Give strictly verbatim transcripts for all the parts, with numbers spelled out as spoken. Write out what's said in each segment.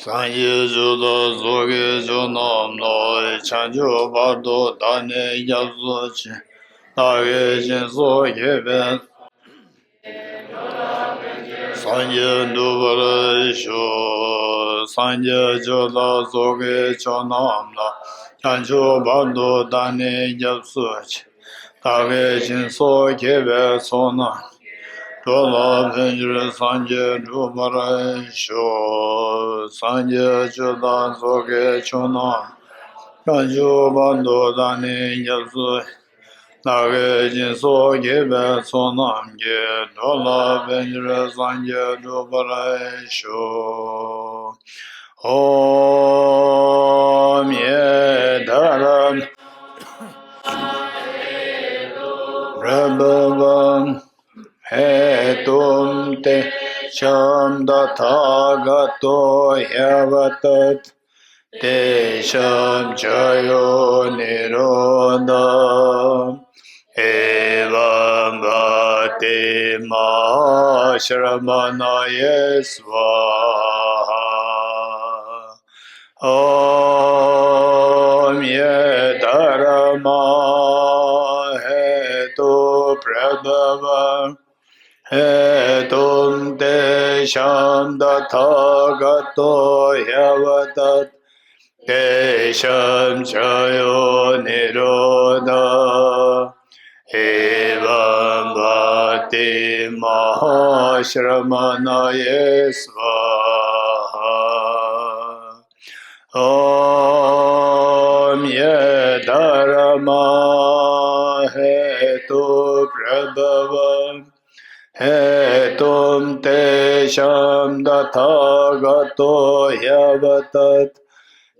སངས་རྒྱས་ཆོས་དང་ཚོགས་ཀྱི་མཆོག་རྣམས་ལ། བྱང་ཆུབ་བར་དུ་བདག་ནི་སྐྱབས་སུ་མཆི། བདག་གིས་སྦྱིན་སོགས་བགྱིས་པའི་སངས་རྒྱས་འགྲུབ་པར་ཤོག་སངས་རྒྱས་ཆོས་དང་ཚོགས་ཀྱི་མཆོག་རྣམས་ལ། བྱང་ཆུབ་བར་དུ་བདག་ནི་སྐྱབས་སུ་མཆི། བདག་གིས་སྦྱིན་སོགས་བགྱིས་པའི་ཚོགས་རྣམས། འགྲོ་ལ་ཕན་ཕྱིར་སངས་རྒྱས་འགྲུབ་པར་ཤོག་སངས་རྒྱས་ཆོས་དང་ཚོགས་ཀྱི་མཆོག་རྣམས། བྱང་ཆུབ་བར་དུ་བདག་ནི་སྐྱབས་སུ། བདག་གིས་སྦྱིན་སོགས་བགྱིས་པའི་ཚོགས་རྣམས་ཀྱིས། འགྲོ་ལ་ཕན་ཕྱིར་སངས་རྒྱས་འགྲུབ་པར་ཤོག་ཨོམ་ཡེ་དྷརྨ་ཧེ་ཏུ་པྲ་བྷ་ཝ། ཧེ་ཏུམ་ཏེ་ཤམ་ཏ་ཐཱ་ག་ཏོ་ཧྱ་བ་ཏད། ཏེ་ཤམ་ཇ་ཡོ་ནི་རོ་དྷ། ཨེ་བམ་བ་ཏི་མ་ཧཱ་ཤྲ་མ་ཎ་ཡེ་སྭཱ་ཧཱ། ཨོམ་ཡེ་དྷརྨ་ཧེ་ཏུ་པྲ་བྷ་ཝ། ཧེ་ཏུམ་ཏེ་ཤམ་ཏ་ཐཱ་ག་ཏོ་ཧྱ་བ་ཏད། ཏེ་ཤམ་ཇ་ཡོ་ནི་རོ་དྷ། ཨེ་བམ་བ་ཏི་མ་ཧཱ་ཤྲ་མ་ཎ་ཡེ་སྭཱ་ཧཱ། ཨོམ་ཡེ་དྷརྨ་ཧེ་ཏུ་པྲ་བྷ་ཝ། ཧེ་ཏུམ་ཏེ་ཤམ་ཏ་ཐཱ་ག་ཏོ་ཧྱ་བ་ཏད།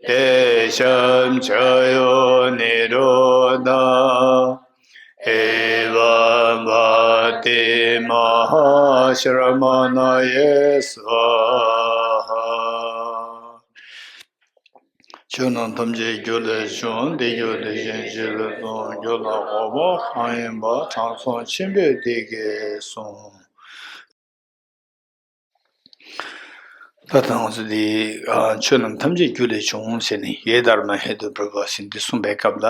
ཏེ་ཤམ་ཇ་ཡོ་ནི་རོ་དྷ། ཨེ་བམ་བ་ཏི་མ་ཧཱ་ཤྲ་མ་ཎ་ཡེ་སྭཱ་ཧཱ། ཆོས་རྣམས་ཐམས་ཅད་རྒྱུ་ལས་བྱུང་། དེ་རྒྱུ་དེ་བཞིན་གཤེགས་པས་གསུངས། རྒྱུ་ལ་འགོག་པ་གང་ཡིན་པ། དྲང་སྲོང་ཆེན་པོས་འདི་སྐད་གསུངས། ད་ལྟ་ང་ཚོ་འདི་ཨ་ཆོས་རྣམས་ཐམས་ཅད་རྒྱུ་ལས་བྱུང་ཟེར་ནས་ཡེ་དྷརྨ་ཧེ་ཏུ་པྲ་བྷ་ཝ་ཟེར་འདི་གསུངས་པའི་སྐབས་ལ།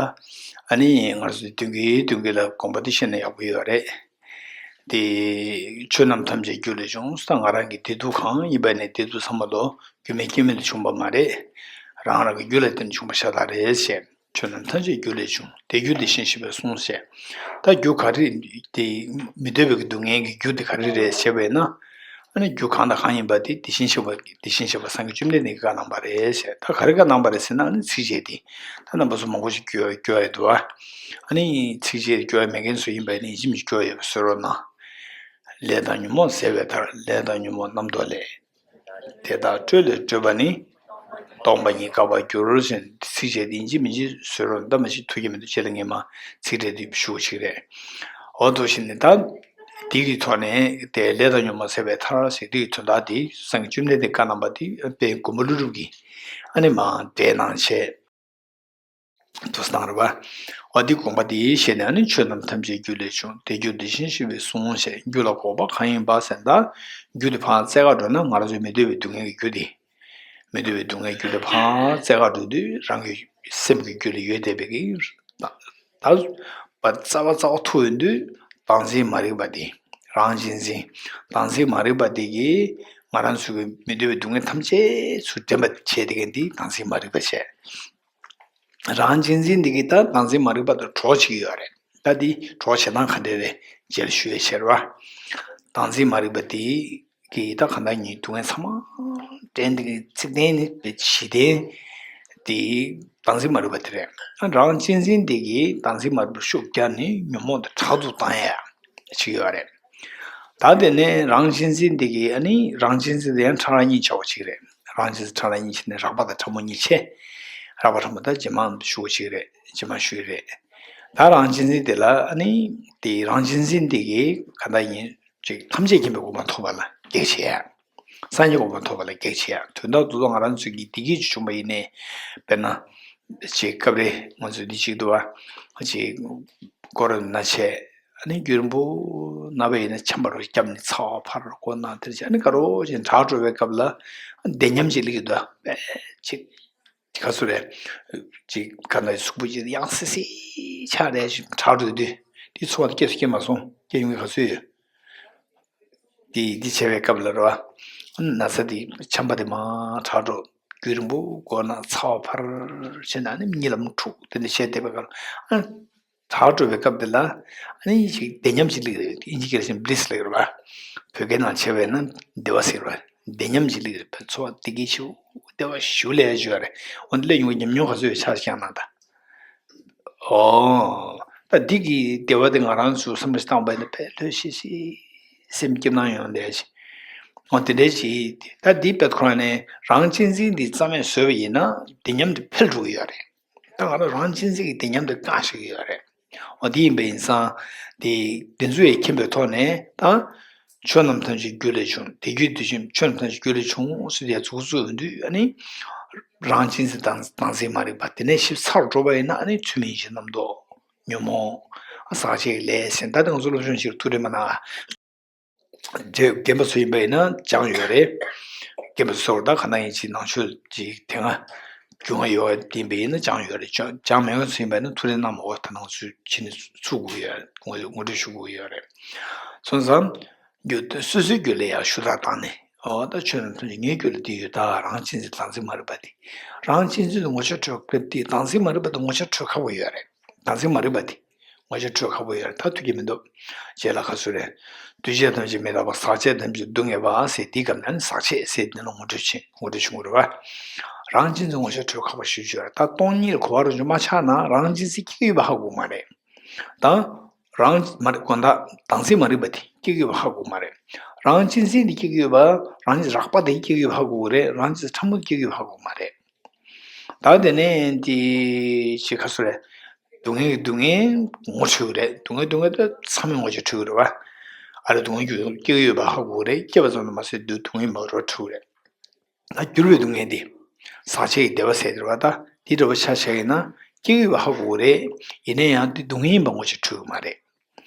ཨ་ནི་ང་ཚོ་མདུན་གྱི་མདུན་གྱི་ལ་དགོངས་པ་འདི་བཤད་ན་ཡག་པོ་ཡོད་རེད། དེ་ཆོས་རྣམས་ཐམས་ཅད་རྒྱུ་ལས་བྱུང་ཟེར། ང་རང་གི་བདེ་སྡུག་གང་ཡིན་པ་ནས་བདེ་སྡུག་ཚང་མ་ལོ་རྒྱུ་མེད་རྐྱེན་མེད་ལས་བྱུང་བ་མ་རེད། རང་རང་གི་རྒྱུ་ལ་བརྟེན་ནས་བྱུང་བ་ཤ་སྟག་རེད་ཟེར། ཆོས་རྣམས་ཐམས་ཅད་རྒྱུ་ལས་བྱུང་། དེ་རྒྱུ་དེ་བཞིན་གཤེགས་པས་གསུངས་ཟེར། ད་རྒྱུ་ག་རེ་དེ་མི་འདོད་པའི་སྡུག་བསྔལ་གྱི་རྒྱུ་དེ་ག་རེ་རེད་ཟེར་བས་ན། ཨ་ནི་རྒྱུ་གང་དང་གང་ཡིན་པ་དེ་དེ་བཞིན་གཤེགས་པ་དེ་བཞིན་གཤེགས་པ་སངས་རྒྱས་བཅོམ་ལྡན་འདས་ཀྱིས་བཀའ་གནང་བ་རེད་ཟེར། ད་ག་རེ་བཀའ་གནང་བ་རེད་ཟེར་ན། ཨ་ནི་ཚིགས་བཅད་དེ་ད་རྣམ་པ་ཚོ་མང་པོ་ཞིག་སྐྱོ་སྐྱོ་ཡ་འདུག་ཨ། ཨ་ནི་ཚིགས་བཅད་སྐྱོ་ཡ་མེད་མཁན་ཚོ་ཡིན་པ་ཡིན་ན་ཡིན་གཅིག་མིན་གཅིག་སྐྱོ་ཡ་ཡོད་པ་བཟོས་རོགས་གནང་། ལས་དང་ཉོན་མོངས་ཟད་པའི་མཐར། ལས་དང་ཉོན་མོངས་རྣམ་རྟོག་ལས། དེ་དག་སྤྲོས་ལས་གྲོལ་བ་ནི། སྟོང་པ་ཉིད་དགའ་བར་འགྱུར་ཟེར། ཚིགས་བཅད་འདི་ཡིན་གཅིག་མིན་གཅིག་བཟོས་རོགས། ད་མ་གཞི་ཐུགས་ཀྱི་མི་འདུག་ཅེས་ལ་ངས་མ་ཚིག་ཕྲད་དེ་ཞུ་བ་ཞིག་རེད། འོ་འདུག་བཞིན་ནི་ད་འདི་གི་ཐོག་ནས་དེ་ལས་དང་ཉོན་མོངས་ཟད་པའི་མཐར་ཟེར་འདི་གི་དོན་དག་འདི་སངས་རྒྱས་བཅོམ་ལྡན་འདས་བཀའ་གནང་བ་འདི་དཔལ་མགོན་པོ་ཀླུ་སྒྲུབ་ཀྱིས་ཨ་ནི་མ་འགྲེལ་གནང་བྱས། དུ་སྣང་རེད་པ། འོ་འདི་དགོངས་པ་འདི་བཞེས་ནས་ཨ་ནི་ཆོས་རྣམས་ཐམས་ཅད་རྒྱུ་ལས་བྱུང་། དེ་རྒྱུ་དེ་བཞིན་གཤེགས་པས་གསུངས་ཞེས། རྒྱུ་ལ་འགོག་པ་གང་ཡིན་པ་ཟེར་ན། ད་རྒྱུ་དེ་ཕར་བཙལ་ག་འགྲོ་ན་ང་རང་ཚོའི་མི་འདོད་པའི་སྡུག་བསྔལ་གྱི་རྒྱུ་དེ། མི་འདོད་པའི་སྡུག་བསྔལ་རྒྱུ་དེ་ཕར་བཙལ་ག་འགྲོ་དུས་རང་གི་སེམས་ཀྱི་རྒྱུད་ལ་ཡོད་བསྡད་པའི་གི་ད་རྩ་བ་རྩ་བ་ཐུག་ཡོང་དུས་བདག་འཛིན་མ་རིག་པ་དེ། རང་གཅེས་འཛིན། བདག་འཛིན་མ་རིག་པ་དེ་གིས་ང་རང་ཚོའི་མི་འདོད་པའི་སྡུག་བསྔལ་ཐམས་ཅད་ཚུར་འདྲེན་པ་བྱས་བསྡད་མཁན་དེ་བདག་འཛིན་མ་རིག་པ་བྱས། རང་གཅེས་འཛིན་འདི་གིས་ད་བདག་འཛིན་མ་རིག་པ་དང་གྲོགས་བྱེད་ཀྱི་ཡོད་རེད། ད་འདི་གྲོགས་བྱེད་སྟངས་ག་འདྲ་རེད་ཅེས་ཞུ་ཡས་བྱེད་རེད་བ། བདག་འཛིན་མ་རིག་པ་འདི་གིས་ད་གང་ལྟར་ངའི་སྡུག་བསྔལ་ཚང་མ་འདྲེན་འདི་གི་ཚིག་དོན་ནི་བྱེད་དོན་འདི་བདག་འཛིན་མ་རིག་པ་དེ་རེད། རང་གཅེས་འཛིན་འདི་གིས་བདག་འཛིན་མ་རིག་པར་ཤུགས་རྒྱག་ནས་ཉོན་མོངས་དེ་དྲག་ཏུ་བཏང་ཡ་བྱེད་ཀྱི་ཡོད་རེད། ད་དེ་ནས་རང་གཅེས་འཛིན་འདི་གིས་ཨ་ནི་རང་གཅེས་འཛིན་དེ་ཡང་ཕྲ་རགས་གཉིས་ཆགས་པ་ཅིག་རེད། རང་གཅེས་འཛིན་ཕྲ་རགས་གཉིས་ཆེ་ནས་རགས་པ་དང་ཕྲ་མོ་གཉིས་ཆེ། རགས་པ་ཕྲ་མོ་ད་རྗེས་མ་ཞུ་བ་ཅིག་རེད། རྗེས་མ་ཞུ་ཡི་རེད། ད་རང་གཅེས་འཛིན་དེ་ལ་ཨ་ནི་དེ་རང་གཅེས་འཛིན་འདི་གིས་ག་འདྲ་ཡིན་ཅིག་ཐམས་ཅད་མཁྱེན་པའི་གོ་འཕང་ཐོབ་པ་ལ་གེགས་བྱེད་ཡ། སངས་རྒྱས་གོ་འཕང་ཐོབ་པ་ལ་གེགས་བྱེད་ཡ། དོན་དག་ཏུ་ང་རང་ཚོ་གིས་བདེ་སྐྱིད་ཅིག་བྱུང་བ་ཡིན་ནའི་དཔེར་ན་ཅིག་སྐབས་རེ་ང་ཚོ་འདི་ཅིག་འདུག་བ། ཅིག་སྒོ་ར་ན་ཆས། ནི་རྒྱུན་རིང་པོ་ན་བ་ཡིན་ན་ཆམ་པ་རོ་བརྒྱབ་ནས་ཚ་བ་འཕར་གོ་ན་དེར་བྱས་ནི་དགའ་རོགས་ཅན་དྲག་འགྲོ་བའི་སྐབས་ལ་བདེ་ཉམས་ཅིག་སླེབས་ཀྱི་འདུག་པས་ཅིག་ག་སུ་རེད། ཅིག་ག་ན་གཟུགས་པོ་ཅིག་ཡང་སི་སི་ཆགས་རེད་ཅིག་དྲག་འགྲོ་དུས་དེ་ཚོར་བ་དེ་སྐྱེས་སུ་སྐྱེས་མ་སོང་སྐྱེ་ཡོང་གི་ག་སུ་ཡོད། དེ་དེ་བྱས་པའི་སྐབས་ལ་རོ། ན་ཚ་དེ་ཆམ་པ་དེ་མར་དྲག་འགྲོ། རྒྱུན་རིང་པོ་འགོར་ན་ཚ་བ་འཕར་བྱས་ན་ནི་གཉིད་ལམ་འཁྲུག་དེ་འདྲ་བྱས་བསྡད་པའི་སྐབས་ཨ། དྲག་འགྲོ་བའི་སྐབས་དེ་ལ་ཨ་ནི་ཞིག་བདེ་ཉམས་ཤིག་སླེབས་རེད། ཨིན་ཇི་སྐད་ལ་བཤད་ན་bliss་ལབ་ཀྱི་རེད་པ། བོད་སྐད་ནང་བྱས་པས་ན་བདེ་བ་ཟེར་བ། བདེ་ཉམས་ཤིག་སླེབས་རེད་པ། ཚོར་བ་བདེ་སྐྱིད་ཞིག་བདེ་བ་ཞིག་སླེབས་ཡ་ཅིག་ཡོད་རེད། འོ་འདི་སླེབས་ཡོང་གི་ཉམས་མྱོང་ག་ཚོད་ཡོད་ཆ་ཞིག་བཞག་གནང་དང་། ཨོ། ད་འདི་གི་བདེ་བ་དེ་ང་རང་ཚོ་བསམ་བློ་ཞིག་བཏང་བ་ཡིན་ན་དཔེ་ལྷོད་ཤིག་ཤིག་སེམས་སྐྱིད་སྣང་ཡོང་བསྡད་ཅིག་འོ་དེ་འདྲའི་ཅིག་ད་འདི་དཔེ་ཁོ་རང་ནས་རང་གཅེས་འཛིན་འདི་རྩ་མེད་བཟོས་པ་ཡིན་ན་བདེ་ཉམས་དེ་འཕེལ་འགྲོ་གི་ཡོད་རེད། ད་ང་ལ་རང་གཅེས་འཛིན་གྱི་བདེ་ཉམས་དེ་བཀག་ཤིག་ཡོད་རེད། འོ་དེ་ཡིན་པ་ཡིན་ཙང་དེ་བདེན་རྫུན་ཡང་མཁྱེན་པའི་ཐོག་ནས་ད་ཆོས་རྣམས་ཐམས་ཅད་རྒྱུ་ལས་བྱུང་། དེ་རྒྱུ་དེ་བཞིན་ཆོས་རྣམས་ཐམས་ཅད་རྒྱུ་ལས་བྱུང་ཟེར་ཏེ་ཚུགས་ཚུགས་ཡོང་དུས་ཨ་ནི་རང་གཅེས་འཛིན་དང་བདག་འཛིན་མ་རིག་པ་དེ་ནས་ཞིབ་ཚགས་འགྲོ་བ་ཡིན་ན་ཨ་ནི་ཚུལ་མིན་གྱི་རྣམ་རྟོག་ཉོན་མོངས་ཟག་བཅས་ཀྱི་ལས་ཟེར། ད་ལྟ་ང་ཚོ་སློབ་སྦྱོང་བྱེད་ཐུགས་རེ་མ་གནང་། རྒན་པ་ཚོ་ཡིན་པ་ཡིན་ན་སྦྱང་ཡོད་རེད། རྒན་པ་ཚོ་ཟེར་བ་ད་ག་ན་ཡིན་ཅིག་ནང་ཆོས་ཅིག་དེ་སྔ་རྒྱུས་མངའ་ཡོད་པ་ཡིན་པ་ཡིན་ན་སྦྱང་ཡོད་རེད། སྦྱང་མེད་མཁན་ཚོ་ཡིན་པ་ཡིན་ན་ཐུགས་རེ་གནང་མ་འོ་ད་ནང་ཚུལ་ཕྱི་ནས་ཚུགས་དགོས་ཡོད་རེད། ངོ་ངོ་སྤྲོད་ཞུ་དགོས་ཡོད་རེད། སོང་ཙང་རྒྱུ་སོ་སོའི་རྒྱུད་ལ་ཡང་ཞུ་དག་བཏང་ནས་འོ་ད་ཆོས་རྣམས་ཐམས་ཅད་ངའི་རྒྱུད་ལ་འདི་ཡོད་ད། རང་གཅེས་འཛིན་བདག་འཛིན་མ་རིག་པ་འདི། རང་གཅེས་འཛིན་དུ་ངོ་ཆ་འཕྲོད་སྐབས་འདི་བདག་འཛིན་མ་རིག་པ་དུ་ངོ་ཆ་འཕྲོད་ཁག་པོ་ཡོད་རེད། བདག་འཛིན་མ་རིག་པ་འདི། ངོ་ཆ་འཕྲོད་ཁག་པོ་ཡོད་རེད། ད་ཐུགས་ཀྱི་མི་འདུག་རྗེས་ལ་ཁ་སུ་རེད། འདུས་བྱས་ཐམས་ཅད་མི་རྟག་པ། ཟག་བཅས་ཐམས་ཅད་སྡུག་བསྔལ་བ་ཟེར་འདི་སྐབས་ནས་ཟག་བཅས་ཟེར་འདི་ལ་ངོ་སྤྲོད་བྱེད་ངོ་སྤྲོད་བྱུང་རེད་བ། རང་གཅེས་འཛིན་ངོ་ཆ་འཕྲོད་ཁག་པོ་ཞེ་པོ་ཅིག་ཡོད་རེད། ད་སྟོང་ཉིད་ལ་གོ་བ་རང་བྱུང་མ་ཆགས་ན་རང་གཅེས་འཛིན་སྐྱེ་གི་ཡོད་པ་ཧ་གོ་མ་རེད། ད། རང་མ་རེད་དགོན་བདག་བདག་འཛིན་མ་རིག་པ་དེ་སྐྱེ་གི་ཡོད་པ་ཧ་གོ་མ་རེད། རང་གཅེས་འཛིན་དེ་སྐྱེ་གི་ཡོད་པ། རང་གཅེས་རགས་པ་དེ་སྐྱེ་གི་ཡོད་པ་ཧ་གོ་གི་རེད། རང་གཅེས་ཕྲ་མོ་དེ་སྐྱེ་གི་ཡོད་པ་ཧ་གོ་མ་རེད། ད་དེ་ནས་འདི་ཅི་ཁ་སུ་རེད། སྡུག་བསྔལ་གྱི་སྡུག་བསྔལ་ངོ་འཕྲོད་ཀྱི་རེད། སྡུག་བསྔལ་སྡུག་བསྔལ་དེ་ཚང་མས་ངོ་ཆ་འཕྲོད་ཀྱི་རེད་བ། ཨ་རེ་སྡུག་བསྔལ་རྒྱུ་སྐྱེ་གི་ཡོད་པ་ཧ་གོ་གི་རེད། སྐྱེས་པ་ཙམ་དུ་མ་ཟད་སྡུག་སྡུག་བསྔལ་མ་རོ་འཕྲོད་ཀྱི་རེད། ད་འགྱུར་བའི་སྡུག་བསྔལ་འདི། ཟག་བཅས་ཀྱི་བདེ་བ་ཟེར་དེ་རེད་བ། ད་འདི་འདྲ་བ་ཆ་བཞག་ཡིན་ན་སྐྱེ་གི་ཡོད་པ་ཧ་གོ་གི་རེད། ཡིན་ན་ཡང་འདི་སྡུག་བསྔལ་ཡིན་པ་ངོ་ཆ་འཕྲོད་ཀྱི་མ་རེད།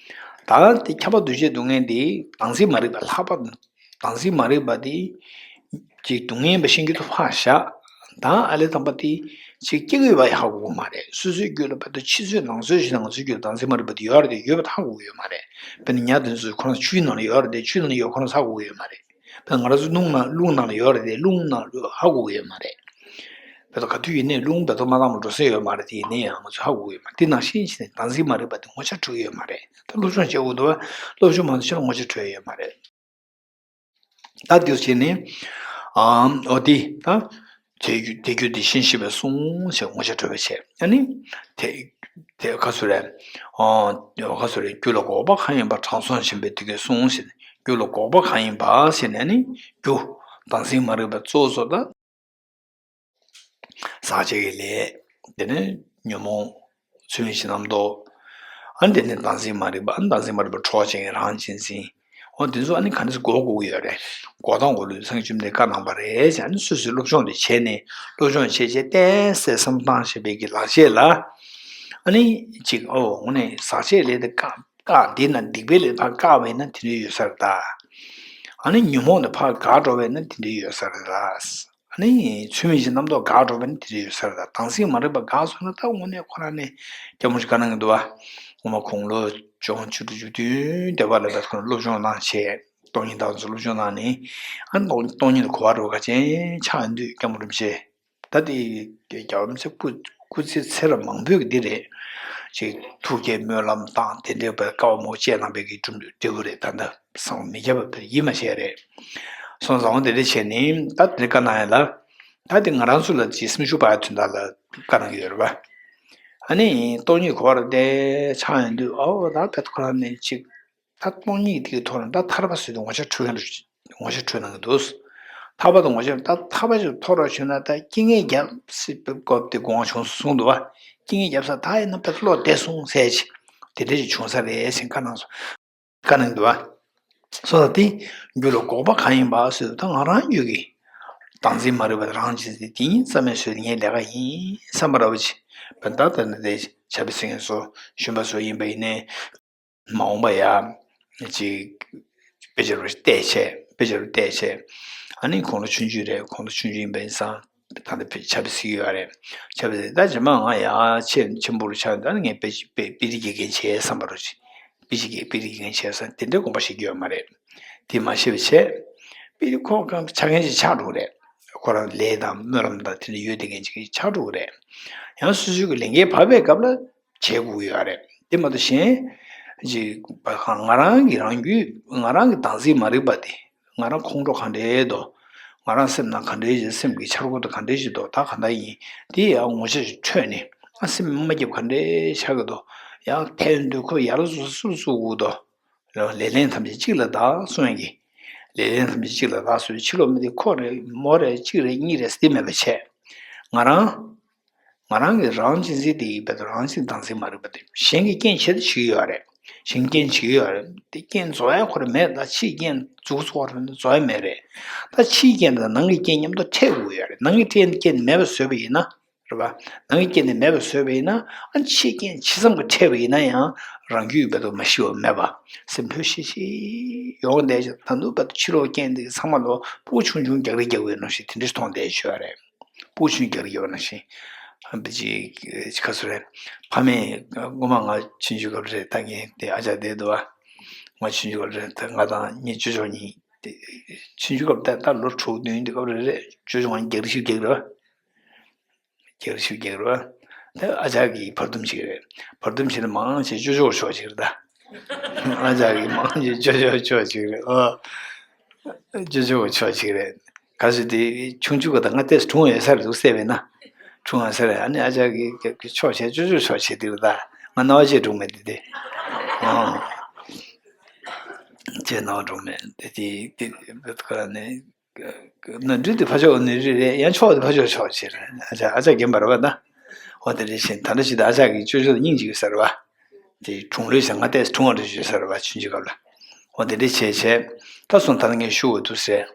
ད་འདི་ཁྱབ་པ་འདུ་བྱེད་སྡུག་བསྔལ་འདི་བདག་འཛིན་མ་རིག་པ་ལྷག་པ། བདག་འཛིན་མ་རིག་པ་འདི་ཅིག་སྡུག་བསྔལ་ཡིན་པ་ཤེས་རྒྱུ་དེ་ཕར་བཞག་ད་ཨ་ལས་དང་པ་འདི་ཅིག་སྐྱེ་གི་ཡོད་པ་ཡང་ཧ་གོ་གི་མ་རེད། སོ་སོའི་རྒྱུད་ལ་བར་དུ་ཕྱི་ཚོད་ནང་ཚོད་ཞིག་ན་ང་ཚོའི་རྒྱུད་ལ་བདག་འཛིན་མ་རིག་པ་འདི་ཡོད་རེད་དེ་ཡོད་པ་ཧ་གོ་གི་ཡོད་མ་རེད། དཔེར་ན་ཉ་དེ་ཚོས་ཁོ་རང་ཆུའི་ནང་ལ་ཡོད་རེད་དེ་ཆུའི་ནང་ལ་ཡོད་ཁོ་རང་ཧ་གོ་གི་ཡོད་མ་རེད། དཔེར་ན་ང་རང་ཚོ་རླུང་ནང་རླུང་ནང་ལ་ཡོད་རེད་དེ་རླུང་ནང་ལ་ཧ་གོ་གི་ཡོད་མ་རེད། བོད་དུ་ག་དུས་ཡིན་ནའི་རླུང་བོད་དུ་མ་བཏང་བ་འགྲོ་ས་ཡོད་མ་རེད་དེ་ཡིན་ནའི་ཡང་ང་ཚོས་ཧ་གོ་གི་ཡོད་མ་རེད། དེ་ནང་བཞིན་བྱས་ནས་བདག་འཛིན་མ་རིག་པ་དེ་ངོ་ཆ་འཕྲོད་ཀྱི་ཡོད་མ་རེད། ད་སློབ་སྦྱོང་བྱེད་དགོས་འདུག་བ། སློབ་སྦྱོང་མ་བྱས་ན་ངོ་ཆ་འཕྲོད་ཡོད་མ་རེད། ད་དེ་བྱས་ནས་ཨམ་འོ་དེ་ད་དེ་རྒྱུ་དེ་རྒྱུ་དེ་བཞིན་ཤེས་པས་གསུངས་ཞེས་ངོ་ཆ་འཕྲོད་པ་བྱས་ཨ་ནི་དེ་དེ་ག་སུ་རེད། ཨོ་ག་སུ་རེད། རྒྱུ་ལ་འགོག་པ་གང་ཡིན་པ་དྲང་སྲོང་ཆེན་པོས་དེ་སྐད་གསུངས་ཞེས་རྒྱུ་ལ་འགོག་པ་གང་ཡིན་པ་ཟེར་ནས་ནི་རྒྱུ་བདག་འཛིན་མ་རིག་པ་གཙོ་བོ་ད། ཟག་བཅས་ཀྱི་ལས། དེ་ནས་ཉོན་མོངས། ཚུལ་མིན་གྱི་རྣམ་རྟོག་ཨ་ནི་དེ་ནས་བདག་འཛིན་མ་རིག་པ་ཨ་ནི་བདག་འཛིན་མ་རིག་པ་འཕྲོག་བྱེད་ཀྱི་རང་གཅེས་འཛིན། འོ་དེ་ཚོ་ཨ་ནི་ག་འདྲ་སེ་འགོག་དགོས་ཀྱི་ཡོད་རེད། འགོག་སྟངས་འགོག་ལུགས་སངས་རྒྱས་བཅོམ་ལྡན་བཀའ་གནང་བ་རེད་ཅེས་ཨ་ནི་སོ་སོས་སློབ་སྦྱོང་དེ་བྱས་ནས་སློབ་སྦྱོང་བྱས་རྗེས་བརྟན་གསལ་བསམ་བཏང་བྱས་པའི་གི་ལག་རྗེས་ལ། ཨ་ནི་ཅིག་ཨོ་དངོས་གནས་ཟག་བཅས་ལས་དེ་བཀག་བཀག་འདི་ན་སྡིག་པའི་ལས་ཕར་བཀག་པ་ཡིན་ན་དེ་འདྲ་ཡོད་ས་རེད་ད། ཨ་ནི་ཉོན་མོངས་དེ་ཕར་འགག་འགྲོ་བ་ཡིན་ན་དེ་འདྲ་ཡོད་ས་རེད་ད། ཨ་ནི་ཚུལ་མིན་གྱི་རྣམ་རྟོག་འགག་འགྲོ་བ་ནི་དེ་འདྲ་ཡོད་ས་རེད་ད། བདག་འཛིན་མ་རིག་པ་འགག་སོང་ན་ད་དངོས་གནས་ཁོ་རང་ནི་སྐྱབས་མགོན་བཀའ་གནང་གི་འདུག་བ། སྔོན་མ་དགུང་ལོ་བཅུ་བདུན་བཅུ་དྲུག་བཅུ་བདུན་དེ་བར་ལ་བས་ཁོ་རང་སློབ་སྦྱོང་གནང་བྱས་སྟོང་ཉིད་བདག་འཛིན་སློབ་སྦྱོང་གནང་ནས་ཨ་ནི་སྟོང་ཉིད་གོ་བ་འགྲོ་ག་ཅན་ཆགས་ཡོང་དུས་སྐྱབས་མགོན་རིན་པོ་ཆེ། ད་དེ་རྒྱལ་བ་རིན་པོ་ཆེ་སྐུ་སྐུ་ཚེ་ཚེ་རབས་མང་པོའི་གི་འདི་རེད། ཅིག་ཐུགས་བསྐྱེད་སྨོན་ལམ་བཏང་དེ་འདྲའི་བའི་དཀའ་བ་མོ་བཅས་གནང་བའི་གི་གྲུབ་འབྲས་འབྲས་བུ་རེད། ད་ལྟ་བསམ་མི་ཁྱབ་པ་ཡིད་མ་ཆེས་རེད། སོང་ཙང་འོ་དེ་འདྲ་བྱས་ནས་ད་དེ་འདྲ་བཀའ་གནང་ཡ་ལ། ད་དེ་ང་རང་ཚོ་ལ་ཅིག་སེམས་ཤུགས་སྤར་ཡ་དོན་དག་ལ་བཀའ་གནང་གི་ཡོད་རེད་པ། ཨ་ནི་སྟོང་ཉིད་གོ་བར་བདེ་ཆགས་ཡོང་དུས་ཨའོ་ད་བེད་ཁོ་རང་ནས་ཅིག་ད་སྟོང་ཉིད་དེ་གི་ཐོག་ནས་ད་ཐར་པ་ཟེར་དུས་ངོ་ཆ་འཕྲོད་ཡོང་དུས། ངོ་ཤེས་འཕྲོད་གནང་གི་འདུག་ཐར་པ་དང་ངོ་ཤེས་ད་ཐར་པ་ཞིག་ཐོབ་རོགས་བྱུང་ན་ད་རྐྱེན་ངན་རྒྱབ་སྲིད་པའི་སྐབས་དེ་དགོངས་བྱུང་གསུངས་འདུག་བ། རྐྱེན་ངན་རྒྱབ་ས་ད་ཡིན་ན་དཔེ་བློ་བདེ་སོང་ཟེར་ཅིག་དེ་འདྲ་ཞིག་བྱུང་ས་རེད་ཟེར་བཀའ་གནང་སོང་། བཀའ་གནང་གི་འདུག་བ། སོ་ད་དེ་རྒྱུ་ལ་འགོག་པ་གང་ཡིན་པ་ཟེར་ད་ང་རང་རྒྱུད་ཀྱི་བདག་འཛིན་མ་རིག་པ་རང་གཅེས་འཛིན་དེ་ཉིད་རྩ་མེད་བཟོས་ཏེ་ངའི་ལས་ཀ་ཡིན་བསམ་པ་ར་བ་ཅིག་བན་ད་ད་ནི་དེ་བྱ་བའི་སེང་གེ་ཚོ་ཞུན་པ་ཚོ་ཡིན་པ་ཡིན་ནའི། མ་འོངས་པ་ཡ་ཅིག་དཔེ་ཆ་རུ་བལྟས་བྱས། དཔེ་ཆ་རུ་བལྟས་བྱས། ཨ་ནི་དགུང་ལོ་ཆུང་ཆུང་རེད། དགུང་ལོ་ཆུང་ཆུང་ཡིན་པ་ཡིན་ཙང་། ད་ལྟ་ཕྱག་དཔེ་གཟིགས་ཡོད་རེད། ཕྱག་དཔེ་གཟིགས། ད་རྗེས་མ་ང་ཡ་ཆེ་ཆེན་པོ་རུ་ཆགས་ཡོང་དུས། ཨ་ནི་ངས་དཔེ་དཔེ་དཔེ་རིས་དགེ་རྒན་བྱེད་བསམ་པ་རུ། དཔེ་ཆ་དགེ་དཔེ་རིས་དགེ་རྒན་བྱེད་བསམ། དེ་འདྲའི་དགོངས་པ་བཞེས་ཀྱི་ཡོད་མ་རེད། དེ་མ་ཤེས་པ་བྱས། དཔེ་ཁོ་གང་ཆགས་མཁན་ཅིག་ཆགས་འགྲོ་གི་རེད། ཁོ་རང་ལས་དང་སྨོན་ལམ་དང་དེ་འདྲ་ཡོད་བསྡད་མཁན་ཅིག་ཆགས་འགྲོ་གི་རེད། ཡང་སོ་སོའི་གི་ལས་འགན་བབས་པའི་སྐབས་ལ་བྱེད་དགོས་ཀྱི་ཡོད་རེད། དེ་མ་གཏོགས་གཞན་ཅིག་ང་རང་གི་རང་རྒྱུད། ང་རང་གི་བདག་འཛིན་མ་རིག་པ་དེ། ང་རང་ཁོང་ཁྲོ་ག་འདྲའི་འདུག་ང་རང་སེམས་ནང་ག་འདྲའི་ཞིག་སེམས་ཀྱི་འཆར་སྒོ་དང་ག་འདྲའི་ཞིག་འདུག་ད་ག་འདྲ་ཡིན། དེ་ཡང་ངོ་ཚ་ཞིག་འཕྲོད་ནས། ཨ། སེམས་མ་སྐྱིད་པ་ག་འདྲའི་ཆགས་ཀྱི་འདུག་ཡང་ཐལ་འདོད་ཁོ་ཡར་སོ་སོ་སུ་ལ་བཙུགས་དགོས་འདུག་ལས་ལན་ཐམས་ཅད་གཅིག་ལ་བདག་གསུང་ཡག་གི། ལས་ལན་ཐམས་ཅད་གཅིག་ལ་བདག་གསུང་། ཕྱི་ལོགས་མི་དེ་ཁོ་རེད་མོ་རེད། གཅིག་རེད་གཉིས་རེད་ཟེར་དེ་མེད་པ་བྱས། ང་རང་། ང་རང་གི་རང་གཅེས་འཛིན་དེ་ཡིན་པ་དང་། རང་གཅེས་བདག་འཛིན་མ་རིག་པ་དེ་གཞན་གྱི་རྐྱེན་བྱེད་དུ་བྱེད་ཀྱི་ཡོད་རེད། གཞན་གྱི་རྐྱེན་བྱེད་ཀྱི་ཡོད་རེད། དེ་རྐྱེན་རྫོགས་ཡག་ཁོ་རང་མེད། ད་ཕྱིའི་རྐྱེན་མཛུབ་གུ་ཚོགས་རེད་རྫོགས་ཡག་མེད་རེད། ད་ཕྱིའི་རྐྱེན་དང་ནང་གི་རྐྱེན་མཉམ་དུ་འཕྲད་དགོས་ཡོད་རེད། ནང་གི་རྐྱེན་རྐྱེན་མེད་པ་བཟོས་པ་ཡིན་ན། རེད་པ། ནང་གི་རྐྱེན་དེ་མེད་པ་བཟོས་པ་ཡིན་ན། ཨ། ཕྱིའི་རྐྱེན་ཇི་ཙམ་གྱིས་འཕྲད་པ་ཡིན་ན་ཡང་རང་རྒྱུད་བར་དུ་མ་ཞི་བ་མེད་པ། སེམས་ལྷོད་ཤིག་ཤིག་ཡོང་བསྡད་ཅིང་། ད་དུང་བར་དུ་ཕྱི་ལོགས་རྐྱེན་དེ་ཚང་མ་ལོ་ཕྲུ་གུ་ཆུང་ཆུང་རྒྱག་རེས་རྒྱག་པའི་ནང་བཞིན་དེ་འདྲ་མཐོང་བསྡད་ཡོད་རེད། ཕྲུ་གུ་ཆུང་རྒྱག་རེས་རྒྱག་པ་ནང་བཞིན། ཨ། བི་ཅི་ཁ་སུ་རེད། ཕ་མས་སྔོན་མ་ང་ཆུང་ཆུང་སྐབས་རེད། ད་ངས་དེ་ཨ་ཅག་བསྡད་འདུག་པ། ང་ཆུང་ཆུང་སྐབས་རེད། ད་ང་དང་ངའི་ཅོ་ཅོ་གཉིས་དེ། ཆུང་ཆུང་སྐབས་ད་ད་ལོ་དྲུག་བདུན་དེ་སྐབས་རེད་རེད། ཅོ་ཅོ་ང་རྒྱག་རེས་ཤིག་རྒྱག་རེད་པ། རྒྱག་རེས་ཤིག་རྒྱག་རེད་པ། ད་ཨ་ཅག་གི་བར་འདུམ་ཞིག་རེད། བར་འདུམ་བྱས་ནས་མང་ཆེ་ཅོ་ཅོ་ཕྱོགས་ཅིག་རེད་ད། ཨ་ཅག་གི་མང་ཆེ་ཅོ་ཅོ་ཕྱོགས་ཅིག་རེད། ཨོ། ཅོ་ཅོ་ཕྱོགས་ཅིག་རེད། གལ་སྲིད་དེ་ཆུང་ཆུང་གི་ད་ང་ཏོག་ཙམ་གྲུང་ཡོད་ས་རེད་འདུག་བསམ་པས་ན། གྲུང་ཡོད་ས་རེད། ཨ་ནི་ཨ་ཅག་གི་ཕྱོགས་བྱས་ཅོ་ཅོ་ཕྱོགས་བྱས་དེ་རེད་ད། ང་རྣ་བ་བཅད་འགྲོ་གི་མེད་དེ་དེ། ཨོ། བཅད་རྣ་བ་འགྲོ་གི་མེད་དེ་དེ་དེ་ཁོ་ནི། ནོར་འཁྲུལ་དེ་ཕར་ཕྱོགས་ནོར་འཁྲུལ་རེད། ཡང་ཕྱོགས་དེ་ཕར་ཕྱོགས་ཕྱོགས་ཅིག་རེད། ཨ་ཅག་ཨ་ཅག་རྒན་པ་རེད་པ་ད། འོ་དེ་འདྲ་བྱས། ད་ལྟ་ཅིག་ད་ཨ་ཅག་གི་ཅོ་ཅོ་དང་སྙིང་རྗེ་ཡོད་ས་རེད་པ། དེ་གྲུང་ལོས་བྱས། ང་ཏོག་ཙམ་གྲུང་བ་འདྲ་ཡོད་ས་རེད་པ། ཆུང་ཆུང་སྐབས་ལ། འོ་དེ་འདྲ་བྱས་བྱས། ད་སོང་ད་ལྟ་ངས་ཞུ་འོས་འདུག་ཟེར།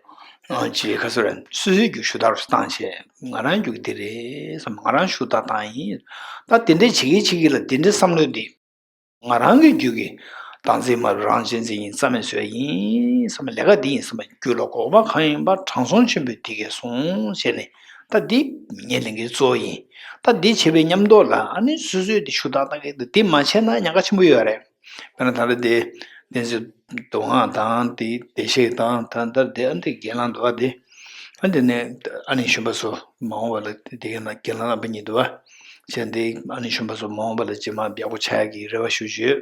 ཨ་ཅེ་ཁ་སོ་རེད། སོ་སོའི་རྒྱུད་ཞུ་དག་རུ་བཏང་བྱས། ང་རང་རྒྱུད་འདི་རེད་བསམ། ང་རང་ཞུ་དག་བཏང་ཡིན། ད་དེ་འདྲ་བྱེད་ཀྱི་བྱེད་ཀྱི་ལ་དེ་འདྲའི་བསམ་བློ་འདི། ང་རང་གི་རྒྱུད་ཀྱི་བདག་འཛིན་མ་རུ་རང་གཅེས་འཛིན་ཡིན། རྩ་མེད་བཟོས་ཡིན་བསམ། ལས་ཀ་འདི་ཡིན་བསམ། རྒྱུད་ལ་འགོག་པ་གང་ཡིན་པ། དྲང་སྲོང་ཆེན་པོས་འདི་སྐད་གསུངས་ཟེར་ནས། ད་འདི་ངའི་ལས་འགན་གཙོ་བོ་ཡིན། ད་འདི་བྱེད་པའི་མཉམ་དུ་ལ་ཨ་ནི་སོ་སོས་འདི་ཞུ་དག་བཏང་གི་འདུག་འདི་མ་བྱས་ན་ཉེན་ཁ་ཆེན་པོ་ཡོད་རེད། དཔེར་ན་ད་ལྟ་འདི་བསྟན་འཛིན་མདོ་སྔགས་དང་འདི་བདེ་གཤེགས་དང་། ད་ལྟ་འདི་ཨ་འདི་རྒན་ལགས་འདུག་པ། འདི། ཨ། འདི་ནས་ཨ་ནེ་གཞོན་པ་ཚོ་མ་འོངས་པ་ལ་དེ་ག་ན་རྒན་ལགས་རྣམ་པ་གཉིས་འདུག་པ། བྱས་འདི་ཨ་ནེ་གཞོན་པ་ཚོ་མ་འོངས་པ་ལ་རྗེས་མ་ཡག་པོ་ཆགས་ཡག་གི་རེ་བ་ཞུ་ཞུ།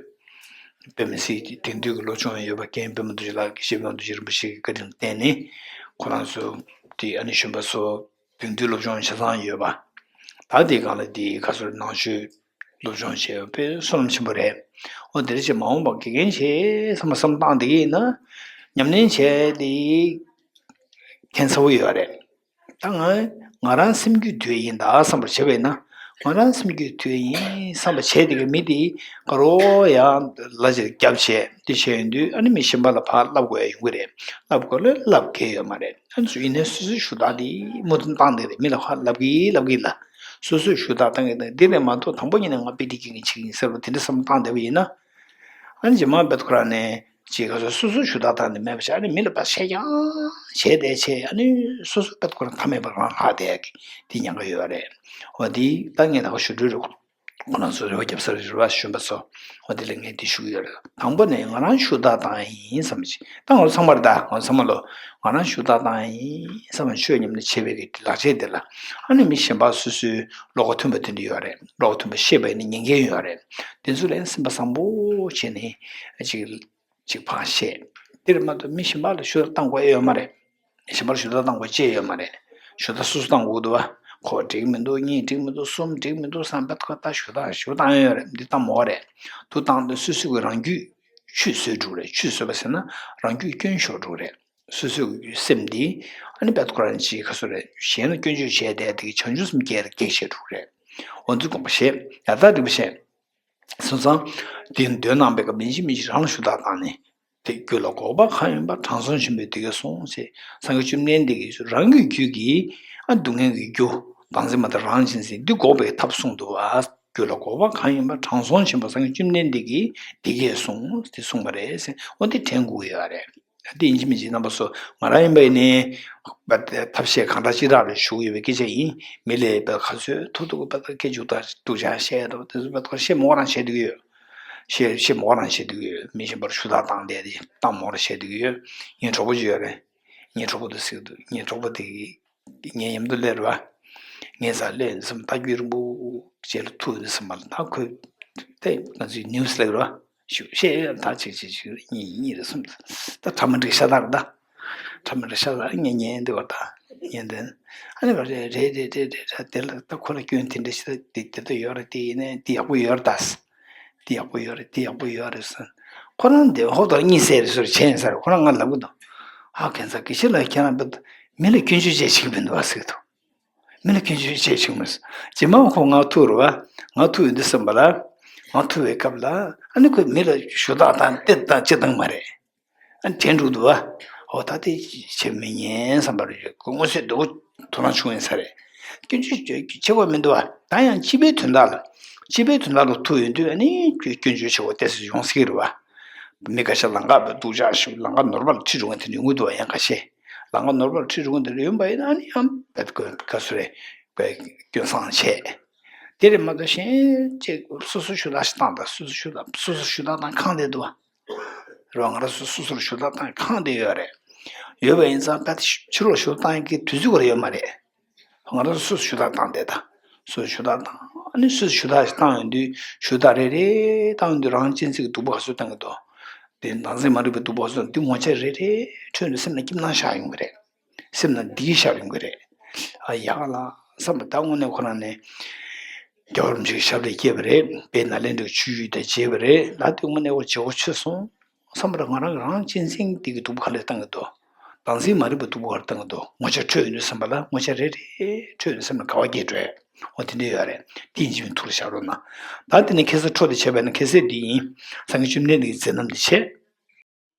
དཔེ་མི་སྲིད་དེང་དུས་ཀྱི་སློབ་སྦྱོང་ཡོད་པ། རྒན་པད་མ་རྡོ་རྗེ་ལགས་ཀྱི་སྐྱེས་བུ་རྡོ་རྗེ་རིན་པོ་ཆེ་གི་བཀའ་དྲིན་ལ་བརྟེན་ནས། ཁོ་རང་ཚོ་དེ་ཨ་ནེ་གཞོན་པ་ཚོ་དེང་དུས་སློབ་སྦྱོང་ཆ་ཚང་ཡོད་པ། ད་དེ་སྒང་ལ་དེ་ཁ་སོར་ནང་ཆོས་སློབ་སྦྱོང་བྱས་པ་དཔེ་བསོད་ནམས་ཆེན་པོ་རེད། འོ་དེ་འདྲ་བྱས་མ་འོངས་པ་དགེ་རྒན་བྱེད་བསམ་པ་བསམ་བཏང་བསྡད་ཀྱི་ཡིན་ན། ཉམས་ལེན་བྱས་དེ་ཕན་ཚ་པོ་ཡོད་རེད། ད་ང་ང་རང་སེམས་རྒྱུད་དུལ་ཡིན་ད་བསམ་པ་བྱས་པ་ཡིན་ན། ང་རང་སེམས་རྒྱུད་དུལ་ཡིན་བསམ་པ་བྱས་དེ་གི་མི་དེ་ག་རོ་ཡང་ལ་ཅིག་རྒྱབ་བྱས་དེ་བྱས་ཡོང་དུས། ཨ་ནི་མི་གཞན་པ་ལ་ཕར་བསླབ་དགོས་ཡོང་གི་རེད། བསླབ་དགོས་ལ་བསླབ་མཁན་ཡོད་མ་རེད། ཨ་ནི་ཡིན་ནའི་སོ་སོའི་ཞུ་དག་དེ་མུ་མཐུད་བཏང་བསྡད་རེད། མི་ལ་ཕར་བསླབ་གི་བསླབ་གི་ལ། སོ་སོས་ཞུ་དག་བཏང་གི་འདུག་འདི་རེད་མ་གཏོགས་དང་པོ་ཉིད་ནས་ང་པི་ཏི་སྐྱེལ་མཁན་བྱེད་ཀྱི་ཡིན་ཟེར་བ་དེ་འདྲ་བསམ་བཏང་བསྡད་པ་ཡིན་ན། ཨ་ནི་རྗེས་མ་བེད་ཁོ་རང་ནས་ཅིག་ག་ཚོད་སོ་སོས་ཞུ་དག་བཏང་ནས་མེད་པ་བྱས། ཨ་ནི་མི་ལ་ཕར་བཤད་རྐྱང་བྱས་བསྡད་བྱས། ཨ་ནི་སོ་སོ་བེད་ཁོ་རང་མཐའ་མེད་པར་རང་ལྷག་བསྡད་ཡག་གི་དེ་ཉེན་ཁ་ཡོད་རེད། འོ་དེ་ད་ངས་ད་ག་ཞུ་འགྲོ་རེད། ཁོ་རང་ཚོ་རེ་བ་རྒྱབ་ས་རེད་པ། གཞོན་པ་ཚོ། འོ་དེ་ལ་ངས་དེ་ཞུ་གི་ཡོད་རེད། དང་པོ་ནས་ང་རང་ཞུ་དག་བཏང་ཡིན་བསམ་ཞིག་ད་ང་ཚོ་ཚང་མར་ད་ང་ཚོ་ཚང་མ་ལོ་ང་རང་ཞུ་དག་བཏང་ཡིན་བསམ། ཆོས་མཉམ་དུ་བྱེད་པའི་གི་ལག་ཆས་དེ་ལ། ཨ་ནི་མི་གཞན་པ་སོ་སོའི་བློ་ཁ་མཐུན་པ་དེ་འདྲ་ཡོད་རེད། བློ་ཁ་མཐུན་པ་ཤེས་པ་ཡིན་ན་ཉན་མཁན་ཡོད་རེད། དེ་ཚོ་ལ་སེམས་པ་བཟང་པོ་བྱས་ནས་ཅིག་ཅིག་ཕར་བཤད། དེར་མ་གཏོགས་མི་གཞན་པ་ལ་ཞུ་དག་བཏང་དགོས་ཡོད་མ་རེད། གཞན་པར་ཞུ་དག་བཏང་དགོས་ཅེས་ཡོད་མ་རེད། ཞུ་དག་སོ་སོ་བཏང་དགོས་འདུག་པ། ཁོ་འགྲིག་མི་འདུག་གཉིས་འགྲིག་མི་འདུག་གསུམ་འགྲིག་མི་འདུག་བསམ་པ་ཁོ་ད་ཞུ་དག་ཞུ་བཏང་ཡོད་རེད། འདི་བཏང་མོ་རེད། དུ་བཏང་དུས་སོ་སོ་གི་རང་རྒྱུད་ཆུད་ཟོས་འགྲོ་རེད། ཆུད་ཟོས་པ་ཟེར་ན་རང་རྒྱུད་སྐྱོན་ཤོར་འགྲོ་རེད། སོ་སོའི་སེམས་འདི་ཨ་ནི་བེད་ཁོ་རང་ཅིག་ག་ཚོད་རེད། གཞན་ལ་སྐྱོན་བརྗོད་བྱས་བསྡད་དེ་གི་བྱང་ཆུབ་སེམས་སྐྱེ་ར་སྐྱེ་ཤེས་འགྲོ་རེད། འོ་འདི་དགོངས་པ་བཞེས། ཡ་ད་འགྲིག་པ་བྱས། སོང་ཙང་། དེ་འདོད་སྣང་པའི་སྐབས་མི་འཇིགས་མི་འཇིགས་རང་ལ་ཞུ་དག་བཏང་ནས། དེ་རྒྱུད་ལ་འགོག་པ་གང་ཡིན་པ། དྲང་སྲོང་ཆེན་པོས་འདི་སྐད་གསུངས་ཞེས། སངས་རྒྱས་བཅོམ་ལྡན་འདས་ཀྱིས་རང་གི་རྒྱུད་ཀྱི་ཨ་སྡུག་བསྔལ་གྱི་རྒྱུ་བདག་འཛིན་མ་དང་རང་གཅེས་འཛིན་འདི་འགོག་པའི་ཐབས་གསུངས་འདུག་པ། རྒྱུད་ལ་འགོག་པ་གང་ཡིན་པ་དྲང་སྲོང་ཆེན་པོ་སངས་རྒྱས་བཅོམ་ལྡན་འདས་ཀྱིས་འདི་སྐད་གསུངས་ཏེ་གསུངས་པ་རེད་ཟེར། འོ་འདི་དྲན་དགོས་ཀྱི་ཡོད་རེད། དེ་ཡིན་གཅིག་མིན་གཅིག་རྣམ་པ་ཚོ་ང་རང་ཡིན་པ་ཡིན་ནའི། ཐབས་ཤེས་གང་དྲག་ཅི་དྲག་རེ་ཞུ་གི་ཡོད་པའི་སྐད་ཆ་ཡིན། མི་ལས་པའི་ག་ཚོད་ཐུབ་ཐུབ་པ་སྐད་ཅིག་སྡུག་ཅག་བཤད་རོགས་དེ་ཚོ་པའི་ཐོག་བཤད་མི་དགོས་རང་བཤད་སྡོད་ཀྱི་ཡོད། བཤད་བཤད་མི་དགོས་རང་བཤད་སྡོད་ཀྱི་ཡོད། མི་གཞན་པར་ཞུ་དག་བཏང་བསྡད་དེ་བཏང་མི་དགོས་རང་བཤད་སྡོད་ཀྱི་ཡོད། ངའི་གྲོགས་པོ་ཅིག་ཡོད་རེད། ངའི་གྲོགས་པོ་དེ་ཟེར་གྱི་འདུག་ངའི་གྲོགས་པོ་དེ་གིས་ངའི་མཉམ་དུ་སླེབས་རེད་བ། ངའི་སར་སླེབས་ནས་སེམས་ཐག་གི་རིང་པོ་རྗེས་ལ་ཐུག་ནས་སེམས་པ་ལ་ད་ཁོས་དེ་ང་ཚོའི་ནིའུ་སི་ལེགས་རེད་བ། ཞུ་བཤད་ཡོད་ད་ཅིག་ཅིག་ཅིག་གཉིས་གཉིས་རེ་གསུམ། ད་ཕྲ་མ་འགྲིག་ཤ་སྟག་རེད་ད། ཕྲ་མ་འགྲིག་ཤ་སྟག་ངས་ཉན་འདི་བ་ད་ཉན་འདི། ཨ་ནི་བ་རེད་རེད་རེད་རེད་རེད་ར་དེ་ལ་ད་ཁོ་ལ་སྐྱོན་དེ་འདྲ་ཞིག་ད་དེ་དེ་ད་ཡོད་རེད་དེ་ཡིན་ནའི་དེ་ཡག་པོ་ཡོད་རེད་ད། དེ་ཡག་པོ་ཡོད་རེད་དེ་ཡག་པོ་ཡོད་རེད་ཟེར། ཁོ་རང་འདི་ཧོབ་ཏེ་གཉིད་སད་རེད་ཟེར་བྱས་ཡིན་ས་རེད། ཁོ་རང་ང་ལབ་གི་འདུག་ཧ་གན་ས་དགེ་བཤེས་ལགས་ཁྱེད་རང་དཔེ་མི་ལ་སྐྱོན་བརྗོད་བྱེད་ཆེག་མི་འདུག་ཨ་ཟེར་གི་འདུག་མི་ལ་སྐྱོན་བརྗོད་བྱེད་ཆེག་མི་རེད། རྗེས་མ་ཁོ་ང་ཐུག་རེད་བ། ང་ཐུག་ཡོང་དུས་ཙམ་པ་ལ། ང་ཐུག་པའི་སྐབས་ལ་ཨ་ནི་ཁོས་མི་ལ་ཞུ་དག་དང་སྟེར་དང་ཅི་དང་མ་རེད། ཨ་ནི་དྲན་འགྲོ་འདུག་བ། འོ་ད་དེ་བྱེད་མི་ཉན་བསམ་པ་རེད། ཁོ་མངོན་གསལ་དོད་པོ་དོ་སྣང་བྱུང་ཡིན་ས་རེད། སྐྱོན་བརྗོད་བྱེད་དགོས་མི་འདུག་བ། ད་ཡང་སྤྱི་པའི་དོན་དག་ལ། སྤྱི་པའི་དོན་དག་ལ་ཐུག་ཡོང་དུས་ཨ་ནི་སྐྱོན་བརྗོད་བྱེད་དགོས་ཏོག་ཙམ་ཡོང་སྲིད་རེད་བ། མི་ཁ་ཤས་ལམ་ཁ་སྡུག་ཅག་ཞིག་ལམ་ཁ་ནོར་བ་ལ་ཁྲིད་འགྲོ་མཁན་དེ་འདྲ་ཡོང་གི་འདུག་བ། ཡང་ཁ་ཤས་ལམ་ཁ་ནོར་བ་ལ་ཁྲིད་འགྲོ་མཁན་དེ་འདྲ་ཡོང་པ་ཡིན་ན་ཨ་ནི་ཡང་བེད་ཁོ་ག་ཚོད་རེད། བེད་སྐྱོན་བཟང་བྱས། དེ་རེད་མ་གཏོགས་གཞན་ཅིག་སོ་སོ་ཞུ་དག་ཞིག་བཏང་དང་སོ་སོ་ཞུ་དག་སོ་སོ་ཞུ་དག་བཏང་ཁང་དེ་འདུག་བ། རེད་བ། ང་རང་ཚོ་སོ་སོར་ཞུ་དག་བཏང་ཁང་དེ་ཡོད་རེད། ཡོད་པ་ཡིན་ཙང་ད་ཕྱི་ལོགས་ཞུ་དག་བཏང་ཡག་གི་དུས་ཚོད་ཁོ་རང་ཡོད་མ་རེད། ང་རང་ཚོ་སོ་སོ་ཞུ་དག་བཏང་བསྡད་ད། སོ་སོ་ཞུ་དག་བཏང་ཨ་ནི་སོ་སོ་ཞུ་དག་ཞིག་བཏང་ཡོང་དུས་ཞུ་དག་རེ་རེ་བཏང་ཡོང་དུས་རང་གཅེས་འཛིན་གྱི་སྡུག་པོ་ག་ཚོད་བཏང་གི་འདུག་དེ་ནང་འཛིན་མ་རིག་པའི་སྡུག་པོ་ག་ཚོད་འདི་ངོ་ཆ་རེ་རེ་འཕྲོད་ནས་སེམས་ལ་སྐྱིད་སྣང་ཤར་ཡོང་གི་རེད། སེམས་ནང་བདེ་སྐྱིད་ཤར་ཡོང་གི་རེད། ཨ་ཡག་ལ་བསམ་པ་ད་དངོས་གནས་ཁོ་རང་ནས་རྒྱལ་བ་རིན་པོ་ཆེའི་ཞབས་ལས་སྐྱེས་པ་རེད། དཔལ་ནཱ་ལེནྡྲའི་ཆོས་བརྒྱུད་དང་མཇལ་བ་རེད། ལ་དེ་དངོས་གནས་ཁོ་བརྗེ་བོ་ཆོད་སོང་བསམ་པ་རེད། ང་རང་གི་རང་གཅེས་འཛིན་དེ་གི་སྡུག་པོ་ག་ལེར་བཏང་གི་འདུག་དམ་ཚིག་མ་རིག་པའི་སྡུག་པོ་ག་རེ་བཏང་གི་འདུག་ངོ་ཆ་འཕྲོད་ཡོང་དུས་ཙམ་པ་ལ་ངོ་ཆ་རེ་རེ་འཕྲོད་ནས་སེམས་ལ་དགའ་བ་སྐྱེས་འགྲོ་ཡ། འོ་དེ་འདྲ་ཡོད་རེད། དེ་ཡིན་གཅིག་མིན་ཐུགས་ལ་བཞག་རོགས་གནང་། ད་དེ་ནས་ཁ་སང་འཕྲོ་དེ་བྱས་པ་ཡིན་ན་ཁ་སང་འདི་ཡིན། སངས་རྒྱས་བཅོམ་ལྡན་འདས་ཀྱི་མཛད་རྣམ་འདི་བྱས།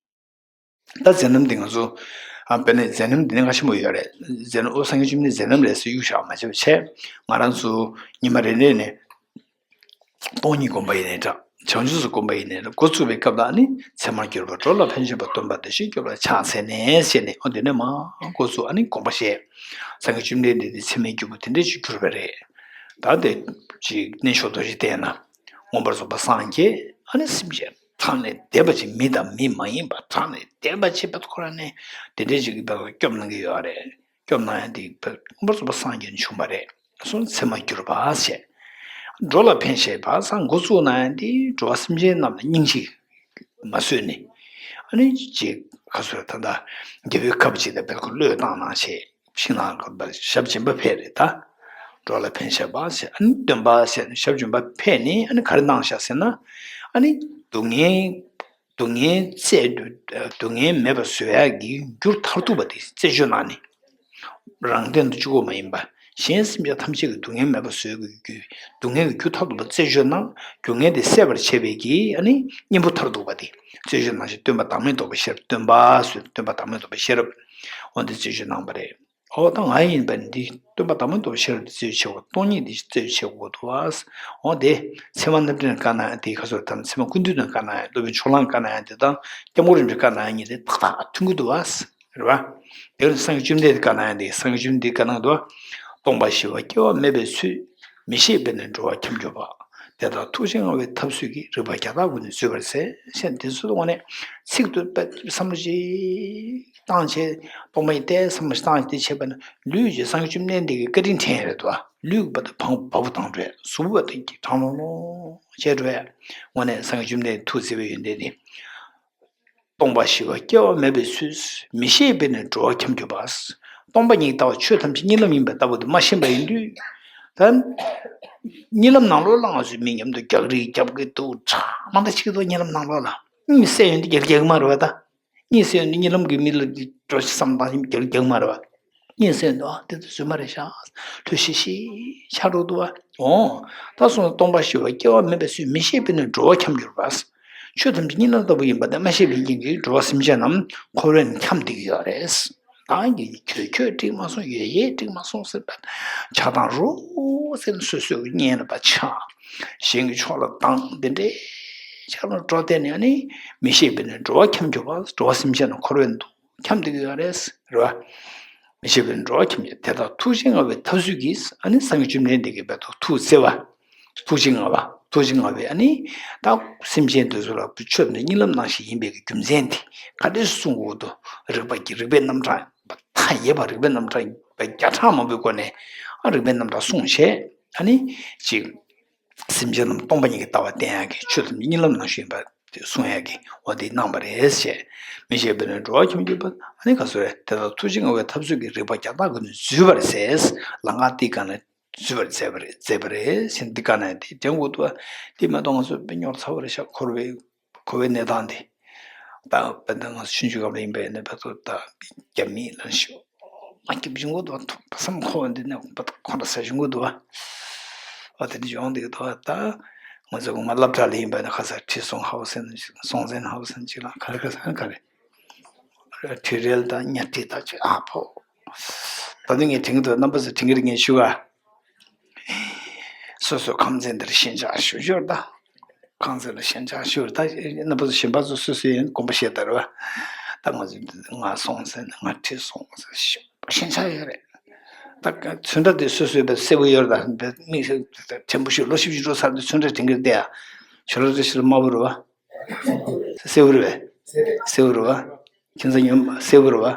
ད་མཛད་རྣམ་འདི་ང་ཚོ་ཨ་དཔེར་ན་མཛད་རྣམ་འདི་ནི་ཁ་ཆེན་པོ་ཡོད་རེད། མཛད་རྣམ་ཨོ་སངས་རྒྱས་བཅོམ་ལྡན་འདས་མཛད་རྣམ་རེད་ཟེར་གཡུག་བཞག་མ་བྱས་པ་བྱས། ང་རང་ཚོ་ཉི་མ་རེ་རེ་ནས་སྟོང་ཉིད་སྒོམ་པ་ཡིན་ནའི་འདྲ། བྱང་ཆུབ་སེམས་སྒོམ་པ་ཡིན་ནའི་འདྲ། འགོ་བཙུགས་པའི་སྐབས་ལ་ནི་ཚད་མར་གྱུར་པ་འགྲོ་ལ་ཕན་ཕྱིར་བ་སྟོན་པ་བདེ་གཤེགས་སྐྱོབ་པ་ཕྱག་འཚལ་ནས་ཞེས་ནས་ཨོ་འདི་ནས་མར་འགོ་བཙུགས་ཨ་ནི་དགོངས་པ་བཞེས། སངས་རྒྱས་བཅོམ་ལྡན་འདས་དེ་ཚད་མའི་རྒྱལ་པོ་དེ་འདྲ་ཞིག་གྱུར་པ་རེད། ད་དེ་ཅིག་གནས་མཆོག་རྡོ་རྗེ་གདན་ན་མངོན་པར་རྫོགས་པར་སངས་རྒྱས་ཨ་ནི་སེམས་ཅན་ཐམས་ཅད་བདེན་པ་ཅིག་མི་དང་མི་མ་ཡིན་པ་ཐམས་ཅད་བདེན་པ་ཅིག་བེད་ཁོ་རང་ནས་དེ་འདྲའི་ཅིག་གི་བེད་སྐྱོབ་གནང་གི་ཡོད་རེད། སྐྱོབ་གནང་ཡ་དེ་བེད་མངོན་པར་རྫོགས་པར་སངས་རྒྱས་ནས་བྱུང་བ་རེད། སོང་ཚད་མར་གྱུར་པ་ཞེས། འགྲོ་ལ་ཕན་བཞེད་པ་སང་འགོ་བཙུགས་གནང་ཡ་དེ་འགྲོ་བ་སེམས་ཅན་རྣམས་ལ་སྙིང་རྗེ་མ་བཟོད་ནས། ཨ་ནི་ཅིག་ག་ཚོད་ད་ལྟ་རྒྱལ་པོའི་ཁབ་ཅིག་དང་བེད་ཁོ་བློས་བཏང་གནང་བྱས། ཕྱི་ནང་གི་ཞབས་སྦྱིན་པ་ཕེབས་རེད་ད། འགྲོ་ལ་ཕན་བཞེད་པ་ཟེར་ཨ་ནི་སྟོན་པ་ཟེར་ཞབས་སྦྱིན་པ་ཕེབས་ནས་ཨ་ནི་ག་རེ་གནང་བཞག་ཟེར་ན། ཨ་ནི་སྡུག་བསྔལ་སྡུག་བསྔལ་རྩད་སྡུག་བསྔལ་མེད་པ་བཟོ་ཡག་གི་རྒྱུ་མཐར་ཐུག་པ་དེ་རྩད་གཅོད་གནང་ནས། རང་དོན་དུ་གཅིག་པོ་མ་ཡིན་པ། གཞན་སེམས་ཅན་ཐམས་ཅད་ཀྱི་སྡུག་བསྔལ་མེད་པ་བཟོ་ཡག་གི་རྒྱུ། སྡུག་བསྔལ་གྱི་རྒྱུ་མཐར་ཐུག་པ་རྩད་གཅོད་གནང་། རྒྱུ་ངན་དེ་སེལ་བར་བྱེད་པའི་གི་ཨ་ནི་གཉེན་པོ་མཐར་ཐུག་པ་དེ་རྩད་གཅོད་གནང་ཞིང་སྟོན་པ་བདག་མེད་རྟོགས་པའི་ཤེས་རབ་སྟོན་པ་ཟེར་སྟོན་པ་བདག་མེད་རྟོགས་པའི་ཤེས་རབ། འོ་འདི་རྩད་གཅོད་གནང་བ་རེད། འོ་ད་ང་ཡིན་པ་འདི་སྟོན་པ་བདག་མེད་རྟོགས་པའི་ཤེས་རབ་འདི་རྩད་གཅོད་བྱེད་དགོས། སྟོང་ཉིད་འདི་རྩད་གཅོད་བྱེད་དགོས་འདུག་ཨ། འོ་དེ་ཚད་མ་རྣམ་འགྲེལ་ནས་བཀའ་གནང་ཡ་དེ་ག་ཚོད་དམ་ཚད་མ་ཀུན་བཏུས་ནས་བཀའ་གནང་ཡ་སློབ་དཔོན་ཕྱོགས་གླང་བཀའ་གནང་ཡ་དེ་དང་སྐྱབས་མགོན་རིན་པོ་ཆེས་བཀའ་གནང་ཡ་གཉིས་དེ་ཏག་ཏག་མཐུན་གྱི་འདུག་ཨ། རེད་བ། དེ་ནས་སངས་རྒྱས་བཅོམ་ལྡན་འདས་བཀའ་གནང་ཡ་དེ་སངས་རྒྱས་བཅོམ་ལྡན་འདས་བཀའ་གནང་འདུག་ཨ། སྟོང་པ་ཞི་བ་སྐྱེ་བ་མེད་པའི་ཚུལ། མི་ཤེས་པས་ནི་འགྲོ་བ་འཁྱམས་གྱུར་པ། དེ་དག་ཐུགས་རྗེ་མངའ་བའི་ཐབས་སུ་གྱིས། རིག་པ་བརྒྱ་ཕྲག་ཀུན་ནས་བཟོད་པར་མཛད། ཞེས་དེ་ཚོ་དངོས་གནས་ཚིག་ཏུ་བསམ་བློ་ཅིག་བཏང་བྱས་སྟོང་པ་ཉིད་དེ་བསམ་བློ་ཞིག་བཏང་བྱས་དེ་བྱས་པ་ན་ལུས་ཀྱི་སངས་རྒྱས་བཅོམ་ལྡན་འདས་ཀྱི་བཀའ་དྲིན་དྲན་ཡ་རེད་དོ། ལུས་ཀྱི་བར་དུ་བ་བ་སྤུ་བཏང་འགྲོ་ཡ། གཟུགས་པོའི་བར་དུ་གྲང་རློང་རློང་བྱས་འགྲོ་ཡ། དངོས་གནས་སངས་རྒྱས་བཅོམ་ལྡན་འདས་ཐུགས་བརྩེ་བའི་ཡོན་ཏན་དེ། སྟོང་པ་ཞི་བ་སྐྱེ་བ་མེད་པའི་ཚུལ། མི་ཤེས་པས་ནི་འགྲོ་བ་འཁྱམས་གྱུར་པ། སྟོང་པ་ཉིད་ལྟ་བ་ཆོས་ཐམས་ཅད་གཉིད་ལམ་ཡིན་པ་ལྟ་བུ་དེ་མ་ཤེས་པ་ཡིན་དུས། ད་གཉིད་ལམ་ནང་ལོགས་ལ་ང་ཚོའི་མི་མཉམ་དུ་རྒྱག་རེས་རྒྱབ་ཀྱི་འདུག་གྲང་མ་འདྲ་ཅིག་འདུག་གཉིད་ལམ་ནང་ལོགས་ལ་གཉིད་སད་ཡོང་དུས་རྒྱག་རྒྱག་གི་མ་རེད་བ། ད་གཉིད་སད་ཡོང་དུས་གཉིད་ལམ་གྱི་མི་ལ་འགྲོ་ཅིག་བསམ་བཏང་ཞིང་རྒྱག་རྒྱག་གི་མ་རེད་བ། གཉིད་སད་ཡོང་དུས་ཨ་དེ་ཚོ་བཟོས་མ་རེད་ཤག་ལྷོད་ཤིག་ཤིག་ཆགས་འགྲོ་འདུག་བ། འོ། ད་སོང་སྟོང་པ་ཞི་བ་སྐྱེ་བ་མེད་པའི་ཚུལ། མི་ཤེས་པས་ནི་འགྲོ་བ་འཁྱམས་གྱུར་པ། ཆོས་ཐམས་ཅད་གཉིད་ལམ་ལྟ་བུ་ཡིན་པ་དེ་མ་ཤེས་པའི་རྐྱེན་གྱིས་འགྲོ་བ་སེམས་ཅན་རྣམས་འཁོར་བས་འཁྱམས་བསྡད་ཀྱི་ཡོད་རེད། ད་ཡིན་ཁྱོད་ཁྱོད་འགྲིག་མ་སོང་ཡོད་ཡེ་འགྲིག་མ་སོང་ཟེར་བ་ཆགས་སྡང་རུ་ ཟེར་ནས་སོ་སོའི་གཉེན་ལ་ཕར་ཆགས། གཞན་གྱི་ཕྱོགས་ལ་སྡང་། དེ་འདྲའི་ཆགས་ལ་འགྲོ་བསྡད་ནས་ཨ་ནི་མི་ཤེས་པས་ནི་འགྲོ་བ་འཁྱམས་གྱུར་པ། འགྲོ་བ་སེམས་ཅན་རྣམས་འཁོར་བའི་མདུན་འཁྱམས་བསྡད་ཀྱི་ཡོད་རེད། རེད་བ། མི་ཤེས་པས་ནི་འགྲོ་བ་འཁྱམས་ཀྱི། དེ་དག་ཐུགས་རྗེ་མངའ་བའི་ཐབས་ཚུལ་གྱིས། ཨ་ནི་སངས་རྒྱས་བཅོམ་ལྡན་འདས་ཀྱིས་བར་དུ་ཐུགས་བརྩེ་བ། ཐུགས་རྗེ་མངའ་བ། ཐུགས་རྗེ་མངའ་བའི་ཨ་ནི་ད་སེམས་ཅན་དེ་ཚོ་ལ་ཆོས་དང་གཉིད་ལམ་ནང་བཞིན་ཡིན་པའི་རྒྱུ་མཚན་དེ་ག་འདྲས་གསུང་དགོས་འདུག་རིགས་པ་ཀྱི་རིགས་པའི་རྣམ་གྲངས་མཐའ་ཡས་པ། རིགས་པའི་རྣམ་གྲངས་བརྒྱ་ཕྲག་མང་པོའི་སྒོ་ནས་ཨ་རིགས་པའི་རྣམ་གྲངས་གསུངས་བྱས། ཨ་ནི་ཅིག་སེམས་ཅན་རྣམས་སྟོང་པ་ཉིད་ཀྱི་ལྟ་བ་བསྟན་ཡག་གི། ཆོས་དང་གཉིད་ལམ་ནང་བཞིན་པ་དེ་གསུང་ཡག་གི་འོ་དེ་གནང་བ་རེད་ཞེས། མི་ཤེས་པས་ནི་འགྲོ་བ་འཁྱམས་གྱུར་པ། ཨ་ནི་ག་ཚོད་རེད། དེ་དག་ཐུགས་རྗེ་མངའ་བའི་ཐབས་ཚུལ་གྱིས། རིགས་པ་བརྒྱ་ཕྲག་ཀུན་ནས་འཛུད་པར་མཛད། ལམ་ཁ་འདི་ག་ནས་འཛུད་པར་མཛད་པ་རེད། མཛད་པ་རེད་ཟེར། འདི་ག་ནས་དེ་དྲན་དགོས་འདུག་བ། དེ་མ་གཏོགས་ང་ཚོ་དཔེ་རྙོག་ཚ་བ་རེད་ཤག་འཁོར་བའི་འཁོར་བའི་གནས་སྟངས་དེ། ད་དཔེར་ན་ང་ཚོ་ཆུང་ཆུང་སྐབས་ལ་ཡིན་པ་ཡིན་ན་བར་དུ་ད་རྒྱ་མི་ལ་ཤོག་མ་སྐྱིད་པོ་བྱུང་གི་འདུག་བ། ཐུག་པ་སེམས་འཁོར་བ་འདི་ནས་བར་དུ་ཁོང་ཁྲ་ཟ་བྱུང་གི་འདུག་བ། ཨ་དེ་འདྲ་ཡོང་བསྡད་ཀྱི་འདུག་བ། ད་ང་ཚོ་ངོ་མ་སློབ་གྲྭ་ལ་ཡིན་པ་ཡིན་ན་ཁ་སང་ཁྲི་སྲོང་ཧའོ་སན་སྲོང་བཙན་ཧའོ་སན་ཅིག་ལ་ག་རེ་ག་ས་ག་རེ། ཁྲི་རལ་དང་གཉའ་ཁྲི་དང་ཅིག་ཨ་ཕོ། ད་དུང་ངས་དྲན་གྱི་འདུག་རྣམ་པ་ཚོས་དྲན་གྱི་རེད་ངས་ཞུ་ག་སོ་སོའི་ཁང་ཚན་འདིར་ཞེན་ཆགས་ཞུ་ཞོར་ད། ཁང་ཚན་ལ་ཞེན་ཆགས་ཞུ་ད། རྣམ་པ་ཚོ་གཞན་པ་ཚོ་སོ་སོའི་ཡང་དགོངས་པ་བཞེས་ད་རེད་བ། ད་ང་ཚོ་ང་སོང་ཟེར་ན་ང་ཁྲི་སོང་ཟེར་ཞེན་ཆགས་ཡོད་རེད། ད་ཚོན་ཁྲ་དེ་སོ་སོའི་བས་སེར་པོ་ཡོད་རེད་ད། མིག་ཕྲན་བུ་ཞིག་ལོ་བཞི་བཅུ་འགྲོ་ཚར་དུས་ཚོན་ཁྲ་དྲན་གྱི་རེད་དེ་ཡ། ཁྱོད་རང་རེ་ཞིག་དམར་པོ་རེད་བ། སེར་པོ་རེད་པས། སེར་པོ་རེད་བ། ཁྱིམ་ཚང་ཉམས་སེར་པོ་རེད་བ།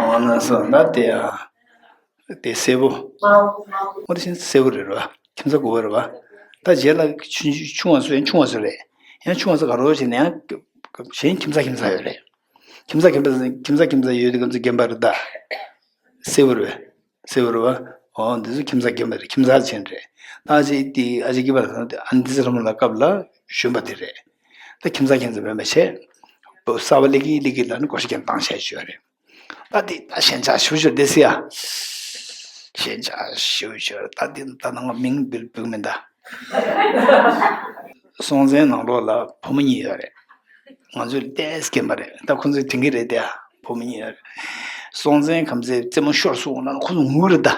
ཨ་ན་སོ་ན་དེ་ཡ། དེ་སེར་པོ། ཨོ་དེ་བཞིན་སེར་པོ་རེད་བ། ཁྱིམ་ཚང་དགུ་པ་རེད་བ། ད་རྗེས་ལ་ཆུང་ཆུང་བ་ཚོ་ཡང་ཆུང་བ་ཚོ་རེད། ཡང་ཆུང་བ་ཚོ་ག་རོ་བྱས་ནས་ཡང་གཞན་ཁྱིམ་ཚང་ཁྱིམ་ཚང་ཡོད་རེད། ཁྱིམ་ཚང་ཁྱིམ་ཚང་ཁྱིམ་ཚང་ཁྱིམ་ཚང་ཡོད་དུས་ཁོ་ཚོ་རྒན་པ་རེད་ད། སེར་པོ་རེད་བས། སེར་པོ་རེད་བ། ཨོ་འདི་ཚོ་ཁྱིམ་ཚང་རྒན་པ་རེད། ཁྱིམ་ཚང་ཆེན་རེད། ད་ཨ་ཅེ་དེ་ཨ་ཅེ་གི་པ་ཨ་འདི་ཚོ་ར་མོ་ལ་སྐབས་ལ་གཞོན་པ་དེ་རེད། ད་ཁྱིམ་ཚང་ཁྱིམ་ཚང་མེད་པ་བྱས། གསར་པ་སླེབས་ཀྱིན་སླེབས་ཀྱིན་ལ་ནི་སྒོར་གཞས་ཀྱང་བཏང་བྱས་བྱོས་རེད། ད་འདི་ད་ཞེན་ཆགས་ཞུ་ཞུ་བསྡད་སི་ཡ། ཞེན་ཆགས་ཞུ་ཞུ་ད་འདི་ད་ནང་མིང་འབུལ་འབུལ་མིན་ད། སྲོང་བཙན་ནང་ལོགས་ལ་བུ་མོ་གཉིས་ཡོད་རེད། ང་ཚོས་ལྟས་སྐྱེན་པ་རེད་ད། ཁོ་ཚོས་དྲན་གྱི་རེད་དེ་ཡ། བུ་མོ་གཉིས་ཡོད་རེད། སྲོང་བཙན་ཁམས་ཚེ་རྩེད་མོ་ཤོར་སོང་ན་ཁོ་ཚོ་ངུ་རེད་ད།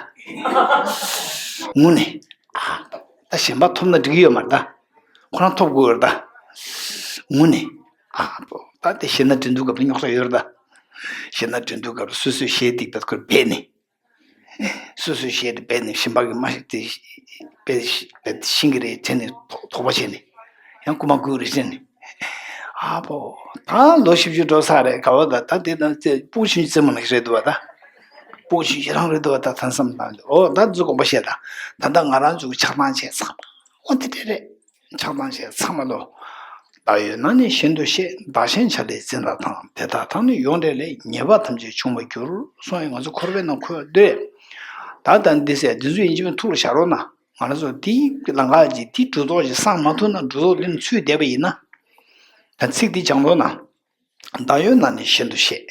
ངུ་ནས་ཨ་ད་གཞན་པ་ཐོབ་ན་འགྲིག་གི་ཡོད་མ་རེད་ད། ཁོ་རང་ཐོབ་དགོས་རེད་ད། ངུ་ནས་ཨ་ད་དེ་ཞེ་ན་དྲན་དུས་སྐབས་ལ་རྙོག་དྲ་ཡོད་རེད་ད། ཞེ་ན་དྲན་དུས་སྐབས་ལ་སོ་སོའི་ཞལ་འདི་བེད་ཁོར་སྦས་ནས། སོ་སོའི་ཞལ་དེ་བེད་ནས་ཞིམ་པ་གི་མ་ཞིག་དེ་བེད་བེད་ཤིང་གི་རེད་དྲན་ནས་དོགས་པ་བྱས་ནས། ཡང་རྐུ་མ་རྐུ་རེད་དྲན་ནས། ཨ་ཕོ། ད་ལོ་བཞི་བཅུ་འགྲོ་ས་རེད་ག་བ་ད་ད་དེ་ད་ཚེ་སྤུ་གུ་ཆུང་ཆུང་རྩེད་མོ་ལ་རེད་འདུག་བ་ད། སྤུ་གུ་ཆུང་ཆུང་རང་རེད་འདུག་བ་ད་ད་བསམ་ད་འདུག་ཨོ་ད་འཛུ་དགོངས་པ་བཞེས་ད། ད་ད་ང་རང་ཚོ་གི་ཆགས་སྡང་བྱས་ཚང་མ་འོ་དེ་འདྲས་རེད། ཆགས་སྡང་བྱས་ཚང་མ་ལོ། བདག་ཡོད་ན་ནི་གཞན་དུ་བཤད། བདག་གཞན་ཆ་ལས་འཛིན་དང་ཕངས། དེ་དག་དང་ནི་ཡོངས་འབྲེལ་ལས། ཉེས་པ་ཐམས་ཅད་བྱུང་བར་འགྱུར། སོང་ཡང་ང་ཚོ་འཁོར་བའི་ནང་འཁོད་འདོད། ད་ལྟ་འདི་ཟེར་འདི་ཚོ་ཡིན་གཅིག་མིན་ཐུགས་ལ་བཞག་རོགས་གནང་། ང་རང་ཚོ་འདི་ལམ་ཁ་ཅིག་འདི་གྲུབ་ཐོབ་ཅིག་སངས་མ་ཐུབ་ན་གྲུབ་ཐོབ་འདི་ནས་ཚུད་བསྡད་པ་ཡིན་ན། ད་ཚིག་འདི་སྦྱང་རོགས་གནང་། བདག་ཡོད་ན་ནི་གཞན་དུ་བཤད།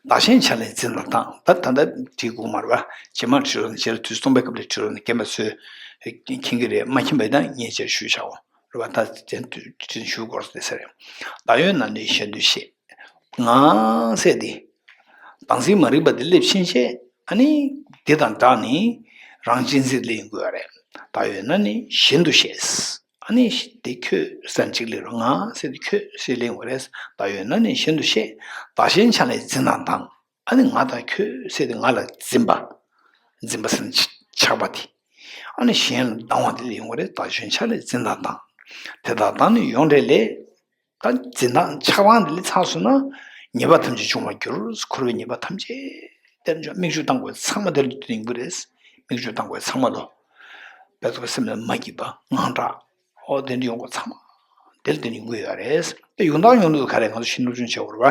བདག་གཞན་ཆ་ལས་འཛིན་དང་ཕངས། ད་ད་ལྟ་བྲིས་དགོས་མ་རེད་བ། རྗེས་མར་བྲིས་རོགས་གནང་། རྗེས་ལ་དུས་སྟོང་པའི་སྐབས་ལ་བྲིས་རོགས་གནང་། རྒན་པ་ཚོས་མཁྱེན་གྱི་རེད། མ་མཁྱེན་པ་ཡིན་ན་ངས་ཅིག་ཞུས་བཞག་འོ། རེད་བ། ད་དེ་དུས་དེ་ཞུ་དགོས་རེད་ཟེར། བདག་ཡོད་ན་ནི་གཞན་དུ་བཤད། ང་ཟེར་དེ། བདག་འཛིན་མ་རིག་པ་དེ་སླེབས་ཕྱིན་ཆད་ཨ་ནི་དེ་དང་སྦྲགས་ནས་རང་གཅེས་འཛིན་ལེན་དགོས་པ་རེད། བདག་ཡོད་ན་ནི་གཞན་དུ་བཤད། ཨ་ནི་དེ་ཁྱོད་ཟེར་གཅིག་ལེན་རོགས། ང་ཟེར་དེ་ཁྱོད་ཟེར་ལེན་དགོས་རེད། བདག་ཡོད་ན་ནི་གཞན་དུ་བཤད། བདག་གཞན་ཆ་ལས་འཛིན་དང་ཕངས། ཨ་ནི་ང་དང་ཁྱོད་ཟེར་དེ་ང་ལ་འཛིན་པ། འཛིན་པ་ཟེར་ན་ཆགས་པ་དེ། ཨ་ནི་གཞན་ལ་སྡང་བ་དེ་ལེན་དགོས་རེད། བདག་གཞན་ཆ་ལས་འཛིན་དང་ཕངས། དེ་དག་དང་ནི་ཡོངས་འབྲེལ་ལས། ད་འཛིན་སྟངས་ཆགས་སྡང་འདི་ལས་ཚར་སོང་ན། ཉེས་པ་ཐམས་ཅད་བྱུང་བར་འགྱུར། འཁོར་བའི་ཉེས་པ་ཐམས་ཅད་དེར་འཇོག་མིག་ཆུ་བཏང་དགོས་ཚང་མ་དེར་འདུག་ཡིན་དགོས་རེད། མིག་ཆུ་བཏང་དགོས་ཚང་མ་ལོ། བེད་ཐོག་སེམས་ལ་མ་སྐྱིད་པ་དངངས་སྐྲག་ཨོ་དེ་འདྲ་ཡོང་དགོས་ཚང་མ་དེར་དེ་ཡོང་གི་ཡོད་རེད། དེ་ཡོང་དང་ཡོང་དུས་ག་རེ་ང་ཚོ་ཤིན་ཏུ་ཅུང་ཆེ་བོར་བ།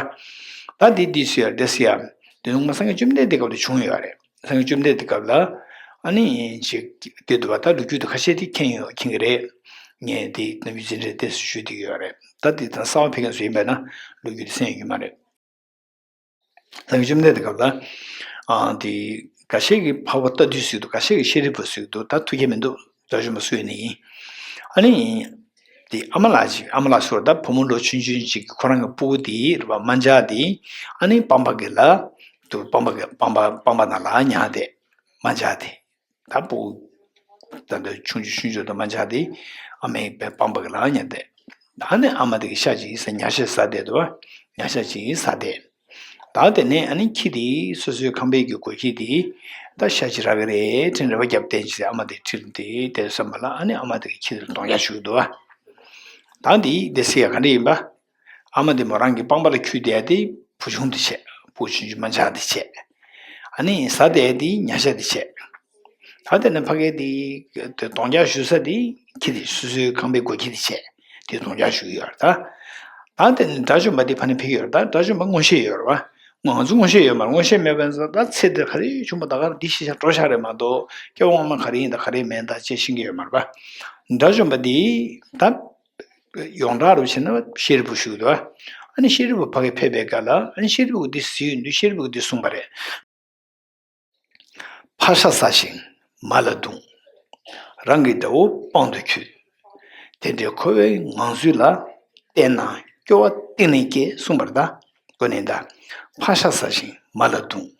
ད་དེ་དེ་སུ་ཡ་དེ་སུ་ཡ། དེ་ནུ་མ་སངས་རྒྱས་བཅོམ་ལྡན་འདས་སྐབས་དུ་བྱུང་ཡོད་རེད། སངས་རྒྱས་བཅོམ་ལྡན་འདས་སྐབས་ལ། ཨ་ནི་ཅིག་དེ་འདུག་བ། ད་ལོ་རྒྱུས་དེ་ཁ་ཤས་དེ་མཁྱེན་ཡོད་མཁྱེན་གྱི་རེད། ངས་དེ་ནམ་རྒྱུན་འཛིན་གྲྭའི་ཏོག་ཙམ་ཞུས་བསྡད་ཀྱི་ཡོད་རེད། ད་དེ་དང་གསར་པ་ཕེབས་མཁན་ཚོ་ཡིན་པས་ན་ལོ་རྒྱུས་དེ་གསན་ཡོད་ཀྱི་མ་རེད། སངས་རྒྱས་བཅོམ་ལྡན་འདས་སྐབས་ལ། ཨ་དེ་འགའ་ཤས་ཀྱིས་འཕགས་པ་ལྟ་དུས་ཟེར་གྱི་འདུག་འགའ་ཤས་ཀྱིས་ཤཱ་རིའི་བུ་ཟེར་གྱི་འདུག་ད་ཐུགས་ཁྱད་མི་འདུག་དགྲ་བཅོམ་པ་སུ་ཡིན་ནའི་ཡིན། ཨ་ནི། དེ་ཨ་མ་ལགས་ཅིག་ཨ་མ་ལགས་ཟེར་བ་ད་བུ་མོ་ལོ་ཆུང་ཆུང་ཅིག་ཁོ་རང་གི་སྤུ་གུ་དེ་རེད་པ། རྨ་བྱ་དེ། ཨ་ནི་སྤང་པ་གི་ལ། དུ་སྤང་པ་གི་སྤང་པ་སྤང་པ་ནང་ལ་ཉལ་བསྡད། རྨ་བྱ་དེ། ད་སྤུ་གུ་ ད་ལྟ་ཆུང་ཆུང་ཆུང་ཆུང་དུ་མ་ཆགས་ཏེ་ཨ་མའི་སྤངས་པ་གི་ལག་ཉར་བསྡད། ཨ་ནི་ཨ་མ་དེ་གི་ཤ་ཅིག་ཟ། ཉ་ཤ་ཟ་བསྡད་འདུག་བ། ཉ་ཤ་ཅིག་ཟ་བསྡད། ད་དེ་ནས་ཨ་ནི་ཁྱི་དེ་སོ་སོའི་ཁང་པའི་གི་སྒོ་ཁྱི་དེ་ད་ཤ་ཅིག་རག་གི་རེད་དྲན་རེ་བ་བརྒྱབ་བསྡད་ཅིག་ཨ་མ་དེ་ཁྲིད་དེ་བསྡད་བསམ་པ་ལ། ཨ་ནི་ཨ་མ་དེ་གི་ཁྱི་དེ་ལ་གདོང་རྒྱག་ཞུ་གི་འདུག་བ། ད་འདི་དེ་སྲིད་ཡ་ག་འདྲ་ཡིན་པ། ཨ་མ་དེ་མོ་རང་གི་སྤངས་པ་ལ་འཁྱུད་བསྡད་དེ་བུ་ཆུང་དེ་བྱས། བུ་ཆུང་ཆུང་མ་ཆགས་དེ་བྱས། ཨ་ནི་ཟ་བསྡད་དེ་ཉ་ཤ་དེ་བྱས། ད་དེ་ནས་ཕ་གི་དེ་དེ་གདོང་རྒྱག་ཞུ་ས་དེ་ཁྱི་དེ་སོ་སོའི་ཁང་པའི་སྒོ་ཁྱི་དེ་བྱས། དེ་གདོང་རྒྱག་ཞུ་གི་ཡོད་རེད་ད། ད་དེ་ནས་དགྲ་བཅོམ་པ་དེ་ཕ་ནས་ཕེབས་ཀྱི་ཡོད་རེད་ད། དགྲ་བཅོམ་པ་མངོན་ཤེས་ཡོད་རེད་བ། ང་ཚོ་མངོན་ཤེས་ཡོད་མ་རེད། མངོན་ཤེས་མེད་པ་ཡིན་ཙང་ད་ཚེ་འདིར་ག་རེ་བྱུང་བ་ད་ག་རེ་འདི་ཤི་ཤ་འགྲོ་ཤ་རེད་མ་གཏོགས་སྐྱེ་བ་སྔོན་མ་ག་རེ་ཡིན་ད་ག་རེ་མེད་ད་ཅེས་ཤེས་ཀྱི་ཡོད་མ་རེད་པ། དགྲ་བཅོམ་པ་འདི་ད་ཡོངས་གྲགས་རུ་བྱས་ན་ཤཱ་རིའི་བུ་ཞུ་གི་འདུག་ཨ་ནི་ཤཱ་རིའི་བུ་ཕ་གི་ཕེབས་པའི་སྐབས་ལ་ཨ་ནི་ཤཱ་རིའི་བུ་འདི་གཟིགས་ཡོང་དུས་ཤཱ་རིའི་བུ་འདི་གསུངས་པ་རེད། ཕག་ཤ་ཟ་ཞིང་མ་ལ་བརྡུངས། རང་གི་དགྲ་བོ་དཔང་དུ་འཁྱུད། དེ་འདྲའི་འཁོར་བའི་ངང་ཚུལ་ལ། བལྟས་ན་སྐྱོ་བ་གཏིང་ནས་སྐྱེ། གསུངས་པ་རེད་ད། ཀོ་ནི་ད། ཕག་ཤ་ཟ་ཞིང་མ་ལ་བརྡུངས།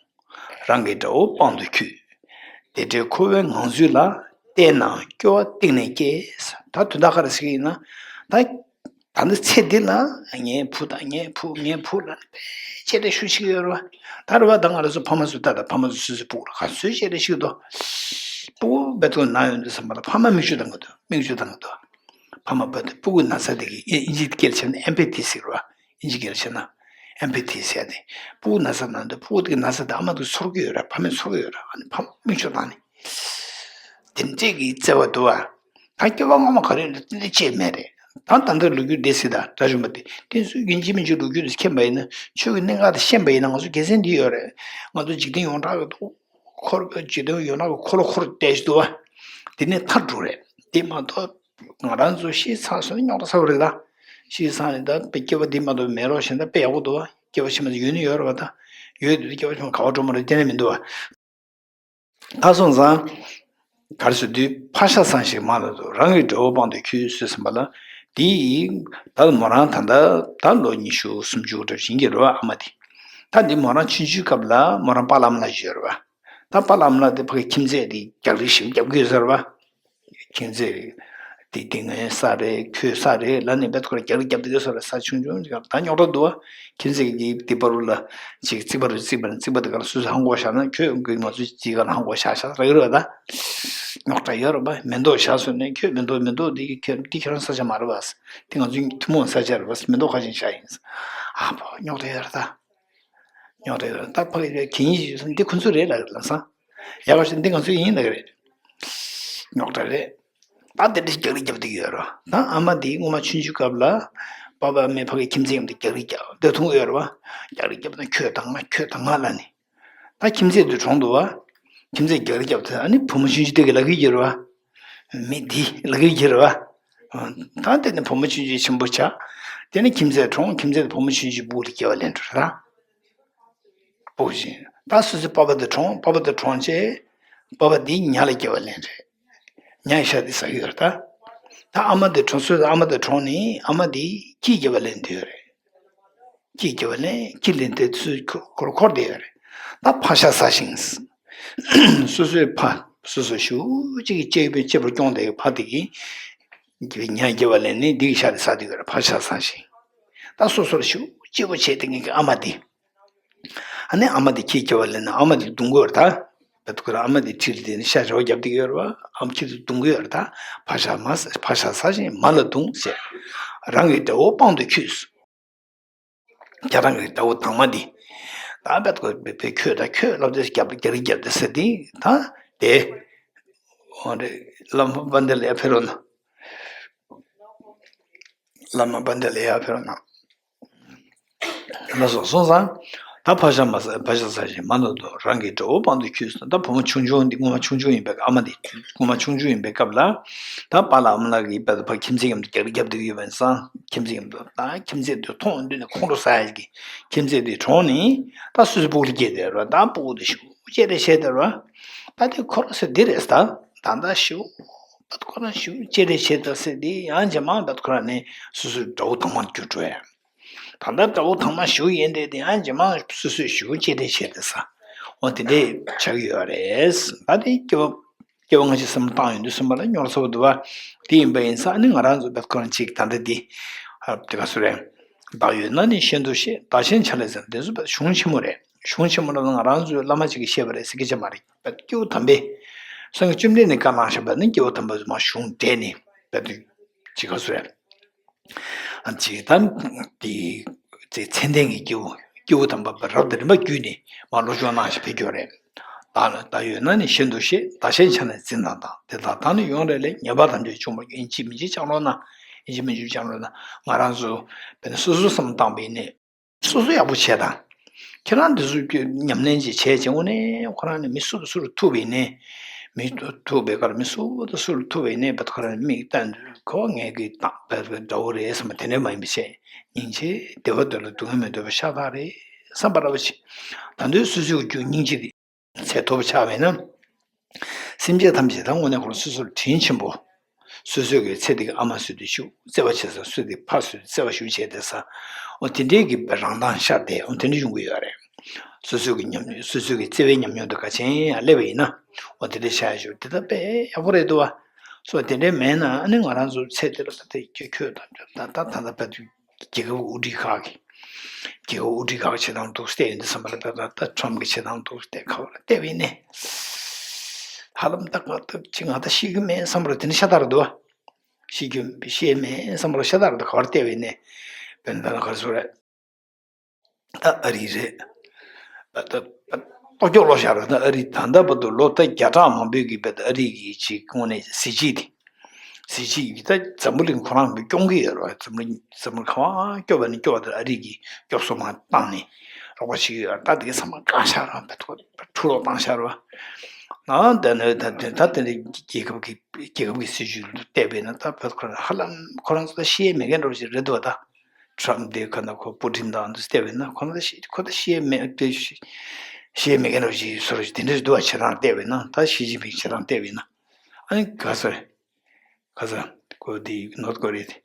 རང་གི་དགྲ་བོ་དཔང་དུ་འཁྱུད། དེ་འདྲའི་འཁོར་བའི་ངང་ཚུལ་ལ། བལྟས་ན་སྐྱོ་བ་གཏིང་ནས་སྐྱེ། ད་དོན་དག་ག་རེ་ཟེར་གྱི་ཡིན་ན། ད། ད་ནི་ཚེ་འདི་ལ་ངའི་བུ་དང་ངའི་བུ་ངའི་བུ་ལ་ནི་དཔེ་ཅེ་རེ་ཞུ་ཞིག་ཡོད་རེད་བ། ད་རེད་བ། ད་ང་རང་ཚོ་ཕ་མ་ཚོ་ད་ད་ཕ་མ་ཚོ་སོ་སོའི་སྤུ་གུ་ལ་ག་ཚོད་ཅེ་རེ་ཞིག་འདུག་སྤུ་གུ་བེད་ཐོག་ན་ཡོང་དུས་ཙམ་པ་ལ་ཕ་མ་མིག་ཆུ་བཏང་གི་འདུག་མིག་ཆུ་བཏང་གི་འདུག་ཕ་མ་བེད་ཐོག་སྤུ་གུ་ན་ཚ་དེ་གི་ཨིན་ཇི་སྐད་ཆ་ནི་ཨེམ་པེ་ཐི་ཟེར་བ། ཨིན་ཇི་སྐད་ཆ་ན་ཨེམ་པེ་ཐི་ཟེར་ཏེ། སྤུ་གུ་ན་ཚ་ན་འདུག་སྤུ་གུ་དེ་གི་ན་ཚ་དེ་ཨ་མ་དེ་ཚོར་གི་ཡོད་ར། ཕ་མས་ཚོར་གི་ཡོད་ར། ཨ་ནི་ཕ་མ་མིག་ཆུ་བཏང་ནས། དེ་འདྲས་ཀྱི་བརྩེ་བ་འདུག་ཨ། ད་སྐྱེ་བ་སྔོན་མ་ག་རེ་ཡོད་ན་དེ་འདྲས་ཅེས་མེད་རེད། ད་ད་ལྟ་ལོ་རྒྱུས་འདི་སྲིད་ད་དགྲ་བཅོམ་པ་དེ་དེ་ཚོས་ཡིན་གཅིག་མིན་གཅིག་ལོ་རྒྱུས་འདི་མཁྱེན་པ་ཡིན་ན། ཆོས་ཀྱི་གནད་འགག་དེ་ཤེས་པ་ཡིན་ན། ང་ཚོ་དགེ་མཚན་འདི་ཡོད་རེད། ང་ཚོ་འཇིག་རྟེན་ཡོངས་གྲགས་ཀྱི་ཐོག་འཁོར་འཇིག་རྟེན་ཡོངས་གྲགས་ཀྱི་འཁོར་ལོ་འཁོར་བསྡད་ཀྱི་འདུག་བ། དེ་ནས་མཐར་འགྲོ་རེད། དེ་མ་གཏོགས་ང་རང་ཚོ་ཤི་ཚར་སོང་ན་རྙོག་དྲ་ཚ་པོ་རེད་ད། ཤི་ཚར་ནས་ད་དཔེ་སྐྱེ་བ་འདི་མ་གཏོགས་མེད་རོགས་བྱས་ན་ད་དཔེ་ཡག་པོ་འདུག་བ། སྐྱེ་བ་ཕྱི་མ་ཡོད་ནི་ཡོད་རེད་བ། ད་ཡོད་དུས་སྐྱེ་བ་ཕྱི་མ་ག་བ་འགྲོ་མ་རེད་གཏན་ནས་མི་འདུག་བ། ད་སོང་ཙང་། ག་རེ་ཟེར་དུས་ཕག་ཤ་ཟ་ཞིང་མ་ལ་བརྡུངས། རང་གི་དགྲ་བོ་དཔང་དུ་འཁྱུད་ཟེར་ཟིན་པ་ལ། དེ་ཡིས་ད་མོ་རང་ད་ལྟ་ད་ལོ་ཉི་ཤུ་སུམ་ཅུ་འདྲ་ཞིག་ཡིན་གྱི་རེད་བ། ཨ་མ་དེ། ད་འདི་མོ་རང་ཆུང་ཆུང་སྐབས་ལ་མོ་རང་པཱ་ལགས་ཨ་མ་ལགས་ཡོད་རེད་བ། ད་པཱ་ལགས་ཨ་མ་ལགས་དེ་ཕ་གི་ཁྱིམ་མཚེས་དེ་རྒྱག་རེས་ཤིག་རྒྱབ་ཀྱི་ཡོད་ཟེར་བ། ཁྱིམ་མཚེས་དེ་དེ་ངའི་ས་རེད། ཁྱོད་ས་རེད་ལབ་ནས་བེད་ཁོ་ར་རྒྱག་རེས་རྒྱབ་དེ་ག་སོ་ར། ས་ཆུང་ཆུང་ཅིག་ད་རྙོག་དྲ་འདུག་བ། ཁྱིམ་མཚེས་ཀྱི་དེ་བར་རུ་ལ་ཅིག་རྩིག་པ་རུ་རྩིག་པ་ནས་རྩིག་པ་དེ་ག་ལ་སོ་སོ་ཧང་གོ་བཞག་ན། ཁྱོད་ཀྱིས་ང་ཚོའི་རྩིག་ག་ལ་ཧང་གོ་བཞག་བཞག་རེད་རེད་བ། ད་རྙོག་དྲ་ཡོད་རེད་བ། མེ་ཏོག་བཞག་སོང་ནས་ཁྱོད་མེ་ཏོག་མེ་ཏོག་འདི་ཁྱོད་འདི་ཁྱོད་རང་ས་ཆ་མ་རེད་བ། དེ་ང་ཚོའི་ཐུན་མོང་ས་ཆ་རེད་བ། མེ་ཏོག་ཁ་ཅིག་བཞག་ཡིན། ཨ་ཕོ་རྙོག་དྲ་ཡོད་རེད་ད། རྙོག་དྲ་ཡོད་རེད། ད་ཕ་གི་གན་ཡིན་ཞུས་སོང་། འདི་ཁོ་ཚོ་རེད་ལབ་རེད་ལབ་སོང་། ཡག་པོ་ཞིག་འདི་ང་ཚོ་ཡིན་ལབ་རེད། རྙོག་དྲ་རེད། ད་དེ་འདྲ་ཞིག་རྒྱག་རེས་རྒྱབ་བསྡད་ཀྱི་ཡོད་རེད་བ། ད་ཨ་མ་དེ་སྔོན་མ་ཆུང་ཆུང་སྐབས་ལ་པཱ་ཕ་ཨ་མས་ཕ་གི་ཁྱིམ་མཚེས་མཉམ་དུ་རྒྱག་རེས་རྒྱབ་བསྡད་མཐོང་གི་ཡོད་རེད་བ། རྒྱག་རེས་རྒྱབ་ན་ཁྱོད་དང་ང་ཁྱོད་དང་ང་ལབ་ནས། ད་ཁྱིམ་མཚེས་དེ་གྲོངས་འདུག་བ། ཁྱིམ་མཚེས་རྒྱག་རེས་རྒྱབ་དུས་ཨ་ནི་བུ་མོ་ཆུང་ཆུང་དེ་གིས་ལབ་ཀྱི་ཡོད་རེད་བ། མི་འདི་ལབ་ཀྱི་ཡོད་རེད་བ། ད་དེ་ནི་བུ་མོ་ཆུང་ཆུང་ཆེན་པོ་ཆགས། དེ་ནི་ཁྱིམ་མཚེས་གྲོངས། ཁྱིམ་མཚེས་དེ་བུ་མོ་ཆུང་ཆུང་སྤུ་གུ་ལ་སྐྱེ་བ་ལེན་འགྲོ་རེད་ད། སྤུ་གུ་ཆུང་། ད་སོ་སོའི་པཱ་ཕ་དེ་གྲོངས། པཱ་ཕ་དེ་གྲོངས་རྗེས་པཱ་ཕ་དེ་ཉ་ལ་སྐྱེ་བ་ལེན་རེད། ཉ་ཤ་དེ་ཟ་གི་ཡོད་རེད་ད། ད་ཨ་མ་དེ་གྲོངས། སོ་སོའི་ཨ་མ་དེ་གྲོངས་ནས་ཨ་མ་དེ་ཁྱི་སྐྱེ་བ་ལེན་དུས་ཡོད་རེད། ཁྱི་སྐྱེ་བ་ལེན། ཁྱི་ལེན་དེ་ཚུར་འཁོར་འཁོར་བསྡད་ཡོད་རེད། ད་ཕག་ཤ་ཟ་ཞིང་། སོ་སོའི་ཕ། སོ་སོ་ཞེ་པོ་ཅིག་གི་གཅེས་པའི་གཅེས་པར་སྐྱོང་བསྡད་པའི་ཕ་དེ་གིས་ཉ་སྐྱེ་བ་ལེན་ནས་འདི་གི་ཤ་དེ་ཟ་བསྡད་ཡོད་རེད། ཕག་ཤ་ཟ་ཞིང་། ད་སོ་སོར་ཞེ་པོ་གཅེས་པོ་བྱས་བསྡད་མཁན་གྱི་ཨ་མ་དེ། ཨ་ནི་ཨ་མ་དེ་ཁྱི་སྐྱེ་བ་ལེན་ན་ཨ་མ་དེ་རྡུང་གི་ཡོད་རེད་ད། བེད་ཁོ་ར་ཨ་མ་དེ་ཁྲིད་དེ་ནི་ཤ་རེ་བ་རྒྱབ་བསྡད་ཀྱི་ཡོད་རེད་བ། ཨ་མ་ཁྱི་དེ་རྡུང་གི་ཡོད་རེད་ད། ཕག་ཤ་མ་ཟ། ཕག་ཤ་ཟ་ཞིང་མ་ལ་བརྡུངས་ཟེར། རང་གི་དགྲ་བོ་དཔང་དུ་འཁྱུད། ཁྱེད་རང་གི་དགྲ་བོ་དྭངས་མ་འདི། ད་བེད་ཁོ་བེད་ཁྱོད་ད་ཁྱོད་ལབ་དེ་རྒྱབ་རྒྱ་རི་རྒྱབ་དེ་ཟེར་དེ་ད་དེ། འོ་རེད། བླ་མ་དཔལ་ལྡན་ལ་ཡར་ཕེབས་རོགས་གནང་། བླ་མ་དཔལ་ལྡན་ལ་ཡར་ཕེབས་རོགས་གནང་། ལགས་སོ། སོང་ཙང་། ད་ཕག་ཤ་མ་ཟ། ཕག་ཤ་ཟ་ཞིང་མ་ལ་བརྡུངས། རང་གི་དགྲ་བོ་དཔང་དུ་འཁྱུད་ཟེར། ད་བུ་མོ་ཆུང་ཆུང་འདི་སྔོན་མ་ཆུང་ཆུང་ཡིན་པའི་ཨ་མ་འདི་སྔོན་མ་ཆུང་ཆུང་ཡིན་པའི་སྐབས་ལ། ད་པཱ་ལགས་ཨ་མ་ལགས་ཀྱིས་བེད་ཕ་ཁྱིམ་མཚེས་མཉམ་དུ་རྒྱག་རེས་རྒྱབ་བསྡད་ཀྱི་ཡོད་པ་ཡིན་ཙང་། ཁྱིམ་མཚེས་མཉམ་དུ་ད་ཁྱིམ་མཚེས་དེ་མཐོང་དུས་ནས་ཁོང་ཁྲོ་ཟ་ཡ་གི། ཁྱིམ་མཚེས་དེ་གྲོངས་ནས་ད་སོ་སོའི་སྤུ་གུ་ལ་སྐྱེས་བསྡད་རེད་བ། ད་སྤུ་གུ་དེ་ཞེ་པོ་གཅེས་སྤྲས་བྱས་བསྡད་རེད་བ། ད་དེ་ཁོ་རང་ཚོ་འདི་རེད་ད། ད་ད་ཞེ་པོ་ད་ཁོ་རང་ཞེ་པོ་གཅེས་སྤྲས་བྱས་བསྡད་ཟེར་དེ་ཡང་རྗེས་མ་ད་ཁོ་རང་ནི་སོ་སོའི་དགྲ་བོ་དྭངས་མར་གྱུར་འགྲོ་ཡ། ད་ལྟ་དགྲ་བོ་དྭངས་མ་ཞེ་པོ་ཡིན་དེ་དེ་ཡང་རྗེས་མ་སོ་སོས་ཞེ་པོ་གཅེས་སྤྲས་བྱས་བསྡད་ས། འོ་དེ་འདྲས་ཆགས་ཀྱི་ཡོད་རེད། ད་དེ་སྐྱེ་བ་ སྐྱེ་བ་སྔ་ཕྱི་བསམ་བློ་བཏང་ཡོང་དུས་ཙམ་པ་ལ་རྙོག་ཚ་པོ་འདུག་བ། དེ་ཡིན་པ་ཡིན་ཙང་ཨ་ནི་ང་རང་ཚོ་བེད་ཁོ་རང་གཅིག་ད་ལྟ་འདི། ཨ་དེ་ག་སུ་རེད། བདག་ཡོད་ན་ནི་གཞན་དུ་ཤེས། བདག་གཞན་ཆ་ལས་ཟེར་དེ་ཚོ་བེད་གཞུང་ཆེན་མོ་རེད། གཞུང་ཆེན་མོ་ལ་ང་རང་ཚོའི་བླ་མ་གཅིག་གིས་བཤད་པ་རེད་ཟེར་གྱི་ཅི་མ་རེད། བེད་སྐྱེ་བོ་དམ་པས། སངས་རྒྱས་བཅོམ་ལྡན་འདས་བཀའ་གནང་བཞག་པ་ནི་སྐྱེ་བོ་དམ་པ་ཚོ་མ་གཞུང་འགྲེལ་ནས་བེད་དུ་གཅིག་ག་སུ་རེད། ཅིག་དང་དེ་ཚེ་ཚེ་ལྡན་གྱི་སྐྱེ་བོ་སྐྱེ་བོ་དམ་པ་རབ་དང་རིམ་པ་བརྒྱུད་ནས་མ་བློ་སྦྱོང་གནང་ཞིག་ཕེབས་ཀྱི་ཡོད་རེད། བདག་ལ་བདག་ཡོད་ན་ནི་གཞན་དུ་ཤེས། བདག་གཞན་ཆ་ནས་འཛིན་དང་དང་། དེ་དག་བདག་ནི་ཡོང་རེ་ལས། ཉེས་པ་དང་འདྲེས་བྱུང་བར་འགྱུར། ཡིན་གཅིག་མིན་གཅིག་ཅང་རོགས་གནང་། ཡིན་གཅིག་མིན་གཅིག་ཅང་རོགས་གནང་། ང་རང་ཚོ་བས་ན་སོ་སོ་བསམ་བཏང་བ་ཡིན་ནའི། སོ་སོ་ཡག་པོ་བྱས་དང་། ཁྱེད་རང་འདི་ཚོ་ཉམས་ལེན་ཅིག་བྱས་ཅིང་དངོས་གནས་ཁོ་རང་ནི་མི་སུ་དང་སུ་ལ་ཐུག་པ་ཡིན་ནའི། མི་ཐུག་པའི་ཁར་མི་སུ་དང་སུ་ལ་ཐུག་པ་ཡིན་ནའི་བེད་ཁོ་རང་མིག་ལྟ་འདུག་ཁོ་ངས་ཀྱི་དང་བེད་དགྲ་བོ་རེད་བསམ་པ་དེ་འདྲ་མ་ཡིན་པ་བྱས། སྙིང་རྗེ་བདེ་བ་འདོད་ལ་སྡུག་བསྔལ་མི་འདོད་པ་ཤ་སྟག་རེད་བསམ་པ་ར་བ་ཞིག་ད་དུང་སོ་སོའི་རྒྱུ་སྙིང་རྗེ་དེ། ཚད་མཐོ་པོ་ཆགས་པས་ན། སེམས་ཅན་ཐམས་ཅད་ད་དངོས་གནས་ཁོ་རང་སོ་སོར་དྲིན་ཆེན་པོ། སོ་སོའི་གི་ཚེ་འདི་གི་ཨ་མ་བསུ་དུས་ཤུགས་བརྩེ་བ་བྱེད་ས་སུ་དེ་ཕ་བསུ་དུས་བརྩེ་བ་ཞུ་བྱས་ཏེ་ས། འོ་དེ་འདྲའི་གི་རང་མདངས་ཤར་ཏེ་འོ་དེ་འདྲ་ཡོང་གི་ཡོད་རེད། སོ་སོའི་གི་ཉམས་སོ་སོའི་གི་བརྩེ་བའི་ཉམས་མྱོང་དུ་ག་ཆེན་ཡང་སླེབས་པ་ཡིན་ན། འོ་དེ་འདྲ་ཤར་ཞུ་དེ་ད་དཔེ་ཡག་པོ་རེད་འདུག་བ། སོ་དེ་འདྲའི་མེད་ན་ཨ་ནི་ང་རང་ཚོ་ཚེ་འདི་ལ་ད་དེ་ཁྱོད་ཁྱོད་དང་ད་ད་ད་ད་ད་དུས། རྒྱལ་ཁབ་དབུ་ཁྲིད་ཁག་གིས། རྒྱལ་ཁབ་དབུ་ཁྲིད་ཁག་གིས་བྱེད་སྟངས་འདུག་བལྟས་ཡོང་དུས་ཙམ་པ་ལ་བལྟས་ད་ད་ཁྲམ་གྱི་བྱེད་སྟངས་འདུག་བལྟས་ཁ་བ་ལ་བལྟས་པ་ཡིན་ནའི། ཧ་ལམ་ད་ང་ད་ཅི་ང་ད་ཤེས་ཀྱི་མེད་བསམ་པ་ལ་དེ་ནི་ཤ་སྟག་རེད་འདུག་ཤེས་ཀྱི་ཤེས་མེད་བསམ་པ་ལ་ཤ་སྟག་རེད་འདུག་ག་བར་བལྟས་པ་ཡིན་ནའི། བལྟས་ད་ལ་ག་རེ་ཟེར་རེད། ད་ཨ་རི་རེད། ད་ད་ལྟོ་སྐྱོ་ལོ་ཤར་བ་ད་ཨ་རི་ད་ལྟ་བར་དུ་ལོ་ད་བརྒྱ་ཕྲག་མང་པོའི་གི་བལྟས་ཨ་རི་གི་ཅིག་དངོས་གནས་གཟི་བརྗིད་དེ། གཟི་བརྗིད་ཀྱིས་ད་འཛམ་བུ་གླིང་ཁོ་རང་གིས་སྐྱོང་གི་ཡོད་རེད་བ། འཛམ་བུ་འཛམ་བུ་གླིང་ག་བ་སྐྱོབ་པ་ནི་སྐྱོབ་པ་དེ་ཨ་རི་གིས་སྐྱོབ་གསོ་མ་བཏང་ནས་རོགས་པ་བྱེད་ཀྱི་ཡོད་རེད། ད་དེ་གའི་ཚང་མ་བཀག་བཞག་རེད་བ། ཕར་འཁྲུག་འཁྲུག་ལོག་བཏང་བཞག་རེད་བ། ཨ་ད་ནི་ད་དེ་ད་དེ་འདྲའི་རྒྱལ་ཁབ་ཀྱི་རྒྱལ་ཁབ་ཀྱི་སྲིད་བྱུས་ལ་བལྟས་པས་ན་ད་བོད་ཁོ་རང་ཧ་ལམ་ཁོ་རང་ཚོ་ད་ཤེས་ཡས་མེད་མཁན་འདྲ་བོ་ཞིག་རེད་འདུག་བ། ད་ཁྲམ་དེ་ག་ན་ཁོ་པུ་ཊིན་དང་འདི་བལྟས་པས་ན་ཁོ་ན་ད་ཤེས་ཁོ་ད་ཤེས་ཡས་མེད་དེ་ཤེས་ཡས་མེད་མཁན་འདྲ་བོ་ཞིག་བཟོ་འདྲ་ཞིག་དེ་འདྲ་ཞིག་འདུག་བ། ཁྱེད་རང་བལྟས་པས་ན་ད་ཞི་ཅིན་ཕིང་ཁྱེད་རང་བལྟས་པས་ན། ཨ་ནི་ག་ས་རེད། ག་ས་ཁོ་དེ་ནོར་ཐ་ཀོ་རི་ཡ་དེ།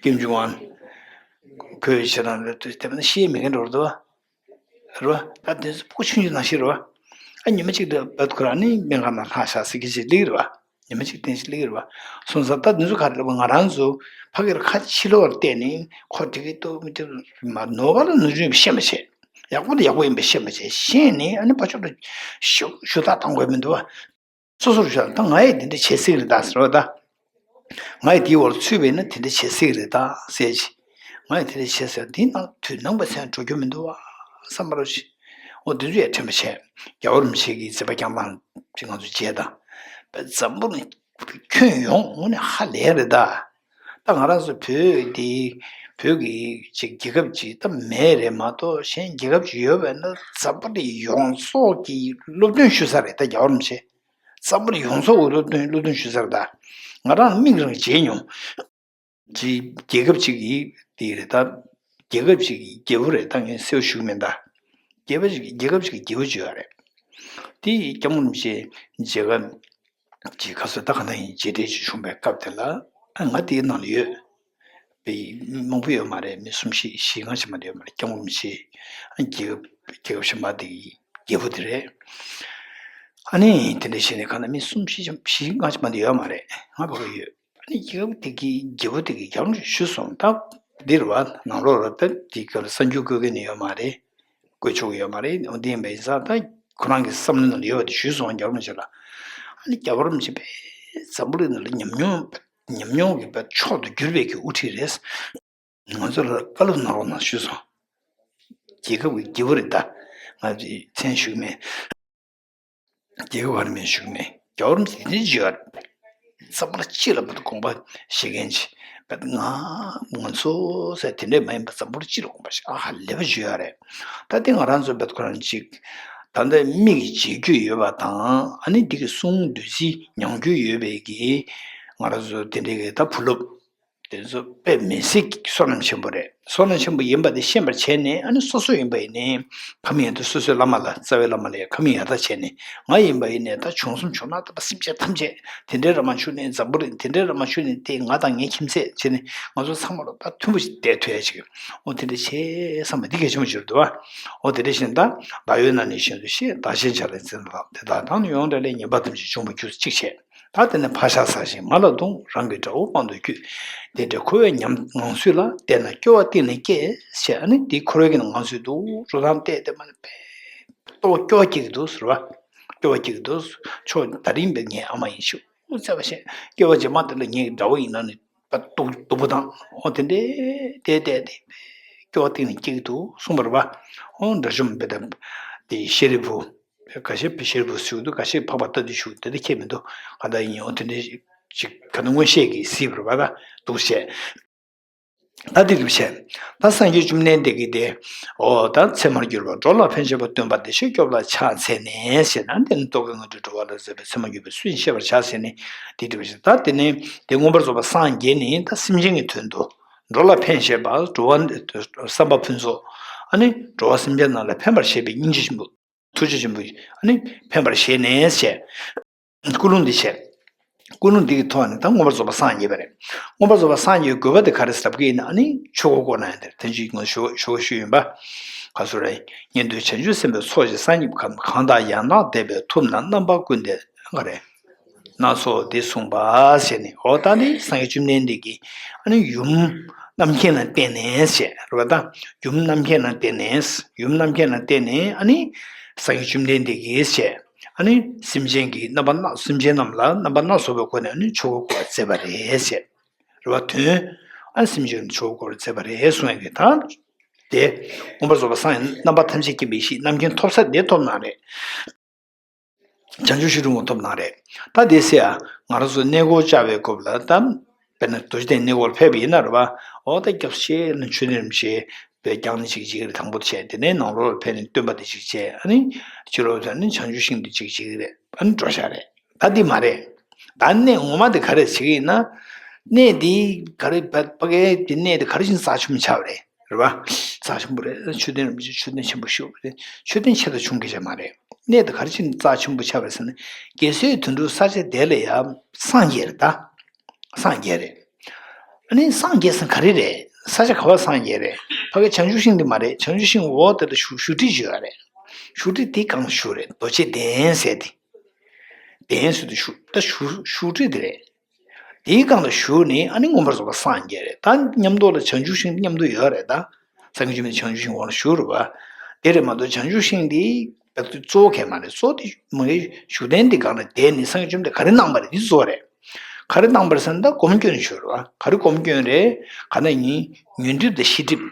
ཀིམ་ཇོང་ཨན། ཁོས་ཁྱེད་རང་ལ་དུས་དེ་བས་ན་ཤེས་མི་མཁན་འགྲོ་རེད་བ། རེད་བ། ད་དེ་ཚོ་ཕྲུ་གུ་ཆུང་ཆུང་ནང་བཞིན་རེད་བ། ཨ་ཉི་མ་གཅིག་ཏུ་བོད་ཁོ་རང་ནི་སྨན་ཁང་ནང་ལྷག་བཞག་ཟེར་གྱི་ཅིག་སླེབས་རེད་བ། ཉི་མ་གཅིག་ཐེངས་ཤིག་སླེབས་རེད་བ། སོང་ཙང་ད་འདི་ཚོ་ག་རེ་ལབ་པ། ང་རང་ཚོ་ཕ་གིར་ཁ་ཕྱི་ལོགས་ལ་བལྟས་ནས་ཁོ་དེ་གི་ཏོ་མི་དེ་མ་ནོར་བ་ལ་ནོར་འཁྲུལ་ཤེས་མ་བྱེད། ཡག་པོ་དེ་ཡག་པོ་ཡིན་པ་ཤེས་མ་བྱེད། ཤེས་ནས་ཨ་ནི་ཕར་ཕྱོགས་ལ་ཞུ་ཞུ་དག་བཏང་དགོས་མི་འདུག་བ། སོ་སོར་བཞག་ད་ང་ཡིས་དེ་འདྲ་བྱེད་སྲིད་རེད་ད་ཟེར་བ་ད། ང་ཡིས་དེའི་འོག་ལ་ཚུད་པ་ཡིན་ན་དེ་འདྲ་བྱེད་སྲིད་རེད་ད་ཟེར་གྱི། ང་ཡིས་དེ་འདྲ་བྱེད་ཟེར་འདི་ནང་དུས་ནང་པ་ཚན་འགྲོ་རྒྱུ་མི་འདུག་བ་བསམ་པ་རོ་ཞིག་འོ་དེ་ཚོ་ཡང་དྲན་པ་བྱས། རྒྱལ་བ་རིན་པོ་ཆེ་གི་མཛད་པ་བསྐྱངས་སྟངས་ཅིག་ང་ཚོ་མཇལ་དང་། འཛམ་བུ་གླིང་ཁྱོན་ཡོངས་དངོས་གནས་ཧ་ལས་རེད་ད། ད་ང་རང་ཚོ་བོད་འདི་བོད་ཀྱི་ཅིག་རྒྱལ་ཁབ་ཅིག་ད་མེད་རེད་མ་གཏོགས་གཞན་རྒྱལ་ཁབ་ཅིག་ཡོད་པ་ཡིན་ན་འཛམ་བུ་གླིང་ཡོངས་རྫོགས་ཀྱི་སློབ་སྟོན་ཞུ་ས་རེད་ད་རྒྱལ་བ་རིན་པོ་ཆེ། འཛམ་བུ་གླིང་ཡོངས་རྫོགས་ཀྱི་སློབ་སྟོན་སློབ་སྟོན་ཞུ་ས་རེད་ད། ང་རང་མིག་རང་མཇལ་མྱོང་། ཅིག་རྒྱལ་ཁབ་ཅིག་གི་དེ་རེད་ད། རྒྱལ་ཁབ་ཅིག་གི་རྒྱལ་པོ་རེད་ད། ངས་གསལ་པོ་ཞུ་གི་མིན་ད། རྒྱལ་ཁབ་ཅིག་གི་རྒྱལ་ཁབ་ཅིག་གི་རྒྱལ་པོ་ཅིག་ཡོད་རེད། དེ་སྐྱབས་མགོན་རིན་པོ་ཆེ་མཇལ་ཁ་ཅིག་ག་ཚོད་ད་ག་ན་ཡིན་མཇལ་འཕྲད་ཅིག་བྱུང་བའི་སྐབས་དེ་ལ་ཨ་ང་དེའི་ནང་ལ་ཡོད། པའི་མི་མང་པོ་ཡོད་མ་རེད། མི་གསུམ་བཞི་བཞི་ལྔ་ཅིག་མ་གཏོགས་ཡོད་མ་རེད། སྐྱབས་མགོན་རིན་པོ་ཆེ་ཨ་རྒྱལ་ཁབ་རྒྱལ་ཁབ་གཞན་པ་དེ་གི་རྒྱལ་པོ་དེ་རེད། ཨ་ནི་དེ་འདྲ་བྱས་ནས་གང་ལྟར་མི་གསུམ་བཞི་ཅིག་བཞི་ལྔ་ཅིག་མ་གཏོགས་ཡོད་མ་རེད། ང་བ་ག་ཡོད། ཨ་ནི་རྒྱལ་ཁབ་དེ་གི་རྒྱལ་པོ་དེ་གི་རྒྱལ་བ་ཞུས་སོང་། ད་འདིར་བ་ནང་ལོགས་ལ་ད་དེ་ག་ལ་གསར་འགྱུར་བཀོད་མཁན་ཡོད་མ་རེད། བཀོད་ཆོག་གི་ཡོད་མ་རེད། འོ་འདི་ཡིན་པ་ཡིན་ཙང་ད་ཁོ་རང་གི་བསམ་བློའི་ནང་ལ་ཡོད་པ་དེ་ཞུས་སོང་རྒྱལ་བ་རིན་པོ་ཆེ་ལ། ཨ་ནི་རྒྱལ་བ་རིན་པོ་ཆེ་དཔེ་འཛམ་བུ་གླིང་ནང་ལ་ཉམས་མྱོང་ཉམས་མྱོང་གི་དཔེ་མཆོག་ཏུ་གྱུར་པའི་གི་དབུ་ཁྲིད་རེད། ང་ཚོ་ལ་བཀའ་སློབ་གནང་རོགས་གནང་ཞུས་སོང་། རྒྱལ་ཁབ་ཀྱི་རྒྱལ་པོ་རེད་ད། ང་ཚོས་མཚན་ཞུ་གི་མེད། རྒྱལ་ཁབ་ག་རེ་མིན་ཞུ་གི་མེད། རྒྱལ་བ་རིན་པོ་ཆེ་དེ་འདྲ་ཅིག་ཡོད་རེད། བསམ་པ་ལ་ཅི་ལ་བར་དུ་དགོངས་པ་བཞེས་མཁན་ཅིག་བར་དུ་ང་ང་ཚོ་ཟེར་དེ་འདྲ་མ་ཡིན་པ་འཛམ་བུ་གླིང་སྤྱི་ལ་དགོངས་པ་བཞེས་ཨ་ཧ་ལས་པ་ཅིག་ཡོད་རེད། ད་ལྟའི་ང་རང་ཚོ་བར་དུ་ཁོ་རང་ཅིག་ད་ལྟ་མིག་གིས་མཇལ་རྒྱུ་ཡོད་པ་དང་ཨ་ནི་འདི་གི་གསུང་བདུད་རྩི་མྱང་རྒྱུ་ཡོད་པའི་གི་ང་རང་ཚོ་དེ་འདྲའི་གི་ད་བུ་སློབ། དེ་ཚོ་དཔེ་མི་སྲིད་ཀྱི་བསོད་ནམས་ཆེན་པོ་རེད། བསོད་ནམས་ཆེན་པོ་ཡིན་པ་དེ་ཤེས་པར་བྱས་ནས། ཨ་ནི་སོ་སོ་ཡིན་པ་ཡིན་ནའི་ཁ་མིན་ཡང་དུ་སོ་སོའི་བླ་མ་ལ། རྩ་བའི་བླ་མ་ལ་ཡང་ཁ་མིན་ཡང་དག་བྱས་ནས། ང་ཡིན་པ་ཡིན་ནའི་ད་བྱུང་སོང་བྱུང་ན་ད་སེམས་ཅན་ཐམས་ཅད། དེ་འདྲའི་ར་མ་བྱུང་ནས་འཛམ་བུ་གླིང་། དེ་འདྲའི་ར་མ་བྱུང་ནས་དེ་ང་དང་ངའི་ཁྱིམ་མཚེས་བྱས་ནས་ང་ཚོ་ཚང་མ་ལ་ད་མཐུན་པོ་ཞིག་བསྡད་ཐུབ་ཡ་ཅིག་འོ་དེ་འདྲ་བྱས་བསམ་པ་འདི་གལ་ཆེན་པོ་ཅིག་རེད་འདུག་བ། འོ་དེ་འདྲ་བཞིན་ད་བདག་ཡོད་ན་ནི་གཞན་དུ་ཤེས། བདག་གཞན་བྱ་ལས་འཛིན་ལ། དེ་དག་དང་ནི་ཡོངས་འབྲེལ་ལས། ཉན་པ་ཐམས་ཅད་འབྱུང་པོ་རྒྱུ། གཅིག་བྱས། ད་དེ་ནས་ཕག་ཤ་ཟ་ཞིང་མ་ལ་བརྡུང་། རང་གི་དགྲ་བོ་དཔང་དུ་གྱུར། དེ་འདྲའི་འཁོར་བའི་ཉམས་ངང་ཚུལ་ལ། བལྟས་ན་སྐྱོ་བ་གཏིང་ནས་སྐྱེ། ཞེས། ཨ་ནི་དེའི་འཁོར་བའི་གི་ངང་ཚུལ་དུ་རུ་དང་བལྟས་ཏེ་མ་ནི་ཕེ་ཏོ་སྐྱོ་བ་སྐྱེ་གི་འདུག་ཟེར་བ། སྐྱོ་བ་སྐྱེ་གི་འདུག་ཁྱོད་ད་རིང་བས་ངའི་ཨ་མ་ཡིན་ཤོག་ཟེར་བ་བྱས། སྐྱེ་བ་རྗེས་མ་དེ་ལ་ངའི་དགྲ་བོ་ཡིན་ན་ནི་སྡུག་སྡུག་པོ་དང་། འོ་དེ་འདྲའི་བལྟས་བལྟས་ཏེ་སྐྱོ་བ་གཏིང་ནས་སྐྱེ་གི་འདུག་གསུངས་པ་རེད་བ། འོ་དགྲ་བཅོམ་པས་ད་དེ་ཤཱ་རིའི་བུ། ཁ་ཤས་ཤཱ་རིའི་བུ་ཟེར་གྱི་འདུག་ཁ་ཤས་འཕགས་པ་ལྟ་དུས་ཞུ་དེ་འདྲ་ཁྱད་མི་འདུག་ག་ད་ཡིན། འོ་དེ་འདྲའི་ཅིག་ག་ད་མངོན་ཤེས་ཀྱིས་གཟིགས་པ་རེད་བ། ད་འདུག་བྱས། ད་འདི་འདྲ་བྱས། ད་སངས་རྒྱས་བཅོམ་ལྡན་འདས་ཀྱིས་དེ། འོ་ད་ཚད་མར་གྱུར་པ་འགྲོ་ལ་ཕན་བྱེད་པ། སྟོན་པ་བདེ་གཤེགས་སྐྱོབ་ལ་ཕྱག་འཚལ་ནས་ཞེ་ན། དེ་ནི་རྟོག་གེའི་ངང་དུ་འགྲོ་བ་ལ་མཛད་པའི་ཚད་མར་གྱུར་པའི་ཚུལ་བཤད་པར་བྱ་ཟེར་ནས་འདི་འདྲ་བྱས། ད་དེ་ནས་དེ་མངོན་པར་རྫོགས་པ་སངས་རྒྱས་ནས་ད་སེམས་ཅན་གྱི་དོན་དུ། འགྲོ་ལ་ཕན་བྱེད་པ། འགྲོ་བ་བསམ་པ་ཕུན་ཚོགས། ཨ་ནི་འགྲོ་བ་སེམས་ཅན་རྣམས་ལ་ཕན་པར་བྱེད་པའི་སྙིང་རྗེ་ཆེན་པོ། ཐུགས་རྗེ་ཆེན་པོ། ཨ་ནི་ཕན་པར་བྱས་ནས་ཞེས། ཀུན་སློང་འདི་བྱས། ཀུན་སློང་འདི་གི་ཐོག་ནས་ད་མངོན་པར་རྫོགས་པ་སངས་རྒྱས་པ་རེད། མངོན་པར་རྫོགས་པ་སངས་རྒྱས་དགོས་པ་དེ་ག་རེ་ཟེར་གྱི་ཡིན་ན། ཨ་ནི་ཆོས་འཁོར་བསྐོར་ན་ཡང་དེར་ཐེངས་གཅིག་ངོ་ཞུ་ཞུ་ཞུ་ཡིན་པ། ག་སུ་རེད། ཉན་ཐོས་བྱང་ཆུབ་སེམས་དཔའི་ཚོགས་ཀྱིས་གསང་སྙིང་ཁམས། གང་དག་ཡང་དག་བསྟོད་པའི་ཐུབ་རྣམས། རྣམ་པ་ཀུན་ཏུ་ག་རེ། སྣ་ཚོགས་འདི་གསུངས་པ་ཟེར་ནས། འོ་ད་འདི་སངས་རྒྱས་བཅོམ་ལྡན་འདས་ཀྱིས་ཨ་ནི་ཡུམ་རྣམ་མཁྱེན་ལ་བརྟེན་ནས་ཞེས་རེད་བ། ད་ཡུམ་རྣམ་མཁྱེན་ལ་བརྟེན་ནས། ཡུམ་རྣམ་མཁྱེན་ལ་བརྟེན་ནས་ཨ་ནི་སངས་རྒྱས་བཅོམ་ལྡན་འདས་ཀྱིས་ཞེས། ཨ་ནི་སེམས་ཅན་གྱི་རྣམ་པ་སྣ། སེམས་ཅན་རྣམས་ལ་རྣམ་པ་སྣ་ཚོགས་པའི་སྒོ་ནས་ཨ་ནི་ཆོས་འཁོར་བསྐོར་བ་མཛད་པ་རེད་ཞེས་རེད་བ། དོན་ཨ་ནི་སེམས་ཅན་ཆོས་འཁོར་བསྐོར་བ་མཛད་པ་རེད་གསུངས་ཡོད་གི། ད་དེ་མངོན་པར་རྫོགས་པ་སངས་རྣམ་པ་ཐམས་ཅད་མཁྱེན་པའི་ཡེ་ཤེས་རྣམ་མཁྱེན་ཐོབ་ས་དེ་ཐོབ་ན་རེད། བྱང་ཆུབ་ཤིན་ཏུ་ངོ་ཐོབ་གནང་རེད། ད་དེ་སེ་ཡ། ང་རང་ཚོ་གནས་སྐོར་བཅར་བའི་སྐབས་ལ་ད། དཔེར་ན་རྡོ་རྗེ་གདན་གནས་སྐོར་ཕེབས་པ་ཡིན་ན་རེད་བ། འོ་ད་སྐྱབས་ཆེ་ན་མཆོད་རྟེན་རིན་པོ་ཆེ་བས་བསྐྱངས་ནས་ཅིག་ཅིག་རེད། དང་པོ་བྱས། དེ་ནས་ནང་ལོགས་ལ་ཕེབས་ནས་སྟོན་པ་དེ་ཅིག་བྱས། ཨ་ནི་ཕྱི་ལོགས་ལ་ནི་བྱང་ཆུབ་ཤིང་དེ་ཅིག་ཅིག་རེད། ཨ་ནི་འགྲོ་ཤག་རེད། ད་འདི་མ་རེད། ད་གནས་ངོ་མ་དེ་ག་རེ་བྱེད་ཀྱི་ཡིན་ན། གནས་འདི་ག་རེ་ཕ་ཕ་གའི་དེ་གནས་དེ་ག་རེ་བྱས་ནས་རྩ་ཆེན་པོ་ཆགས་པ་རེད། རེད་བ། རྩ་ཆེན་པོ་རེད། མཆོད་རྟེན་རིན་པོ་ཆེ་མཆོད་རྟེན་ཆེན་པོ་ཞིག་རེད། མཆོད་རྟེན་ཆེ་དང་ཆུང་སྐད་ཆ་མ་རེད། གནས་དེ་ག་རེ་བྱས་ནས་རྩ་ཆེན་པོ་ཆགས་པ་རེད་ཟེར་ན། རྒྱལ་སྲས་དོན་གྲུབ་ས་ཆ་དེ་ལ་ཡ་སངས་རྒྱས་རེད་ད། སངས་རྒྱས་རེད། ཨ་ནི་སངས་རྒྱས་ཟེར་ག་རེ་རེད། ས་ཆ་ག་བ་སངས་རྒྱས་རེད། ཕ་གི་བྱང་ཆུབ་ཤིང་དེ་མ་རེད། བྱང་ཆུབ་ཤིང་འོག་དེ་ལ་བཞུགས་བཞུགས་ཁྲི་ཅིག་ཡོད་རེད། བཞུགས་ཁྲི་དེའི་སྒང་བཞུགས་རེད། རྡོ་རྗེ་གདན་ཟེར་དེ། གདན་ཟེར་དུ་བཞུགས། ད་བཞུགས་བཞུགས་ཁྲི་དེ་རེད། དེའི་སྒང་ལ་བཞུགས་ནས་ཨ་ནི་མངོན་པར་རྫོགས་པ་སངས་རྒྱས་རེད། ད་མཉམ་དུ་ལ་བྱང་ཆུབ་ཤིང་མཉམ་དུ་ཡོད་རེད་ད། སངས་རྒྱས་བཅོམ་ལྡན་བྱང་ཆུབ་ཤིང་འོག་ལ་བཞུགས་རེད་བ། དེ་རེད་མ་གཏོགས་བྱང་ཆུབ་ཤིང་འདི་བདག་ཏུ་གཙོ་བོ་གལ་མ་རེད། གཙོ་བོ་དེ་མ་གི་བཞུགས་གདན་འདི་སྒང་ལ་བསྡད་ནས་སངས་རྒྱས་བཅོམ་ལྡན་ག་རེ་གནང་བ་རེད། འདི་གཙོ་བོ་རེད། ག་རེ་གནང་བ་རེད་ཟེར་ན། ད་སྒོམ་སྐྱོན་བཞུགས་རེད་བ། ག་རེ་སྒོམ་སྐྱོན་རེད། ག་ན་ཡིན། ཉོན་སྒྲིབ་དང་ཤེས་སྒྲིབ།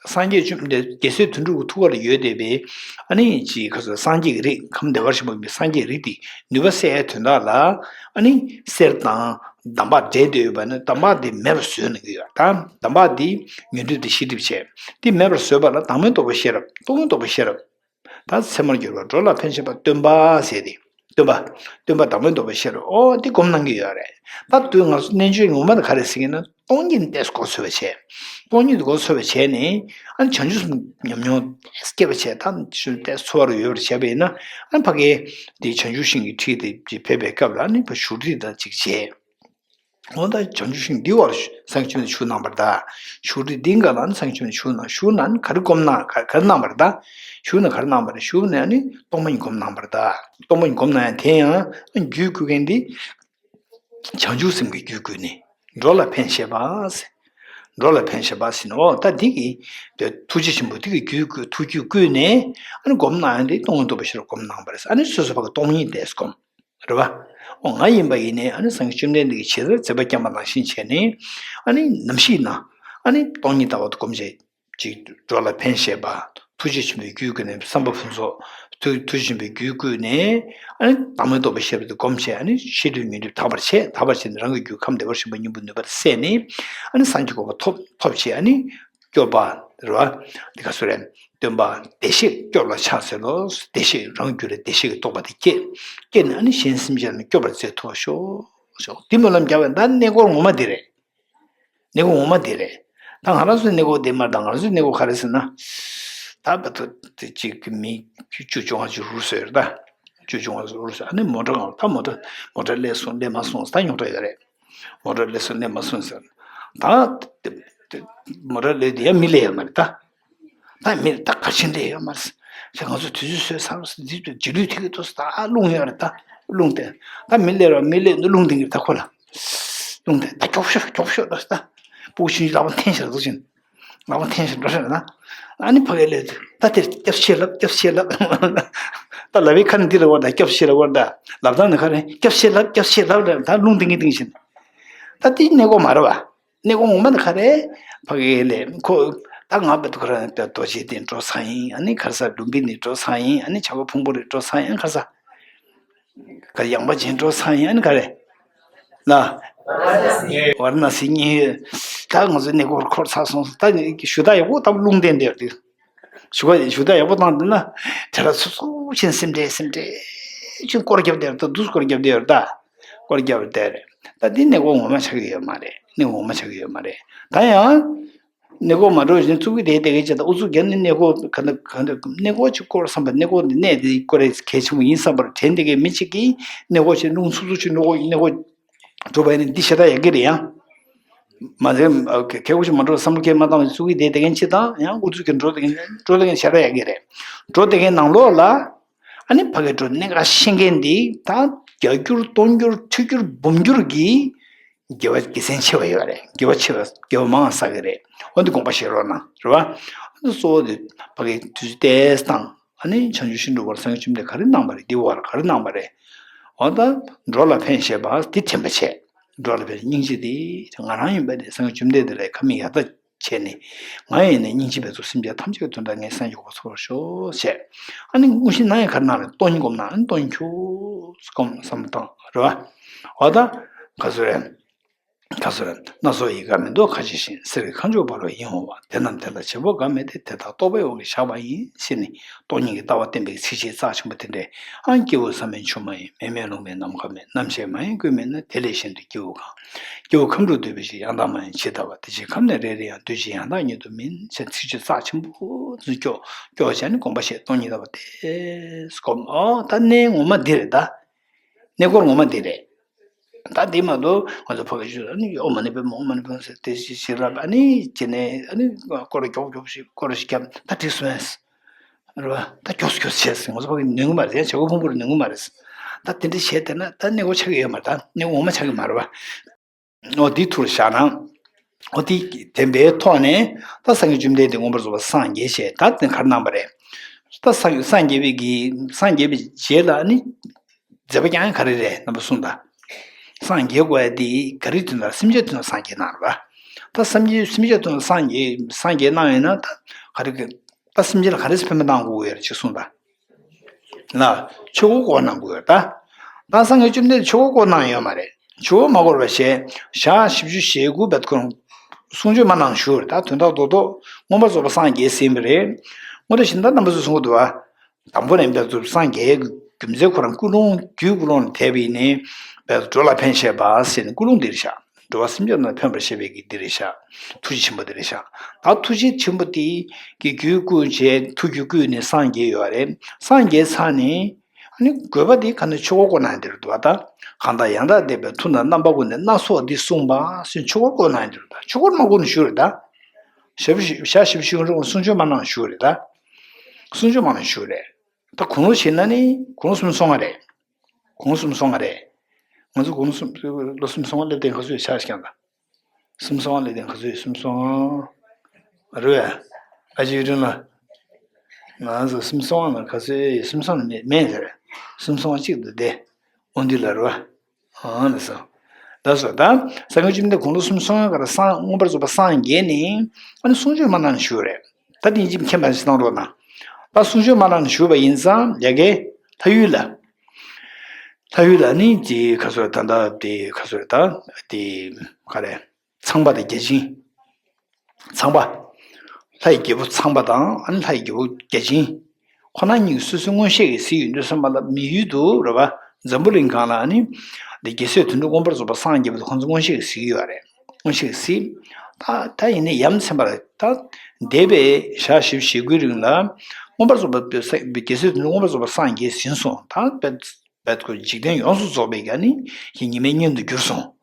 སངས་རྒྱས་བཅོམ་ལྡན་རྒྱལ་སྲས་དོན་གྲུབ་ཀྱི་ཐུགས་ཀ་ལ་ཡོད་བསྡད་པའི་ཨ་ནི་ཅིག་ག་ཚོད་སངས་རྒྱས་ཀྱི་རིགས། ཁམས་བདེ་བར་གཤེགས་པ་ཡིན་པའི་སངས་རྒྱས་རིགས་དེ་ནུས་པ་གསལ་དོན་དག་ལ། ཨ་ནི་གསེར་དང་འདམ་བག་འདྲེས་བསྡད་ཡོད་པ་ནི་འདམ་བག་དེ་མེད་པར་བཟོས་གནང་གི་ཡོད། ད་འདམ་བག་དེ་ཉོན་སྒྲིབ་དེ་ཤེས་སྒྲིབ་བྱས། དེ་མེད་པར་བཟོས་པ་ལ་བདག་མེད་རྟོགས་པའི་ཤེས་རབ། སྟོང་ཉིད་རྟོགས་པའི་ཤེས་རབ། ད་ཚད་མར་གྱུར་པ་འགྲོ་ལ་ཕན་བྱེད་པ་སྟོན་པ་ཟེར་ཏེ། སྟོན་པ། སྟོན་པ་བདག་མེད་རྟོགས་པའི་ཤེས་རབ། ཨོ་དེ་སྒོམ་གནང་གི་ཡོད་རེད། ད་དུས་ང་ཚོ་རྣལ་འབྱོར་ངོ་མ་དེ་ག་རེ་ཟེར་གྱི་ན། སྟོང་ཉིད་ཏོག་ཙམ་མགོ་ཚོད་པ་བྱས། སྟོང་ཉིད་མགོ་ཚོད་པ་བྱས་ནས་ཨ་ནི་བྱང་ཆུབ་ཉམས་མྱོང་ཏོག་ཙམ་སྐྱེས་པ་བྱས། ད་ཞུ་ཏོག་ཙམ་ཚོར་བ་ཡོད་པར་བྱས་པ་ཡིན་ན། ཨ་ནི་ཕ་གིའི་དེ་བྱང་ཆུབ་ཤིང་གི་ཁྲི་དེ་ཕེབས་པའི་སྐབས་ལ་ཨ་ནི་ཕ་བཞུགས་ཁྲི་དང་གཅིག་བྱས། འོ་ད་བྱང་ཆུབ་ཤིང་འདི་བར་སངས་རྒྱས་བཅོམ་ལྡན་འདས་བཞུགས་གནང་བར་གདའ། བཞུགས་ཁྲི་འདི་སྒང་ལ་ནི་སངས་རྒྱས་བཅོམ་ལྡན་འདས་བཞུགས་གནང་། བཞུགས་ན་ནི་ག་རེ་སྒོམ་གནང་། ག་ག་རེ་གནང་བར་གདའ། བཞུགས་ན་ག་རེ་གནང་བར། བཞུགས་ནས་ཨ་ནི་སྟོང་པ་ཉིད་སྒོམ་གནང་བར་གདའ། སྟོང་པ་ཉིད་སྒོམ་གནང་ཡང་དེ་ཡང་རྒྱུད་བསྐུལ་མཁན་འདི་བྱང་ཆུབ་སེམས་ཀྱི་རྒྱུད་བསྐུལ་ནས་འགྲོ་ལ་ཕན་བྱེད་པ་ཟེར། འགྲོ་ལ་ཕན་བྱེད་པ་ཟེར་ནས། འོ་ད་འདི་གི་ཐུགས་རྗེ་ཆེན་པོ་འདི་གི་རྒྱུད་བསྐུལ། ཐུགས་རྒྱུད་བསྐུལ་ནས་ཨ་ནི་སྒོམ་གནང་ཡང་དེ་སྟོང་ཉིད་རྟོགས་པའི་ཤེས་རབ་སྒོམ་གནང་བ་རེད། ཨ་ནི་སོ་སོ་ཕ་གི་སྟོང་ཉིད་དེ་སྒོམ། རེད་བ། འོ་ང་ཡིན་པ་ཡིན་ནའི་ཨ་ནི་སངས་རྒྱས་བཅོམ་ལྡན་འདས་ཀྱིས་བྱས་ཙང་མཛད་པ་བསྐྱངས་པ་ནང་བཞིན་བྱས་ནས། ཨ་ནི་ནམ་ཞིག་ན་ཨ་ནི་སྟོང་ཉིད་ལྟ་བ་དེ་སྒོམ་བྱས་ཅིག་འགྲོ་ལ་ཕན་བྱེད་པ། ཐུགས་རྗེ་ཆེན་པོའི་རྒྱུད་བསྐུལ་ནས་བསམ་པ་ཕུན་ཚོགས། ཐུགས་ཐུགས་རྗེ་ཆེན་པོའི་རྒྱུད་བསྐུལ་ནས་ཨ་ནི་བདག་མེད་རྟོགས་པའི་ཤེས་རབ་དེ་སྒོམ་བྱས། ཨ་ནི་ཤེས་སྒྲིབ་ཉོན་སྒྲིབ་དག་པར་བྱས། དག་པར་བྱས་ནས་རང་གི་རྒྱུད་ཁམས་བདེ་བར་གཤེགས་པ་སྙིང་པོ་ནུས་པ་དེ་གསལ་ནས། ཨ་ནི་སངས་རྒྱས་གོ་འཕང་ཐོབ་ཐོབ་བྱས། ཨ་ནི། སྐྱོབ་པ་རེད་བ། འདི་ག་སུ་རེད། སྟོན་པ་བདེ་གཤེགས་སྐྱོབ་ལ་ཕྱག་འཚལ་ལོ། བདེ་གཤེགས་རང་རྒྱུད་ལ་བདེ་གཤེགས་ཀྱི་རྟོགས་པ་དེ་སྐྱེས། སྐྱེས་ནས་ཨ་ནི་གཞན་སེམས་ཅན་རྣམས་སྐྱོབ་པར་མཛད་ཐུབ་ཤོག་ཤོག་འདི་སྨོན་ལམ་རྒྱག་པའི་ད་གནས་སྐོར་ངོ་མ་འདི་རེད། གནས་སྐོར་ངོ་མ་དེ་རེད། ད་ང་རང་ཚོའི་གནས་སྐོར་དེ་མ་རེད། ད་ང་རང་ཚོའི་གནས་སྐོར་ག་རེ་ཟེར་ན། ད་བར་དུ་དེ་གཅིག་གི་མི་བཅུ་བཅོ་ལྔ་ཅིག་རུལ་སོང་ཡོད་རེད་ད། བཅུ་བཅོ་ལྔ་རུལ་སོང་། ཨ་ནི་མོ་ཊ་གང་ད་མོ་ཊ་མོ་ཊ་སླེབས་སོང་སླེབས་མ་སོང་ད་ཉོ་གྲ་ཡོད་རེད། མོ་ཊ་སླེབས་སོང་སླེབས་མ་སོང་ཟེར། ད་དེ་དེ་མོ་ཊ་སླེབས་དེ་ཡང་མི་སླེབས་ཡོད་མ་རེད་ད། ད་མི་ད་ག་ཕྱིན་ལས་ཡོད་མ་རེད། ང་ཚོ་དུས་ཚོད་བཟོས་ཚར་རྗེས་ལུས་ཐིག་གི་ཐོག་ད་རླུང་ཡོད་རེད་ད། རླུང་དེ་ད་མི་སླེབས་ར་མི་སླེབས་འདུག་རླུང་དེ་གི་ད་ཁོ་ལ་རླུང་དེ་ད་མགྱོགས་ཤོག་མགྱོགས་ཤོག་ད་ད་སྤུ་གུ་ཆུང་ཆུང་ལག་པ་འཐེན་ཤར་འདུག་ཅིང་ལག་པ་འཐེན་ཤར་འགྲོ་ཤར་ན། ཨ་ནི་ཕ་གི་སླེབས་ད་དེར་སྐྱབས་ཆེ་ལབ་སྐྱབས་ཆེ་ལབ། ད་ལབ་པའི་ཁ་ནས་འདི་ལ་བར་ད་སྐྱབས་ཆེ་ལབ་བར་ད་ལབ་སྟངས་ནི་ག་རེ་སྐྱབས་ཆེ་ལབ་སྐྱབས་ཆེ་ལབ་ལབ་ད་རླུང་དེ་གི་དེ་གི་བཞིན། ད་དེ་གནས་སྐོར་མ་རེད་བ། གནས་སྐོར་ངོ་མ་ནི་ག་རེ། ཕ་གི་ལས་ཁོ། ད་ང་བེད་ཁོ་རང་བེད་རྡོ་རྗེ་གདན་འགྲོ་ཚར་ཡིན། ཨ་ནི་ག་རེ་ཟེར་ལུམ་བི་ནི་འགྲོ་ཚར་ཡིན། ཨ་ནི་བྱ་བ་ཕུང་པོ་རི་འགྲོ་ཚར་ཡིན། ཨ་ནི་ག་རེ་ཟེར། ག་ཡངས་པ་ཅན་འགྲོ་ཚར་ཡིན། ཨ་ནི་ག་རེ། ལ། ཝཱ་ར་ཎ་སི་མཉན་ཡོད། ད་ང་ཚོ་གནས་སྐོར་འཁོར་ཚར་སོང་། ད་ཞུ་དག་ཡག་པོ་ད་རླུང་བསྟན་བསྡད་ཡོད་དུས། ཞུ་བ་ཞུ་དག་ཡག་པོ་བཏང་འདུག་ན། དེ་ལ་ཚུགས་ཚུགས་ཆེན་སེམས་ཁྲལ་སེམས་ཁྲལ་ཆེན་སྐོར་རྒྱབ་བསྡད་ཡོད་ད། འདུག་སྐོར་རྒྱབ་བསྡད་ཡོད་ད། སྐོར་རྒྱབ་བསྡད་རེད། ད་འདི་གནས་སྐོར་ངོ་མ་ཆགས་ཀྱི་ཡོད་མ་རེད། གནས་སྐོར་ངོ་མ་ཆགས་ཀྱི་ཡོད་མ་རེད། ད་ཡང་། གནས་སྐོར་མ་འགྲོ་བཞིན་བཙུགས་ཀྱི་དེ་དེ་གའི་ཆེད་དུ་ཨུ་ཚུགས་རྒྱབ་ནས་གནས་སྐོར་ག་འདྲ་ག་འདྲ་གནས་སྐོར་ཅིག་སྐོར་བསམ་པ་གནས་སྐོར་འདི་གནས་དེ་སྐོར་རེ་གལ་ཆེན་པོ་ཡིན་བསམ་པར་དྲན་དེ་གའི་མི་གཅིག་གིས་གནས་སྐོར་ཆེ་རླུང་འཚུབ་འཚུབ་ཆེ་གནས་སྐོར་གནས་སྐོར་གྲུབ་པ་ཡིན་ན་འདི་ཞེ་དྲག་ཡག་གི་རེད་ཡང་། མ་ཟད་གལ་ཆེན་པོ་ཞིག་མ་འགྲོ་བསམ་བློ་ཁས་མ་བཏང་བའི་བཙུགས་ཀྱི་དེ་དེ་གའི་ཆེད་དང་ཡང་ཨུ་ཚུགས་ཀྱི་འགྲོ་དེ་གའི་འགྲོ་དེ་གའི་ཞེ་དྲག་ཡག་གི་རེད། འགྲོ་དེ་གའི་ནང་ལོགས་ལ། ཨ་ནི་ཕ་གི་འགྲོ་གནད་འགག་ཤེས་མཁན་འདི་ད་བརྒྱ་འགྱུར་སྟོང་འགྱུར་ཁྲི་འགྱུར་འབུམ་འགྱུར་གྱིས་དགེ་བ་དགེ་མཚན་ཆེ་བ་ཡོད་རེད། དགེ་བ་ཆེ་བ་དགེ་བ་མང་བསགས་ཀྱི་རེད། འོ་འདི་དགོངས་པ་བཞེས་རོགས་གནང་རེད་བ། འདི་གཙོ་བོ་འདི་ཕ་གི་དུས་ཚོད་ཏོག་ཙམ་བཏང་ཨ་ནི་བྱང་ཆུབ་ཤིང་འབྲུག་པར་སངས་རྒྱས་བཅོམ་ལྡན་ག་རེ་གནང་བ་རེད། འདི་བར་ག་རེ་གནང་བ་རེད། འོ་ད་འགྲོ་ལ་ཕན་བཞེས་པ་འདི་དྲན་པ་བྱས། འགྲོ་ལ་ཕན་སྙིང་རྗེ་འདི་ང་རང་ཡིན་པ་འདི་སངས་རྒྱས་བཅོམ་ལྡན་འདས་ལ་ཁ་མིག་ཡར་ལྟ། བྱས་ནས། ང་ཡིས་ནི་སྙིང་རྗེ་འབད་དོ། སེམས་ཅན་ཐམས་ཅད་ཀྱི་དོན་དག་ངས་སངས་རྒྱས་གོ་ཚོར་ཤོག་ཅེས། ཨ་ནི་དངོས་གཞི་ནང་ཡང་ག་རེ་གནང་རེད། སྟོང་ཉིད་སྒོམ་གནང་། ཨ་ནི་སྟོང་ཉིད་ཁྱོད་སྒོམ་བསམ་བཏང་རེད་བ། འོ་ད། ག་ཚོད་རེད། ག་ཚོད་རེད། སྣ་ཚོགས་ཡི་ག་མེ་ཏོག་ཁ་བྱེ་ཞིང་། གསེར་གྱི་ཁ་མཆུ་འབར་བ་ཡིད་འོང་བ། དེ་རྣམས་དེ་ལ་བྱེད་པོ་འགའ་མེད་དེ། དེ་དག་རྟོག་པའི་དབང་གིས་བཞག་པ་ཡིན། ཟེར་ནས་སྟོང་ཉིད་ཀྱི་ལྟ་བ་བསྟན་པའི་ཚིགས་བཅད་རྩ་ཆེན་པོ་དེ་འདྲས། ཨ་ནི་སྐྱེས་བུ་བསམ་མེད་ཆུང་མ་ཡིན། མེ་མེད་རླུང་མེད་ནམ་མཁའ་མེད། རྣམ་ཤེས་མ་ཡིན་ཀུན་མེད་ན། དེ་ལས་གཞན་དུ་སྐྱེ་བོ་གང་། སྐྱེ་བོ་ཁམས་དྲུག་འདུས་པའི་གཞི། ཡང་དག་མ་ཡིན་ཇི་ལྟ་བ། དེ་ཕྱིར་ཁམས་ནི་རེ་རེ་ཡང་། འདུས་བྱས་ཡང་དག་ཉིད་དུ་མིན། ཞེས་ཚིགས་བཅད་རྩ་ཆེན་པོ་ཚུར་སྐྱོར་སྐྱོར་བྱས་ནས་དགོངས་པ་བཞེས། སྟོང་ཉིད་ལྟ་བ་དེ་སྒོམ། ཨོ་ད་གནས་ངོ་མ་འདི་རེད་ད། གནས་སྐོར་ངོ་མ་འདི་རེད། ད་འདི་མ་གཏོགས་ང་ཚོ་ཕ་གི་ཞུ་ཨ་ནི་ཨོཾ་མ་ཎི་པདྨེ་ཧཱུྃ། ཨོཾ་མ་ཎི་པདྨེ་ཧཱུྃ་ཟེར་དེ་ཞིག་ཞིག་རབ་ཨ་ནི་བྱས་ནས་ཨ་ནི་སྐོར་ར་མགྱོགས་མགྱོགས་ཤིག་སྐོར་ར་ཞིག་བརྒྱབ་ད་འགྲིག་སོང་། རེད་བ། ད་མགྱོགས་སུ་མགྱོགས་སུ་བྱས་སོང་། ང་ཚོ་ཕ་གི་ནུས་གི་མ་རེད། ཡང་བྱ་བ་ཕུང་པོ་རུ་ནུས་གི་མ་རེད། ད་དེ་འདྲ་བྱས་བསྡད་ན་ད་གནས་སྐོར་ཆགས་ཀྱི་ཡོད་མ་རེད། ད་གནས་སྐོར་ངོ་མ་ཆགས་ཀྱི་མ་རེད་བ། འོ་འདི་ཐུར་བཞག་ན། འོ་འདི་དེ་འདྲའི་ཐོག་ནས་ད་སངས་རྒྱས་བཅོམ་ལྡན་འདས་མངོན་པར་རྫོགས་པར་སངས་རྒྱས་བྱས་ད་དེ་ག་རེ་གནང་བ་རེད། ད་སངས་སངས་རྒྱས་པའི་གི་སངས་རྒྱས་པའི་རྗེས་ལ་ནི། མཛད་པ་ཀྱང་ག་རེ་རེད་རྣམ་པ་གསུམ་དང་། སངས་རྒྱས་དགོས་ཡ་དེ་ག་རེ་དོན་དག་སེམས་ཅན་དོན་དག་སངས་རྒྱས་གནང་རེད་བ། ད་སེམས་ཅན་སེམས་ཅན་དོན་དག་སངས་རྒྱས་སངས་རྒྱས་གནང་ཡོད་ན་ད་ག་རེ་གི་ད་སེམས་ཅན་ལ་ག་རེ་ཕན་པ་གནང་དགོས་ཡོད་རེད་ཅེས་གསུངས་དང་། ལ། ཆོས་འཁོར་བསྐོར་གནང་དགོས་ཡོད་ད། ད་སངས་རྒྱས་བཅོམ་ལྡན་འདས་ཆོས་འཁོར་བསྐོར་གནང་ཡོད་མ་རེད། ཆོས་འཁོར་མ་བསྐོར་བ་ཞེས་ཞག་བཞི་བཅུ་ཞེ་དགུ་བེད་ཁོང་གསུང་ཆོས་མ་གནང་ཞུ་རེད། ད་དོན་དག་རྡོག་རྡོག་མངོན་པར་རྫོགས་པ་སངས་རྒྱས་ཟིན་པ་རེད། དངོས་གནས་བཞིན་ད་རྣམ་པ་ཚོས་གསུང་གི་འདུག་བ། དང་པོ་ནས་འབད་ཚུལ་སངས་རྒྱས་རྒྱུ་མཚན་ཁོ་རང་ཀུན་སློང་རྒྱུད་ཀུན་སློང་ལ་དད་པ་ཡིན་ནའི་འབད་འགྲོ་ལ་ཕན་བཞེད་པ་ཟེར་ནས་ཀུན་སློང་འདི་རེད་ཤག་འགྲོ་བ་སེམས་ཅན་རྣམས་ཕན་པར་བྱེད་པའི་གི་འདི་རེད་ཤག་ཐུགས་རྗེ་ཆེན་པོ་འདི་རེད་ཤག་ད་ཐུགས་རྗེ་ཆེན་པོ་དེ་གི་རྒྱུད་བསྐུལ་བྱས་ཐུགས་རྒྱུད་བསྐུལ་ནས་སངས་རྒྱས་ཡོད་རེད། སངས་རྒྱས་ཚར་ནས་ཨ་ནི་དགོས་པ་དེ་ག་ནས་ཆོས་འཁོར་བསྐོར་གནང་འདི་རེད་འདུག་བ། ད་གང་དག་ཡང་དག་བསྟན་པའི་མཐུ་དང་རྣམ་པ་ཀུན་ནས་སྣ་ཚོགས་འདི་གསུངས་པ་ཟེར་ཆོས་འཁོར་བསྐོར་གནང་འདི་རེད། ད་ཆོས་འཁོར་མ་བསྐོར་ནས་ཞུ་རེད་ད། ཞབས་ཞུ་ཞབས་ཞུ་རུང་གསུང་ཆོས་མ་གནང་ཞུ་རེད་ད། གསུང་ཆོས་མ་གནང་ཞུ་རེད། ད་དགུང་ལོ་བྱས་ན་ནི་དགུང་ལོ་སུམ་ཅུ་སོ་ལྔ་རེད། དགུང་ལོ་སུམ་ཅུ་སོ་ལྔ་རེད། ང་ཚོ་དགུང་ལོ་སུམ་ལོ་སུམ་ཅུ་སོ་ལྔ་སླེབས་དེ་ག་ཚོད་ཆགས་ཤག་ད། སུམ་ཅུ་སོ་ལྔ་སླེབས་དེ་ག་ཚོད་སུམ་ཅུ་སོ་ལྔ་རེད་བས། ཨ་ཅེ་ཡུལ་ཁྲིམས་ལ། ང་ཚོ་སུམ་ཅུ་སོ་ལྔ་ལ་ག་ཚོད་སུམ་ཅུ་སོ་ལྔ་མེད་མེད་ཟེར། སུམ་ཅུ་སོ་ལྔ་གཅིག་ཏུ་བསྡད། འོ་འདི་ལ་རེད་བ། ཨང་ལ་སོ། ལགས་སོ་ད། སངས་རྒྱས་བཅོམ་ལྡན་དགུང་ལོ་སུམ་ཅུ་སོ་ལྔ་ག་ར་སངས་མངོན་པར་རྫོགས་པ་སངས་རྒྱས་ནས་ཨ་ནི་གསུང་ཆོས་མ་གནང་ཞུ་རེད། ད་དེ་ཡིན་གཅིག་མཁྱེན་པ་ཞིག་གནང་རོགས་གནང་། ད་གསུང་ཆོས་མ་གནང་ཞུ་བ་ཡིན་ཙང་ཡ་གི་ལྷ་ཡུལ་ལ། ལྷ་ཡུལ་ལ་ནི་དེ་ག་ཚོད་ད་ད་དེ་ག་ཚོད་ད་དེ་ག་རེ་ཚངས་པ་དང་བརྒྱ་བྱིན། ཚངས་པ། ལྷ་ཡི་རྒྱལ་པོ་ཚངས་པ་དང་ཨ་ནི་ལྷ་ཡི་རྒྱལ་པོ་བརྒྱ་བྱིན། ཁོ་ན་གཉིས་ཀྱིས་སོ་སོའི་མངོན་ཤེས་ཀྱིས་གཟིགས་ཡོང་དུས་ཙམ་པ་ལ་མི་ཡུལ་དུ་རེད་བ། འཛམ་བུ་གླིང་སྒང་ལ་ཨ་ནི། འདི་རྒྱལ་སྲས་དོན་གྲུབ་མངོན་པར་རྫོགས་པ་སངས་རྒྱས་པ་དེ་ཁོང་ཚོ་མངོན་ཤེས་ཀྱིས་གཟིགས་ཡོད་རེད། མངོན་ཤེས་ཀྱིས་གཟིགས། ད་ད་ཡིན་ནའི་ཡ་མཚན་པ་ལ་ད་འདས་པའི་ཞག་བཞི་བཅུ་ཞེ་དགུའི་རིང་ལ་མངོན་པར་རྫོགས་པ་རྒྱལ་སྲས་དོན་གྲུབ་མངོན་པར་རྫོགས་པར་སངས་རྒྱས་ཟིན་སོང་། ད་དཔེ་དཔེ་ཁོ་འཇིག་རྟེན་ཡོངས་སུ་རྫོགས་པའི་གི་ཨ་ནི་ཉི་མའི་གཉེན་དུ་གྱུར་སོང་།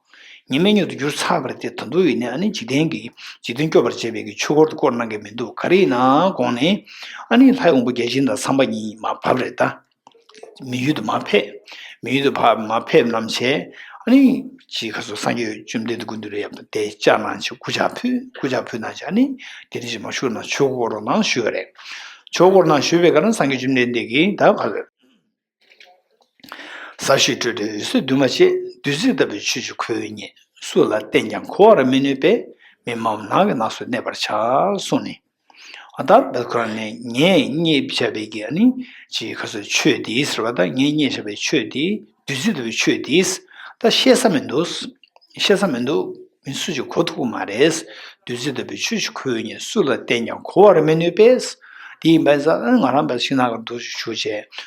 ཉི་མའི་གཉེན་དུ་གྱུར་ཚར་བ་རེད་དེ། ད་དུང་ཡིན་ནའི་ཨ་ནི་འཇིག་རྟེན་གྱི་འཇིག་རྟེན་སྐྱོབ་པར་བྱེད་པའི་གི་ཆོས་འཁོར་དུ་བསྐོར་གནང་གི་མི་འདུག། ག་རེ་ཡིན་ན་དགོངས་ནས་ཨ་ནི་ལྷ་ཡི་དབང་པོ་བརྒྱ་བྱིན་དང་ཚངས་པ་གཉིས་མར་བབས་རེད་ད། མི་ཡུལ་དུ་མར་ཕེབས། མི་ཡུལ་དུ་ཕར་མར་ཕེབས་གནང་བྱས། ཨ་ནི་ཅིག་ཁ་སོ་སངས་རྒྱས་བཅོམ་ལྡན་འདས་སྐུ་མདུན་རེ་ཡབ་དེ་བཅར་གནང་བྱས་སྐུ་ཕྱག་ཕུལ། སྐུ་ཕྱག་ཕུལ་གནང་བྱས་ཨ་ནི་དེ་རིང་ཞིག་མ་བཞུགས་ན་ཆོས་འཁོར་བསྐོར་རོགས་གནང་ཞུས་པ་རེད། ཆོས་འཁོར་བསྐོར་གནང་ཞུས་པའི་ཁར་སངས་རྒྱས་བཅོམ་ལྡན་འདས་ཀྱིས་ད་ག་ཟེར། ཟ་ཞིང་སྤྱོད་དེ་འོད་གསལ་འདུས་མ་བྱས། བདུད་རྩི་ལྟ་བུའི་ཆོས་ཀྱི་ཁོ་བོས་རྙེད། སུ་ལ་བསྟན་ཀྱང་གོ་བར་མི་ནུས་པས། མི་སྨྲ་བ་ནགས་ཀྱི་ནགས་སུ་གནས་པར་བྱ། གསུངས་ནས། ཨ་ད་བེལ་ཁོ་རང་ནས་ངས་རྙེད་བྱ་བའི་གི་ཨ་ནི་ཅིག་ཁ་སོ་ཆོས་འདི་ཟེར་བ་ད། ངས་རྙེད་བྱ་བའི་ཆོས་འདི་བདུད་རྩི་ལྟ་བུའི་ཆོས་འདི་ད་བཤད་ས་མི་འདུག། བཤད་ས་མི་འདུག། མི་སུ་ཞིག་གོ་ཐུབ་ཀྱི་མ་རེད། བདུད་རྩི་ལྟ་བུའི་ཆོས་ཀྱི་ཁོ་བོས་རྙེད། སུ་ལ་བསྟན་ཀྱང་གོ་བར་མི་ནུས་པས། དེ་ཡིན་པས་ང་རང་བེལ་ཤིང་ནགས་ཀྱི་འདུ་ཞིག་ཞུ་བྱས་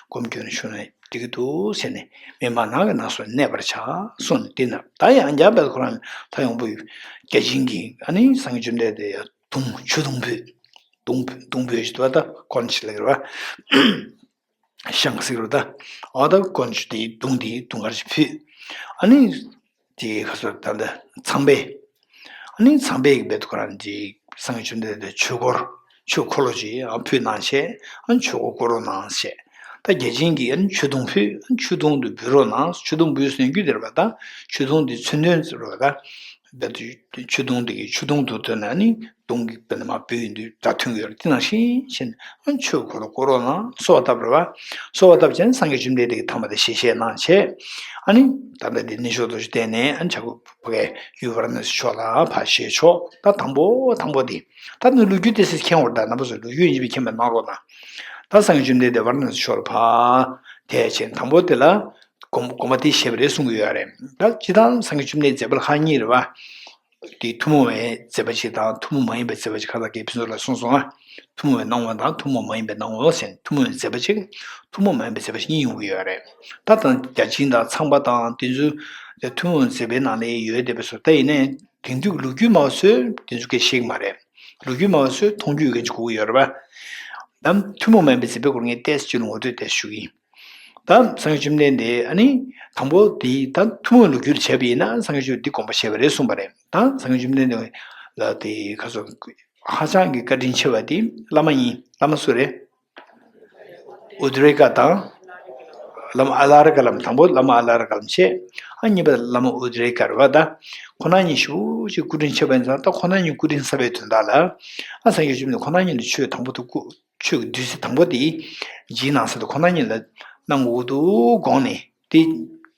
སྒོམ་སྐྱོན་ཞུ་ནས། འགྲིག་གི་འདུག་ཟེར་ནས། མི་སྨྲ་ནགས་ཀྱི་ནགས་སུ་གནས་པར་བྱ། གསུངས་ནས་དེ་ན་ད་ཡང་བསྐྱར་བེལ་ཁོ་རང་ལྷ་ཡི་དབང་པོ་བརྒྱ་བྱིན་གྱིས་ཨ་ནི་སངས་རྒྱས་བཅོམ་ལྡན་འདས་ཡ་དུང་ཆུ་དུང་ཕུལ། དུང་ཕུལ་དུང་ཕུལ་ཞིག་འདུག་པ། ད་ཀོན་ཆི་ལ་གི་རེད་པ། ཤང་ཟེར་གི་རེད་ད། ཨ་ད་ཀོན་ཆི་དེའི་དུང་དེའི་དུང་དཀར་ཞིག་ཕུལ། ཨ་ནི། དེ་ཁ་སོ་ད་ལྟ་ཚངས་པས། ཨ་ནི་ཚངས་པས་ཀྱི་བེལ་ཁོ་རང་གི་སངས་རྒྱས་བཅོམ་ལྡན་འདས་ཆོས་འཁོར། ཆོས་འཁོར་ལོ་ཅིག་ཨ་ཕུལ་གནང་བྱས། ཨ་ཆོས་འཁོར་བསྐོར་རོགས་གནང་ཞེས། ད་བརྒྱ་བྱིན་གྱིས་ཨ་ཆུ་དུང་ཕུལ། ཨ་ཆུ་དུང་དུ་འབུལ་རོགས་གནང་། ཆུ་དུང་འབུལ་ཟེར་རྒྱུ་དེ་རེད་པ་ད། ཆུ་དུང་དེ་མཚོན་དོན་ཟེར་བ་ད། བེལ་ཆུ་དུང་དེ་གི་ཆུ་དུང་དུ་ཐོན་ནས་ཨ་ནི་དུང་གི་བེལ་མ་འབུལ་ཡོང་དུས་སྒྲ་ཐོན་གྱི་ཡོད་རེད། དེ་ནང་བཞིན་བྱས་ནས་ཨ་ཆོས་འཁོར་བསྐོར་རོགས་གནང་གསོལ་བ་བཏབ་རེད་པ། གསོལ་བ་བཏབ་བྱས་ནས་སངས་རྒྱས་བཅོམ་ལྡན་འདས་ཀྱིས་ཐ་མ་དེ་ཞལ་བཞེས་གནང་བྱས། ཨ་ནི་ད་ལྟ་འདི་ནི་ཤོ་དོ་ཞུ་བསྟན་ནས་ཨ་ནི་བྱ་རྒོད་ཕ་གའི་ཡུལ་ཝཱ་ར་ཎ་སི་ཕྱོགས་ལ་ཕར་བཞེས་ཆོག། ད་དང་པོ་དང་པོ་དེ། ད་ནི་ལོ་རྒྱུས་དེ་སེ་མཁྱེན་འོར་ད་རྣམ་པ་ཚོ་ལོ་རྒྱུས་ཡིན་པའི་མཁྱེན་པ་གནང་རོགས་གནང་། ད་སངས་རྒྱས་བཅོམ་ལྡན་འདས་ཝཱ་ར་ཎ་སི་ཕྱོགས་ལ་ཕར་དེ་བྱས་དང་པོ་དེ་ལ་དགོངས་དགོངས་པ་དེ་བཞེས་པ་རེད་གསུང་གི་ཡོད་རེད། ད་སྤྱིར་བཏང་སངས་རྒྱས་བཅོམ་ལྡན་འདས་མཛད་པ་ལྷག་གཉིས་རེད་པ། དེ་ཐུན་མོང་བའི་མཛད་པ་གཅིག་དང་ཐུན་མོང་མ་ཡིན་པའི་མཛད་པ་གཅིག་ཁ་ལ་གའི་ཕུན་ཚོགས་ལ་གསུངས་སོང་ང་། ཐུན་མོང་བའི་སྣང་བ་དང་ཐུན་མོང་མ་ཡིན་པའི་སྣང་བ་ཟེར་ཐུན་མོང་བའི་མཛད་པ་གཅིག། ཐུན་མོང་མ་ཡིན་པའི་མཛད་པ་གཉིས་ཡོང་གི་ཡོད་རེད། ད་དང་བརྒྱ་བྱིན་དང་ཚངས་པ་དང་དེ་ཚོ་དེ་ཐུན་མོང་མཛད་པའི་ནང་ལ་ཡོད་བསྡད་པ་སོགས། ད་ཡིན་ནའི་དེང་དུས་ཀྱི་ལོ་རྒྱུས་སྨྲ་བ་ཚོས་དེ་ཚོ་སྐད་ཤེས་ཀྱི་མ་རེད། ལོ་རྒྱུས་སྨྲ་བ་ཚོས་མཐོང་རྒྱུ་ཡོད་མཁན་ཅིག་གོ་གི་ཡོད་རེད་པ། ད་ཐུན་མོང་མ་ཡིན་པའི་མཛད་པའི་སྐོར་ངས་ཏོག་ཙམ་ཅིག་ལ་ངོ་སྤྲོད་ཏོག་ཙམ་ཞུ་གི་ཡིན། ད་སངས་རྒྱས་བཅོམ་ལྡན་འདས་ཨ་ནི་དང་པོ་དེ་ད་ཐུན་མོང་ལོ་རྒྱུས་ལ་བྱས་པ་ཡིན་ན་སངས་རྒྱས་ཆོས་འདི་དགོངས་པ་བཞེས་པ་རེད་གསུངས་པ་རེད། ད་སངས་རྒྱས་བཅོམ་ལྡན་འདས་ལ་དེ་ཁ་སོ་ཧ་ཅང་གི་བཀའ་དྲིན་ཆེ་བ་དེ་བླ་མ་ཡིན། བླ་མ་སུ་རེད། ཨུ་དྲི་ཀ་དང་། བླ་མ་ཨ་ལ་རི་ཀ་ལམ། དང་པོ་བླ་མ་ཨ་ལ་རི་ཀ་ལམ་བྱས། ཨ་གཉིས་པ་བླ་མ་ཨུ་དྲི་ཀ་རེད་པ། ད་ཁོ་རང་གཉིས་ཞེ་པོ་ཅིག་སྐུ་དྲིན་ཆེ་བ་ཡིན་ཙང་ད་ཁོ་རང་གཉིས་སྐུ་དྲིན་གསབ་པའི་དོན་དག་ལ། ཨ་སངས་རྒྱས་བཅོམ་ལྡན་ཁོ་རང་གཉིས་ལ་ཆོས་དང་པོ་དེ་བསྐུར། ཆོས་ཀྱི་བདུད་རྩི་དང་པོ་དེ་རྗེས་གནང་ས་དེ་ཁོ་རང་གཉིས་ལ་གནང་དགོས་འདུག་དགོངས་ནས་དེ་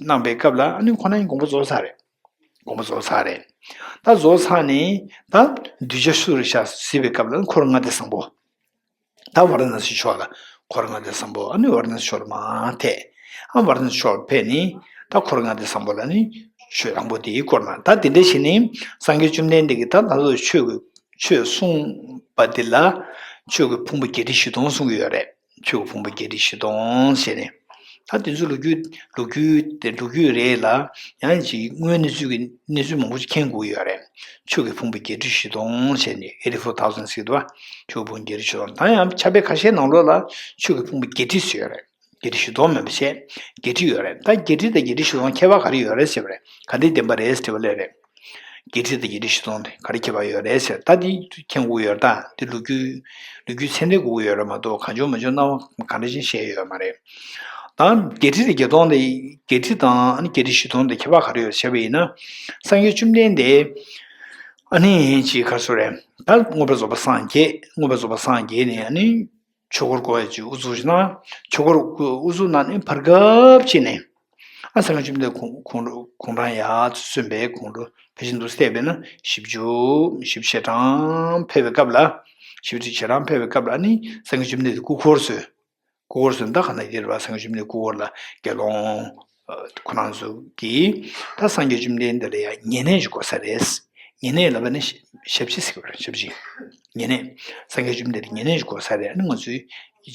གནང་པའི་སྐབས་ལ་ཨ་ནི་ཁོ་རང་གཉིས་དགོངས་པ་རྫོགས་ཚར་རེད། དགོངས་པ་རྫོགས་ཚར་རེད། ད་རྫོགས་ཚར་ནས་ད་གདུལ་བྱ་སུ་རེད་ཤག་གཟིགས་པའི་སྐབས་ལ་འཁོར་ལྔ་སྡེ་བཟང་པོ། ད་ཝཱ་ར་ཎ་སི་ཕྱོགས་ལ་འཁོར་ལྔ་སྡེ་བཟང་པོ། ཨ་ནི་ཝཱ་ར་ཎ་སི་ཕྱོགས་ལ་མར་ཐད། ཨ་ཝཱ་ར་ཎ་སི་ཕྱོགས་ལ་ཕེབས་ནས་ད་འཁོར་ལྔ་སྡེ་བཟང་པོ་ལ་ནི་ཆོས་དང་པོ་དེ་བསྐོར་གནང་། ད་དེ་འདྲ་བྱས་ནས་སངས་རྒྱས་བཅོམ་ལྡན་འདས་ཀྱིས་ད་ད་ལྟ་ཆོས་ཀྱི་ཆོས་གསུངས་པ་འདི་ལ་ཆོས་ཀྱི་ཕུང་པོ་བརྒྱད་ཁྲི་བཞི་སྟོང་གསུང་གི་ཡོད་རེད། ཆོས་ཀྱི་ཕུང་པོ་བརྒྱད་ཁྲི་བཞི་སྟོང་ཟེར་ནས། ད་དེ་ཚོ་ལོ་རྒྱུས་ལོ་རྒྱུས་དེ་ལོ་རྒྱུས་རེད་ལ། ཡང་ཅིག་དངོས་གནས་ཚུལ་གྱི་གནས་ཚུལ་མང་པོ་ཞིག་མཁྱེན་དགོས་ཡོད་རེད། ཆོས་ཀྱི་ཕུང་པོ་བརྒྱད་ཁྲི་བཞི་སྟོང་ཟེར་ནས་eighty four thousand་ཟེར་གྱི་འདུག་པ། ཆོས་ཀྱི་ཕུང་པོ་བརྒྱད་ཁྲི་བཞི་སྟོང་། ད་ཡང་ཕྱག་དཔེ་ཁ་ཤས་ནང་ལོགས་ལ་ཆོས་ཀྱི་ཕུང་པོ་བརྒྱད་ཁྲི་ཟེར་ཡོད་རེད། བརྒྱད་ཁྲི་བཞི་སྟོང་མིན་པ་བྱས། བརྒྱད་ཁྲི་ཡོད་རེད། ད་བརྒྱད་ཁྲི་དང་བརྒྱད་ཁྲི་བཞི་སྟོང་ཁྱད་པར་ག་རེ་ཡོད་རེད་ཟེར་བ་རེད། ག་འདྲའི་བདེན་པ་རེད་ཟེར་བ་ལས་རེད། བརྒྱད་ཁྲི་དང་བརྒྱད་ཁྲི་བཞི་སྟོང་དེ་ག་རེ་ཁྱད་པར་ཡོད་རེད་ཟེར། ད་འདི་མཁྱེན་དགོས་ཡོད་རེད། ད་འདི་ལོ་རྒྱུས་ལོ་རྒྱུས་ཚད་ལྡན་དགོས་ཀྱི་ཡོད་རེད་མ་གཏོགས་གང་བྱུང་མང་བྱུང་སྣང་བ་གང་འདྲ་ཞིག་བཤད་ཡོད་མ་རེད། ད་བརྒྱད་ཁྲི་དང་བརྒྱད་སྟོང་དེ་བརྒྱད་ཁྲི་དང་ཨ་ནི་བརྒྱད་ཁྲི་བཞི་སྟོང་དེ་ཁྱད་པར་ག་རེ་ཡོད་ཟེར་བ་ཡིན་ན། སངས་རྒྱས་བཅོམ་ལྡན་འདས་ཨ་ནི་ཅིག་ག་རེ་ཟེར་རེད། ད་མངོན་པར་རྫོགས་པར་སངས་རྒྱས། མངོན་པར་རྫོགས་པར་སངས་རྒྱས་ནས་ཨ་ནི། ཆོས་འཁོར་བསྐོར་ཡ་ཅིག་དབུ་འཛུགས་ཤིག་གནང་། ཆོས་འཁོར་དབུ་འཛུགས་གནང་ནས་བར་སྐབས་ཅིག་ནས། ཨ་སངས་རྒྱས་བཅོམ་ལྡན་ཁོང་ཁོང་ཁོང་རང་ཡར་སོན་པའི་གོང་དུ་ཕལ་ཆེར་འདུག་བལྟས་པས་ན་བཞི་བཅུ། བཞི་བཅུ་ཞེ་གྲངས་ཕེབས་པའི་སྐབས་ལ། བཞི་བཅུ་ཞེ་གྲངས་ཕེབས་པའི་སྐབས་ལ་ནི་སངས་རྒྱས་བཅོམ་ལྡན་འདས་སྐུ་འཁོར་སོང་། སྐུ་འཁོར་སོང་ད་ག་ན་ཡིན་ར་བ། སངས་རྒྱས་བཅོམ་ལྡན་སྐུ་འཁོར་ལ་དགེ་སློང་ཁོ་རང་ཚོ་གིས་ད་སངས་རྒྱས་བཅོམ་ལྡན་འདས་ལ་ཡང་ཉེ་གནས་ཤིག་དགོས་ས་རེད། ཉེ་གནས་ལབ་པ་ནི་ཞབས་ཕྱི་ཟེར་བ་རེད། ཞབས་ཕྱི། ཉེ་གནས། སངས་རྒྱས་བཅོམ་ལྡན་འདས་ཉེ་གནས་ཤིག་དགོས་ས་རེད། ཨ་ནི་ང་ཚོས་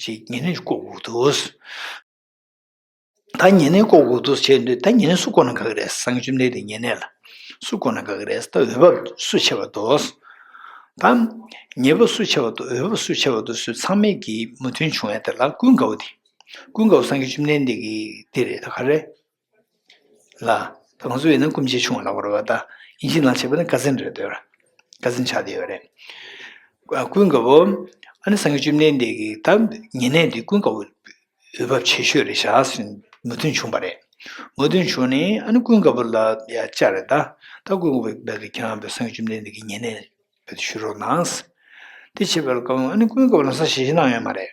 ཅིག་ཉེ་གནས་ཤིག་བསྐོ་དགོས་འདུག། ད་ཉེ་གནས་བསྐོ་དགོས་འདུག་བྱས་དུས་ད་ཉེ་གནས་སུ་བསྐོ་ན་དགའ་གི་རེད། སངས་རྒྱས་བཅོམ་ལྡན་འདས་ཉེ་གནས་ལ་སུ་བསྐོ་ན་དགའ་གི་རེད། ད་འོས་བབ་སུ་ཆེ་བ་འདུག། ད་ཉེས་པ་སུ་ཆེ་བ་འདུག་འོས་པ་སུ་ཆེ་བ་འདུག་ཟེར་ཚང་མས་ཀྱིས་མོས་མཐུན་བྱུང་ཡ་དེ་ལ་ཀུན་དགའ་བོ་དེ། ཀུན་དགའ་བོ་སངས་རྒྱས་བཅོམ་ལྡན་འདས་ཀྱི་དེ་རེད། ད་ག་རེ་ལ། ད་ང་ཚོ་ཡིན་ན་སྐུ་མཆེད་ཆུང་བ་ལབ་དགོས་རེད་པ། ད་ཡིན་གཅིག་མིན་གཅིག་བྱས་པ་ན་ཀ་ཛིན་རེད་འདོད་ར། ཀ་ཛིན་ཆགས་བསྡད་ཡོད་རེད། ཀུན་དགའ་བོ། ཨ་ནི་སངས་རྒྱས་བཅོམ་ལྡན་འདས་ཀྱི་ད་ཉེ་གནས་དེ་ཀུན་དགའ་བོ་འོས་འབབ་ཆེ་ཤོས་རེད་བཞག་ཟེར་མོས་མཐུན་བྱུང་བ་རེད། མོས་མཐུན་བྱུང་ནས་ཨ་ནི་ཀུན་དགའ་བོ་ལ་ཡ་བཅར་རེད། ད་ད་ཀུན་དགའ་བོས་རྦད་དེ་ཁྱེད་རང་བོད་སངས་རྒྱས་བཅོམ་ལྡན་འདས་ཀྱི་ཉེ་གནས་རྦད་དེ་ཞུ་རོགས་གནང་། དེ་བྱས་པའི་སྐབས་ཨ་ནི་ཀུན་དགའ་བོ་ལམ་སང་ཞལ་བཞེས་གནང་ཡོད་མ་རེད།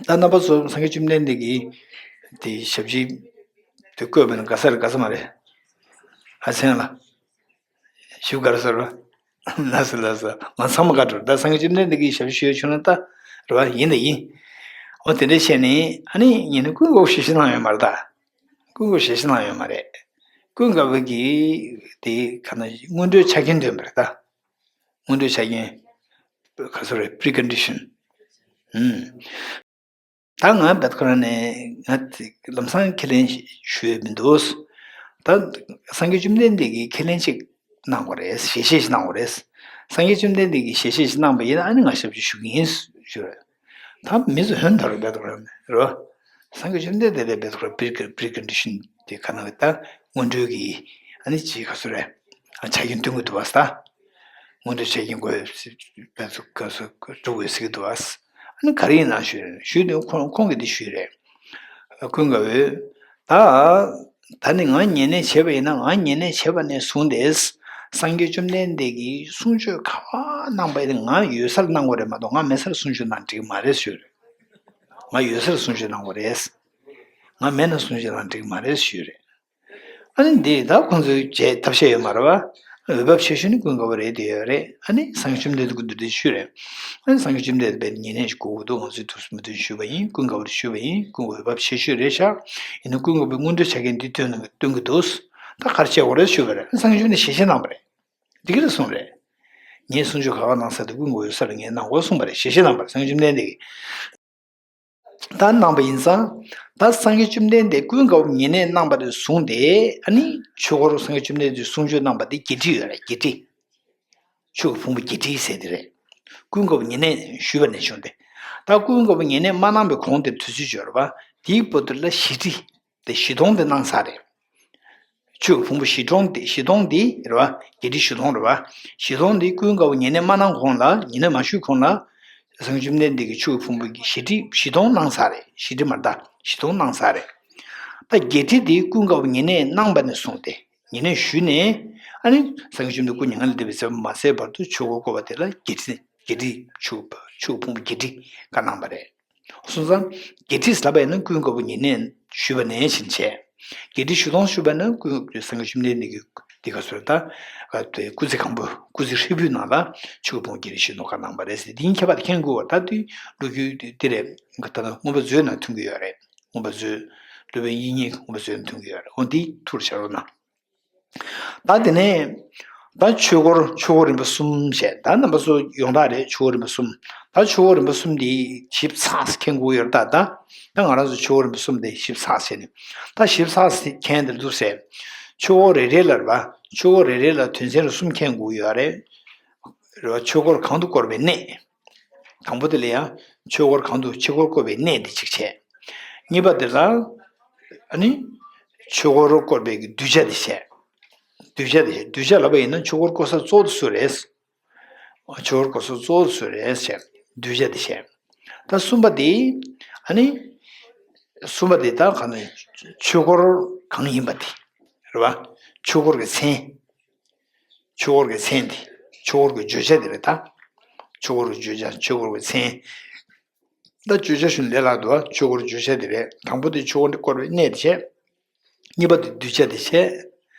ད་རྣམ་པ་ཚོ་སངས་རྒྱས་བཅོམ་ལྡན་འདས་ཀྱི་དེ་ཞབས་ཕྱི་དེ་བཀོད་པ་ན་དགའ་ས་རེད་དགའ་ས་མ་རེད། ཨ་ཚེ་ལགས། ཞུ་དགའ་རེད་ཟེར་བ། ལགས་སོ་ལགས་སོ། ང་ཚང་མ་དགའ་འགྲོ། ད་སངས་རྒྱས་བཅོམ་ལྡན་འདས་ཀྱི་ཞབས་ཕྱི་ཞུ་ཡ་བྱུང་ན་ད་རེད་བ། ཡིན་ད་ཡིན། འོ་དེ་འདྲ་བྱས་ནས་ཨ་ནི་ཉིན་ནི་ཀུན་དགའ་བོ་ཞལ་བཞེས་གནང་ཡོད་མ་རེད་ད། ཀུན་དགའ་བོ་ཞལ་བཞེས་གནང་ཡོད་མ་རེད། ཀུན་དགའ་བོ་གིས་དེ་ག་ན་སྔོན་འགྲོའི་ཆ་རྐྱེན་སྟོན་པ་རེད་ད། སྔོན་འགྲོའི་ཆ་རྐྱེན། ག་ཚོད་རེད། པི་རི་ཀོན་ཌི་ཤན། ཨུམ། ད་ང་བེད་ཁོ་རང་ནས་ང་དེ་ལམ་སང་ཁས་ལེན་ཞུ་ཡོད་མི་འདུག་ད་སངས་རྒྱས་བཅོམ་ལྡན་འདས་ཀྱིས་ཁས་ལེན་ཅིག་གནང་དགོས་རེད། ཞལ་བཞེས་ཤིག་གནང་དགོས་རེད། སངས་རྒྱས་བཅོམ་ལྡན་འདས་ཀྱིས་ཞལ་བཞེས་ཤིག་གནང་པ་ཡིན་ན་ཨ་ནི་ང་ཞབས་ཕྱི་ཞུ་གི་ཡིན་ཞུ་རེད། ད་མི་ཚོ་ཧོན་ད་རུ་བེད་ཁོ་རང་ནས་རོ། སངས་རྒྱས་བཅོམ་ལྡན་འདས་ལས་བེད་ཁོ་རང་པི་རི་ཀོན་ཌི་ཤན་དེ་ག་ན་ད་སྔོན་འགྲོའི་གི་ཨ་ནི་ཅི་ག་ཚོད་རེད། ཆ་རྐྱེན་སྟོན་གྱི་འདུག་བ་ས། སྔོན་འགྲོའི་ཆ་རྐྱེན་དགོས་པའི་ཚོ་ག་ཚོད་འགྲོ་དགོས་ཟེར་གྱི་འདུག་བ། ཨ་ནི་ག་རེ་ཡིན་ན་ཞུས་རེད། ཞུས་དུས་ཁོང་ཁོང་གིས་འདི་ཞུས་རེད། ཀུན་དགའ་བོས། ད་ད་ནི་ང་ཉེ་གནས་བྱས་པ་ཡིན་ན་ང་ཉེ་གནས་བྱས་པ་ནས་བཟུང་སྟེ་སངས་རྒྱས་བཅོམ་ལྡན་འདས་ཀྱིས་གསུང་ཆོས་ག་པར་གནང་པ་ཡིན་ན་ང་ཡོད་སར་གནང་དགོས་རེད་མ་གཏོགས་ང་མེད་སར་གསུང་ཆོས་གནང་འགྲིག་གི་མ་རེད་ཞུས་རེད། ང་ཡོད་སར་གསུང་ཆོས་གནང་དགོས་རེད། ང་མེད་ན་གསུང་ཆོས་གནང་འགྲིག་གི་མ་རེད་ཞུས་རེད། ཨ་ནི་འདི་ད་ཁོང་ཚོས་བྱས་ཐབས་ཤེས་ཡོད་མ་རེད་བ། འོས་འབབ་ཆེ་ཤོས་ནི་ཀུན་དགའ་བོ་རེད་དེ་ཡོད་རེད། ཨ་ནི་སངས་རྒྱས་བཅོམ་ལྡན་འདས་ཀྱིས་འདི་འདྲ་ཞུས་རེད། ཨ་ནི་སངས་རྒྱས་བཅོམ་ལྡན་འདས་དཔེ་ཉེ་གནས་ཤིག་དགོས་ཀྱི་འདུག་ང་ཚོས་དུས་སུ་མོས་མཐུན་ཞུས་པ་ཡིན། ཀུན་དགའ་བོ་ཞུས་པ་ཡིན། ཀུན་དགའ་འོས་འབབ་ཆེ་ཤོས་རེད་ཤག་ཡིན་ན་ཀུན་དགའ་བོའི་སྔོན་འགྲོའི་ཆ་རྐྱེན་འདི་སྟོན་སྟོན་གྱི་འདུག་ད་ག་རེ་བྱེད་དགོས་རེད་ཞུས་པ་རེད། ཨ་ནི་སངས་རྒྱས་བཅོམ་ལྡན་འདས་ཞལ་བཞེས་གནང་བ་རེད། འདི་ག་རེ་གསུངས་རེད། ངས་གསུང་ཆོས་ག་པར་གནང་ས་དེ་ཀུན་དགའ་བོ་ཡོད་སར་ངས་གནང་དགོས་གསུངས་པ་རེད། ཞལ་བཞེས་གནང་བ་རེད་སངས་རྒྱས་བཅོམ་ལྡན་འདས་ཀྱིས། ད་གནང་པ་ཡིན་ཙང་། ད་སངས་རྒྱས་བཅོམ་ལྡན་འདས་ཀུན་དགའ་བོ་ཉེ་གནས་གནང་པ་དེ་བཟུང་སྟེ་ཨ་ནི་ཆོས་འཁོར་སངས་རྒྱས་བཅོམ་ལྡན་འདས་གསུང་ཆོས་གནང་པ་དེ་བརྒྱད་ཁྲི་ཡོད་རེད། བརྒྱད་ཁྲི། ཆོས་ཀྱི་ཕུང་པོ་བརྒྱད་ཁྲི་ཟེར་དེ་རེད། ཀུན་དགའ་བོ་ཉེ་གནས་ཞུས་པ་ནས་བྱུང་སྟེ། ད་ཀུན་དགའ་བོ་ཉེ་གནས་མ་གནང་པའི་གོང་དེར་དུས་ཚོད་ཡོད་རེད་པ། དེའི་བར་དུ་ལ་བཞི་ཁྲི། དེ་བཞི་སྟོང་དེ་གནང་ཚར་རེད། ཆོས་ཀྱི་ཕུང་པོ་བཞི་སྟོང་དེ་བཞི་སྟོང་དེ་རེད་བ། བརྒྱད་ཁྲི་བཞི་སྟོང་རེད་བ། བཞི་སྟོང་དེ་ཀུན་དགའ་བོ་ཉེ་གནས་མ་གནང་གོང་ལ་ཉེ་གནས་མ་ཞུས་གོང་ལ། སངས་རྒྱས་བཅོམ་ལྡན་འདས་ཀྱིས་ཆོས་ཀྱི་ཕུང་པོ་བཞི་ཁྲི་བཞི་སྟོང་གནང་ཚར་རེད། བཞི་ཁྲི་མ་རེད་ད་བཞི་སྟོང་གནང་ཚར་རེད། ད་བརྒྱད་ཁྲི་དེ་ཀུན་དགའ་བོ་ཉེ་གནས་གནང་པ་ནས་བཟུང་སྟེ་ཉེ་གནས་ཞུས་ནས་ཨ་ནི་སངས་རྒྱས་བཅོམ་ལྡན་འདས་སྐུ་མྱ་ངན་ལས་འདས་པའི་ཚེ་མ་ཟད་བར་དུ་ཆོས་འཁོར་བསྐོར་བ་དེ་ལ་བརྒྱད་ཁྲི་བརྒྱད་ཁྲི་ཆོས་ཆོས་ཀྱི་ཕུང་པོ་བརྒྱད་ཁྲི་བཀའ་གནང་པ་རེད། སོང་ཙང་། བརྒྱད་ཁྲི་ཟེར་ལབ་པ་ཡིན་ན་ཀུན་དགའ་བོ་ཉེ་གནས་ཞུས་པ་ནས་བྱིན་བྱས། བརྒྱད་ཁྲི་བཞི་སྟོང་ཞུས་པ་ན་ཀུན་སངས་རྒྱས་བཅོམ་ལྡན་འདས་ཀྱིས་འདི་ག་ཚོད་ད། དེ་སྐུ་ཚེ་གང་པོ་སྐུ་ཚེ་ཧྲིལ་པོའི་ནང་ལ་ཆོས་ཀྱི་ཕུང་པོ་བརྒྱད་ཁྲི་བཞི་སྟོང་བཀའ་གནང་པ་རེད་ཟེར། འདི་ཡིན་ཁྱད་པར་དུ་མཁྱེན་དགོས་པ་ད་དུས་ལོ་རྒྱུས་དེ་རེད། ད་ལྟ་མངོན་པ་མཛོད་ནང་ཐོན་གྱི་ཡོད་རེད། མངོན་པ་མཛོད། སློབ་དཔོན་དབྱིག་གཉེན་མངོན་པ་མཛོད་ནང་ཐོན་གྱི་ཡོད་རེད། འོ་འདི་ཐུགས་ལ་བཞག་རོགས་གནང་། ད་དེ་ནས། ད་ཆོས་འཁོར་ཆོས་འཁོར་རིམ་པ་གསུམ་བྱས། ད་རྣམ་པ་ཚོ་ཡོངས་གྲགས་རེད། ཆོས་འཁོར་རིམ་པ་གསུམ། ད་ཆོས་འཁོར་རིམ་པ་གསུམ་འདི་ཞིབ་ཚགས་སུ་མཁྱེན་དགོས་ཡོད་རེད། ད་ད་ད་ང་རང་ཚོ་ཆོས་འཁོར་རིམ་པ་གསུམ་འདི་ཞིབ་ཚགས་བྱས་ནས། ད་ཞིབ་ཚགས་སུ་མཁྱེན་དེ་འདུག་ཟེར། ཆོས་འཁོར་རེ་རེ་ལ་རེད་པ། ཆོས་འཁོར་རེ་རེ་ལ་དོན་ཚན་རེ་གསུམ་མཁྱེན་དགོས་ཡོད་རེད། རེད་པ། ཆོས་འཁོར་གང་དུ་བསྐོར་བའི་གནས། དང་པོ་དེ་ལ་ཡང་ཆོས་འཁོར་གང་དུ་ཆོས་འཁོར་བསྐོར་བའི་གནས་དེ་གཅིག་བྱས། གཉིས་པ་དེ་ལ། ཨ་ནི། ཆོས་འཁོར་བསྐོར་བའི་གི་གདུལ་བྱ་དེ་བྱས། གདུལ་བྱ་དེ་བྱས། གདུལ་བྱ་ལབ་པ་ཡིན་ན་ཆོས་འཁོར་བསྐོར་ས་གཙོ་བོ་དེ་སུ་རེད། ཆོས་འཁོར་བསྐོར་ས་གཙོ་བོ་དེ་སུ་རེད་བྱས། གདུལ་བྱ་དེ་བྱས། ད་གསུམ་པ་དེ། ཨ་ནི། གསུམ་པ་དེ་ད་ག་ནས། ཆོས་འཁོར་གང་ཡིན་པ་དེ། རེད་པ། ཆོས་འཁོར་གྱི་མཚན། ཆོས་འཁོར་གྱི་མཚན་དེ། ཆོས་འཁོར་གྱི་བརྗོད་བྱ་དེ་རེད་ད། ཆོས་འཁོར་གྱི་བརྗོད་བྱ་ཆོས་འཁོར་གྱི་མཚན། ད་བརྗོད་བྱ་ཞུ་ན་ལས་སླ་འདུག་ཨ། ཆོས་འཁོར་བརྗོད་བྱ་དེ་རེད། དང་པོ་དེ་ཆོས་འཁོར་འདི་བསྐོར་བའི་གནས་དེ་བྱས། གཉིས་པ་དེ་གདུལ་བྱ་དེ་བྱས།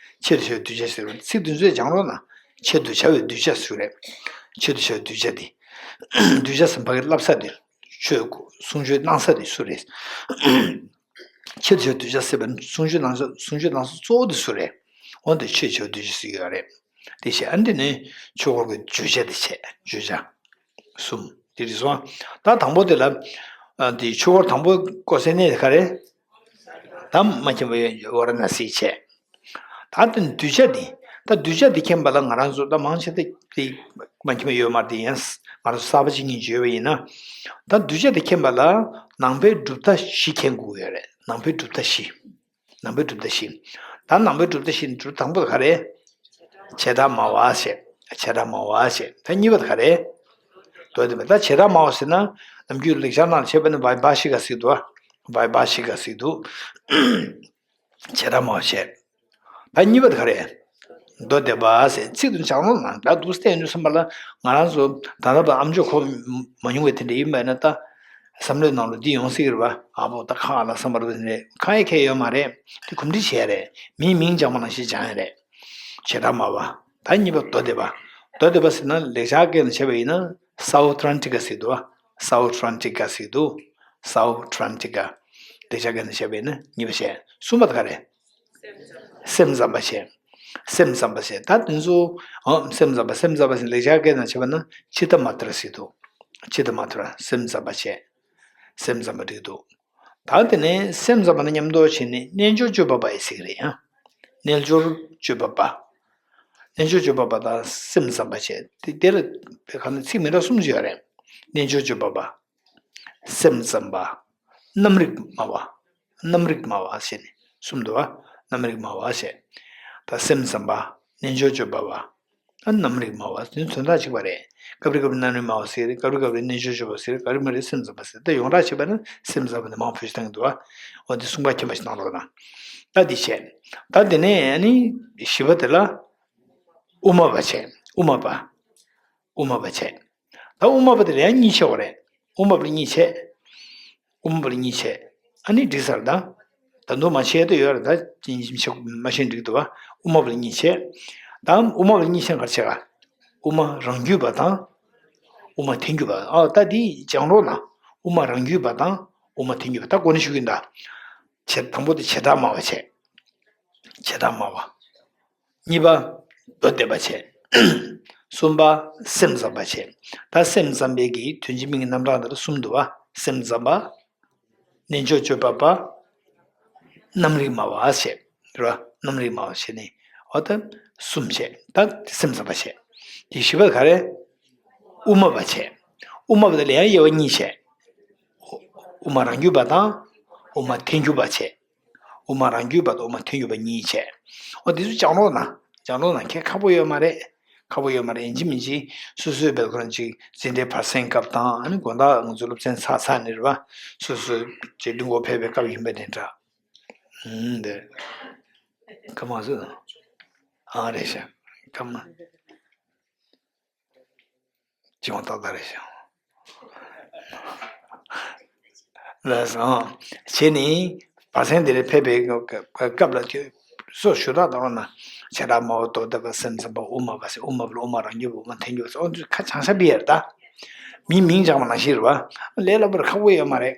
ཆེད་དུ་བྱ་བའི་གདུལ་བྱ་ཟེར་བ་ཚིག་དེ་ཚོས་སྦྱང་རོགས་གནང་། ཆེད་དུ་བྱ་བའི་གདུལ་བྱ་ཟེར་རེད། ཆེད་དུ་བྱ་བའི་གདུལ་བྱ་དེ། གདུལ་བྱ་ཟེར་ཕ་གི་བསླབ་ས་དེ། ཆོས་གསུང་ཆོས་གནང་ས་དེ་སུ་རེད། ཆེད་དུ་བྱ་བའི་གདུལ་བྱ་ཟེར་བ་ནི་གསུང་ཆོས་གནང་ས་གསུང་ཆོས་གནང་ས་གཙོ་བོ་དེ་སུ་རེད། འོན་ཏེ་ཆེད་དུ་བྱ་བའི་གདུལ་བྱ་ཟེར་གྱི་ཡོད་རེད། དེ་བྱས་ཨ་འདི་ནི་ཆོས་འཁོར་གྱི་བརྗོད་བྱ་དེ་བྱས་བརྗོད་བྱ། གསུམ། དེ་རེད་སོང་། ད་དང་པོ་དེ་ལ། ཨ་དེ་ཆོས་འཁོར་དང་པོ་བསྐོར་སའི་གནས་དེ་ག་རེད། ད་མ་མཁྱེན་པའི་ཝཱ་ར་ཎ་སི་བྱས། ད་དེ་གདུལ་བྱ་དེ། ད་གདུལ་བྱ་དེ་མཁྱེན་པ་ལ་ང་རང་ཚོ་ད་མང་ཆེ་ད་དེ་མ་མཁྱེན་པ་ཡོད་མ་རེད། དེ་ཡིན་ན་ང་རང་ཚོ་གསར་པ་ཅིག་ཡིན་བརྗོད་པ་ཡིན་ན། ད་གདུལ་བྱ་དེ་མཁྱེན་པ་ལ་ནང་པའི་གྲུབ་མཐའ་བཞི་མཁྱེན་དགོས་ཡོད་རེད། ནང་པའི་གྲུབ་མཐའ་བཞི། ནང་པའི་གྲུབ་མཐའ་བཞི། ད་ནང་པའི་གྲུབ་མཐའ་བཞི་ནི་གྲུབ་མཐའ་དང་པོ་དེ་ག་རེད། བྱེ་བྲག་སྨྲ་བ་བྱས། བྱེ་བྲག་སྨྲ་བ་བྱས། ད་གཉིས་པ་དེ་ག་རེད། མདོ་སྡེ་པ། ད་བྱེ་བྲག་སྨྲ་བ་ཟེར་ན་ནམ་རྒྱུན་ལེགས་སྦྱར་ནང་བཤད་པ་ནི་བྷཱི་བྷ་ཤི་ཀ་ཟེར་འདུག་བྷཱི་བྷ་ཤི་ཀ་ཟེར་འདུག་བྱེ་བྲག་སྨྲ་བ་བྱས། ད་གཉིས་པ་དེ་ག་རེད། མདོ་སྡེ་པ་ཟེར། ཚིག་དེ་སྦྱང་རོགས་གནང་། ད་འདུག་སེ་བསྡད་ཡོང་དུས་ཙམ་པ་ལ་ང་རང་ཚོ་ད་ལྟ་བར་ཨམ་ཅོག་གོ་མ་མྱོང་བའི་དེ་འདྲ་ཡིན་པ་ཡིན་ན། ད་བསམ་བློའི་ནང་ལ་འདི་ཡོང་སྲིད་ཀྱི་རེད་པ། ཨ་ཕོ་ད་ཁ་ལ་བསམ་པ་རེད་པ། དེ་འདྲ་ཁ་ཡ་ཁ་ཡ་ཡོད་མ་རེད། དེ་གོམས་འདྲིས་བྱས་རེད། མིའི་མིང་སྦྱང་བ་ནང་བཞིན་སྦྱང་ཡ་རེད། བྱེ་བྲག་སྨྲ་བ། ད་གཉིས་པ་མདོ་སྡེ་པ། མདོ་སྡེ་པ་ཟེར་ན་ལེགས་སྦྱར་སྐད་ནང་བྱས་པ་ཡིན་ན་སའོ་ཏྲ་ནྟི་ཀ་ཟེར་འདུག་པ། སའོ་ཏྲ་ནྟི་ཀ་ཟེར་འདུག་སའོ་ཏྲ་ནྟི་ཀ། ལེགས་སྦྱར་སྐད་ནང་བྱས་པ་ཡིན་ན་གཉིས་པ་བྱས། གསུམ་པ་དེ་ག་རེད། སེམས་ཙམ་པ་བྱས། སེམས་ཙམ་པ་བྱས། ད་དེ་ཚོ། ཨ། སེམས་ཙམ་པ། སེམས་ཙམ་པ་ཟེར་ན་ལེགས་སྦྱར་སྐད་ནང་བྱས་པ་ན་ཅིཏྟ་མ་ཏུ་ར་ཟེར་འདུག་ཅིཏྟ་མ་ཏུ་ར། སེམས་ཙམ་པ་བྱས། སེམས་ཙམ་པ་འགྲིག་འདུག་ད་དེ་ནས་སེམས་ཙམ་པ་ནི་མཉམ་དུ་བྱས་ནས་རྣལ་འབྱོར་སྤྱོད་པ་པ་ཡི་ཚིག་རེད་ཡ། རྣལ་འབྱོར་སྤྱོད་པ་པ། རྣལ་འབྱོར་སྤྱོད་པ་པ་དང་སེམས་ཙམ་པ་བྱས། དེ་དེར་ག་ནས་ཚིག་མི་འདྲ་གསུམ་ཡོད་རེད། རྣལ་འབྱོར་སྤྱོད་པ་པ། སེམས་ཙམ་པ། རྣམ་རིག་སྨྲ་བ། རྣམ་རིག་སྨྲ་བ་ཞེས་ནས་གསུམ་འདུག་པ། རྣམ་རིག་སྨྲ་བ་ཞེས། ད་སེམས་ཙམ་པ། རྣལ་འབྱོར་སྤྱོད་པ་པ། ཨ། རྣམ་རིག་སྨྲ་བ། དེ་ཚོ་དོན་དག་གཅིག་པ་རེད། སྐབས་རེ་སྐབས་རེ་རྣམ་རིག་སྨྲ་བ་ཟེར་རེད། སྐབས་རེ་སྐབས་རེ་རྣལ་འབྱོར་སྤྱོད་པ་ཟེར་རེད། སྐབས་རེ་སྐབས་རེ་སེམས་ཙམ་པ་ཟེར། ད་ཡོངས་གྲགས་བྱས་པ་ན་སེམས་ཙམ་པ་ནི་མང་པོ་ཞིག་བཏང་གི་འདུག་པ། འོ་དེ་གསུང་བ་མཁྱེན་པ་ཞིག་གནང་རོགས་གནང་། ད་འདི་བྱས། ད་དེ་ནས་ཨ་ནི་བཞི་པ་དེ་ལ་དབུ་མ་པ་བྱས། དབུ་མ་པ། དབུ་མ་པ་བྱས། ད་དབུ་མ་པ་དེ་ལ་ཡང་གཉིས་ཕྱེ་བ་རེད། དབུ་མ་པ་ལ་གཉིས་ཕྱེ། དབུ་མ་པ་ལ་གཉིས་ཕྱེ། ཨ་ནི་འགྲིག་ས་རེད་ད། ད་དུང་མ་ཕྱེ་ཡ་ད་ཡོད་རེད་ད། ཅིང་ཞིམ་ཆེ་མ་ཤེས་འགྲིག་འདུག་པ། དབུ་མ་པ་ལ་གཉིས་ཕྱེ། ད་དབུ་མ་པ་ལ་གཉིས་ཕྱེ་ག་རེ་བྱེད་ག་དབུ་མ་རང་རྒྱུད་པ་དང་། དབུ་མ་ཐལ་འགྱུར་བ། ཨ། ད་འདི་སྦྱང་རོགས་གནང་། དབུ་མ་རང་རྒྱུད་པ་དང་། དབུ་མ་ཐལ་འགྱུར་བ། ད་གོ་ནས་ཞུ་གི་ཡིན་ད། བྱེ། དང་པོ་དེ་བྱེ་བྲག་སྨྲ་བ་བྱས། བྱེ་བྲག་སྨྲ་བ། གཉིས་པ་མདོ་སྡེ་པ་བྱས། གསུམ་པ་སེམས་ཙམ་པ་བྱས། ད་སེམས་ཙམ་པའི་གི་དོན་གྱི་མིང་གི་རྣམ་གྲངས་དེ་ལ་གསུམ་འདུག་པ། སེམས་ཙམ་པ། རྣལ་འབྱོར་སྤྱོད་པ་པ། རྣམ་རིག་སྨྲ་བ་བྱས། རེད་པ། རྣམ་རིག་སྨྲ་བ་བྱས་ནས། འོ་ད་གསུམ་བྱས། ད་སེམས་ཙམ་པ་བྱས། དེ་བཞི་པ་ག་རེ། དབུ་མ་པ་བྱས། དབུ་མ་པ་དེ་ལ་ཡང་དབྱེ་བ་གཉིས་བྱས། དབུ་མ་རང་རྒྱུད་པ་དང་། དབུ་མ་ཐལ་འགྱུར་བ་བྱས། དབུ་མ་རང་རྒྱུད་པ་དང་དབུ་མ་ཐལ་འགྱུར་བ་གཉིས་བྱས། འོ་འདི་ཚོ་སྦྱང་རོགས་གནང་། སྦྱང་རོགས་གནང་། ཁྱེད་ཁག་པོ་ཡོད་མ་རེད། ཁག་པོ་ཡོད་མ་རེད། ཡིན་གཅིག་མིན་གཅིག་སོ་སོའི་བེལ་ཀོན་ཅིག་འཛིན་གྲྭའི་བར་གསེང་སྐབས་དང་། ཨ་ནི་དགོང་དག་ང་ཚོ་སློབ་ཚན་ཚར་ཚར་ནས་རེད་པ། སོ་སོའི་ཅིག་གླིང་སྐོར་ཕེབས་པའི་སྐབས་ཡིན་པ་དེ་འདྲ། ཨུམ། འདི་ཁ་མ་སུ། ཨ་རེད་ཤག་ཁ་མ། ཅི་ཡང་ཏག་ཏག་རེད་ཤག་ལགས་སོ། བྱས་ནས་བར་གསེང་དེ་ལ་ཕེབས་པའི་སྐབས་ལ་ཁྱོད་སོ་ཞུ་དག་དང་ལོ་ན། བྱེ་བྲག་སྨྲ་བ་མདོ་སྡེ་པ། སེམས་ཙམ་པ་དབུ་མ་པ་ཟེར། དབུ་མ་པ་ལ་དབུ་མ་རང་རྒྱུད་པ། དབུ་མ་ཐལ་འགྱུར་བ་ཟེར། ཨོ་འདི་ཁ་བྱང་ཤ་པི་ཡར་ད། མིའི་མིང་སྦྱང་བ་ནང་བཞིན་རེད་པ། ལས་སླ་པོ་རེད། ཁག་པོ་ཡོད་མ་རེད།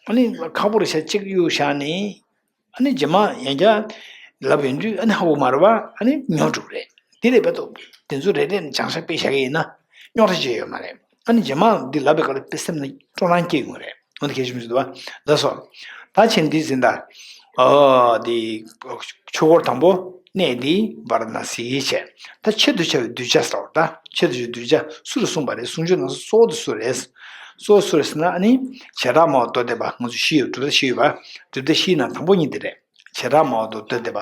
ཨ་ནི་ཁག་པོ་རེད་ཤག་གཅིག་གཡུག་བཞག་ནས། ཨ་ནི་རྗེས་མ་ཡང་བསྐྱར་ལབ་ཡོང་དུས་ཨ་ནི་ཧ་གོ་མ་རེད་པ། ཨ་ནི་རྙོག་འགྲོ་རེད། དེ་རེད་པ། ཏོ་དེ་ཚོ་རེ་རེ་ནས་བྱང་ཤ་པི་ཤ་གི་ཡིན་ན་རྙོག་དྲ་ཅི་ཡོད་མ་རེད། ཨ་ནི་རྗེས་མ་འདི་ལབ་པའི་སྐབས་ལ་དཔེ་སེམས་ནང་སྤྲོ་སྣང་སྐྱེ་ཡོང་རེད། འོ་ན་གལ་ཆེན་པོ་ཞིག་འདུག་པ། ལགས་སོ། ད་བྱས་ནས་འདི་ཟིན་ད། ཨོ་འདི་ཆོས་འཁོར་དང་པོ་གནས་འདི་ཝཱ་ར་ཎ་སི་བྱས། ད་ཆེད་དུ་བྱ་བའི་གདུལ་བྱ་ཟེར་བ་ད། ཆེད་དུ་བྱ་བའི་གདུལ་བྱ་སུ་ལ་གསུངས་པ་རེད། གསུང་ཆོས་ནང་གཙོ་བོ་དེ་སུ་རེད། གཙོ་བོ་སུ་རེད་ཟེར་ན། ཨ་ནི་བྱེ་བྲག་སྨྲ་བ་མདོ་སྡེ་པ། ང་ཚོ་བཞི་ཡོད། གྲུབ་མཐའ་བཞི་ཡོད་པ། གྲུབ་མཐའ་བཞིའི་ནང་དང་པོ་གཉིས་དེ་རེད། བྱེ་བྲག་སྨྲ་བ་མདོ་སྡེ་པ།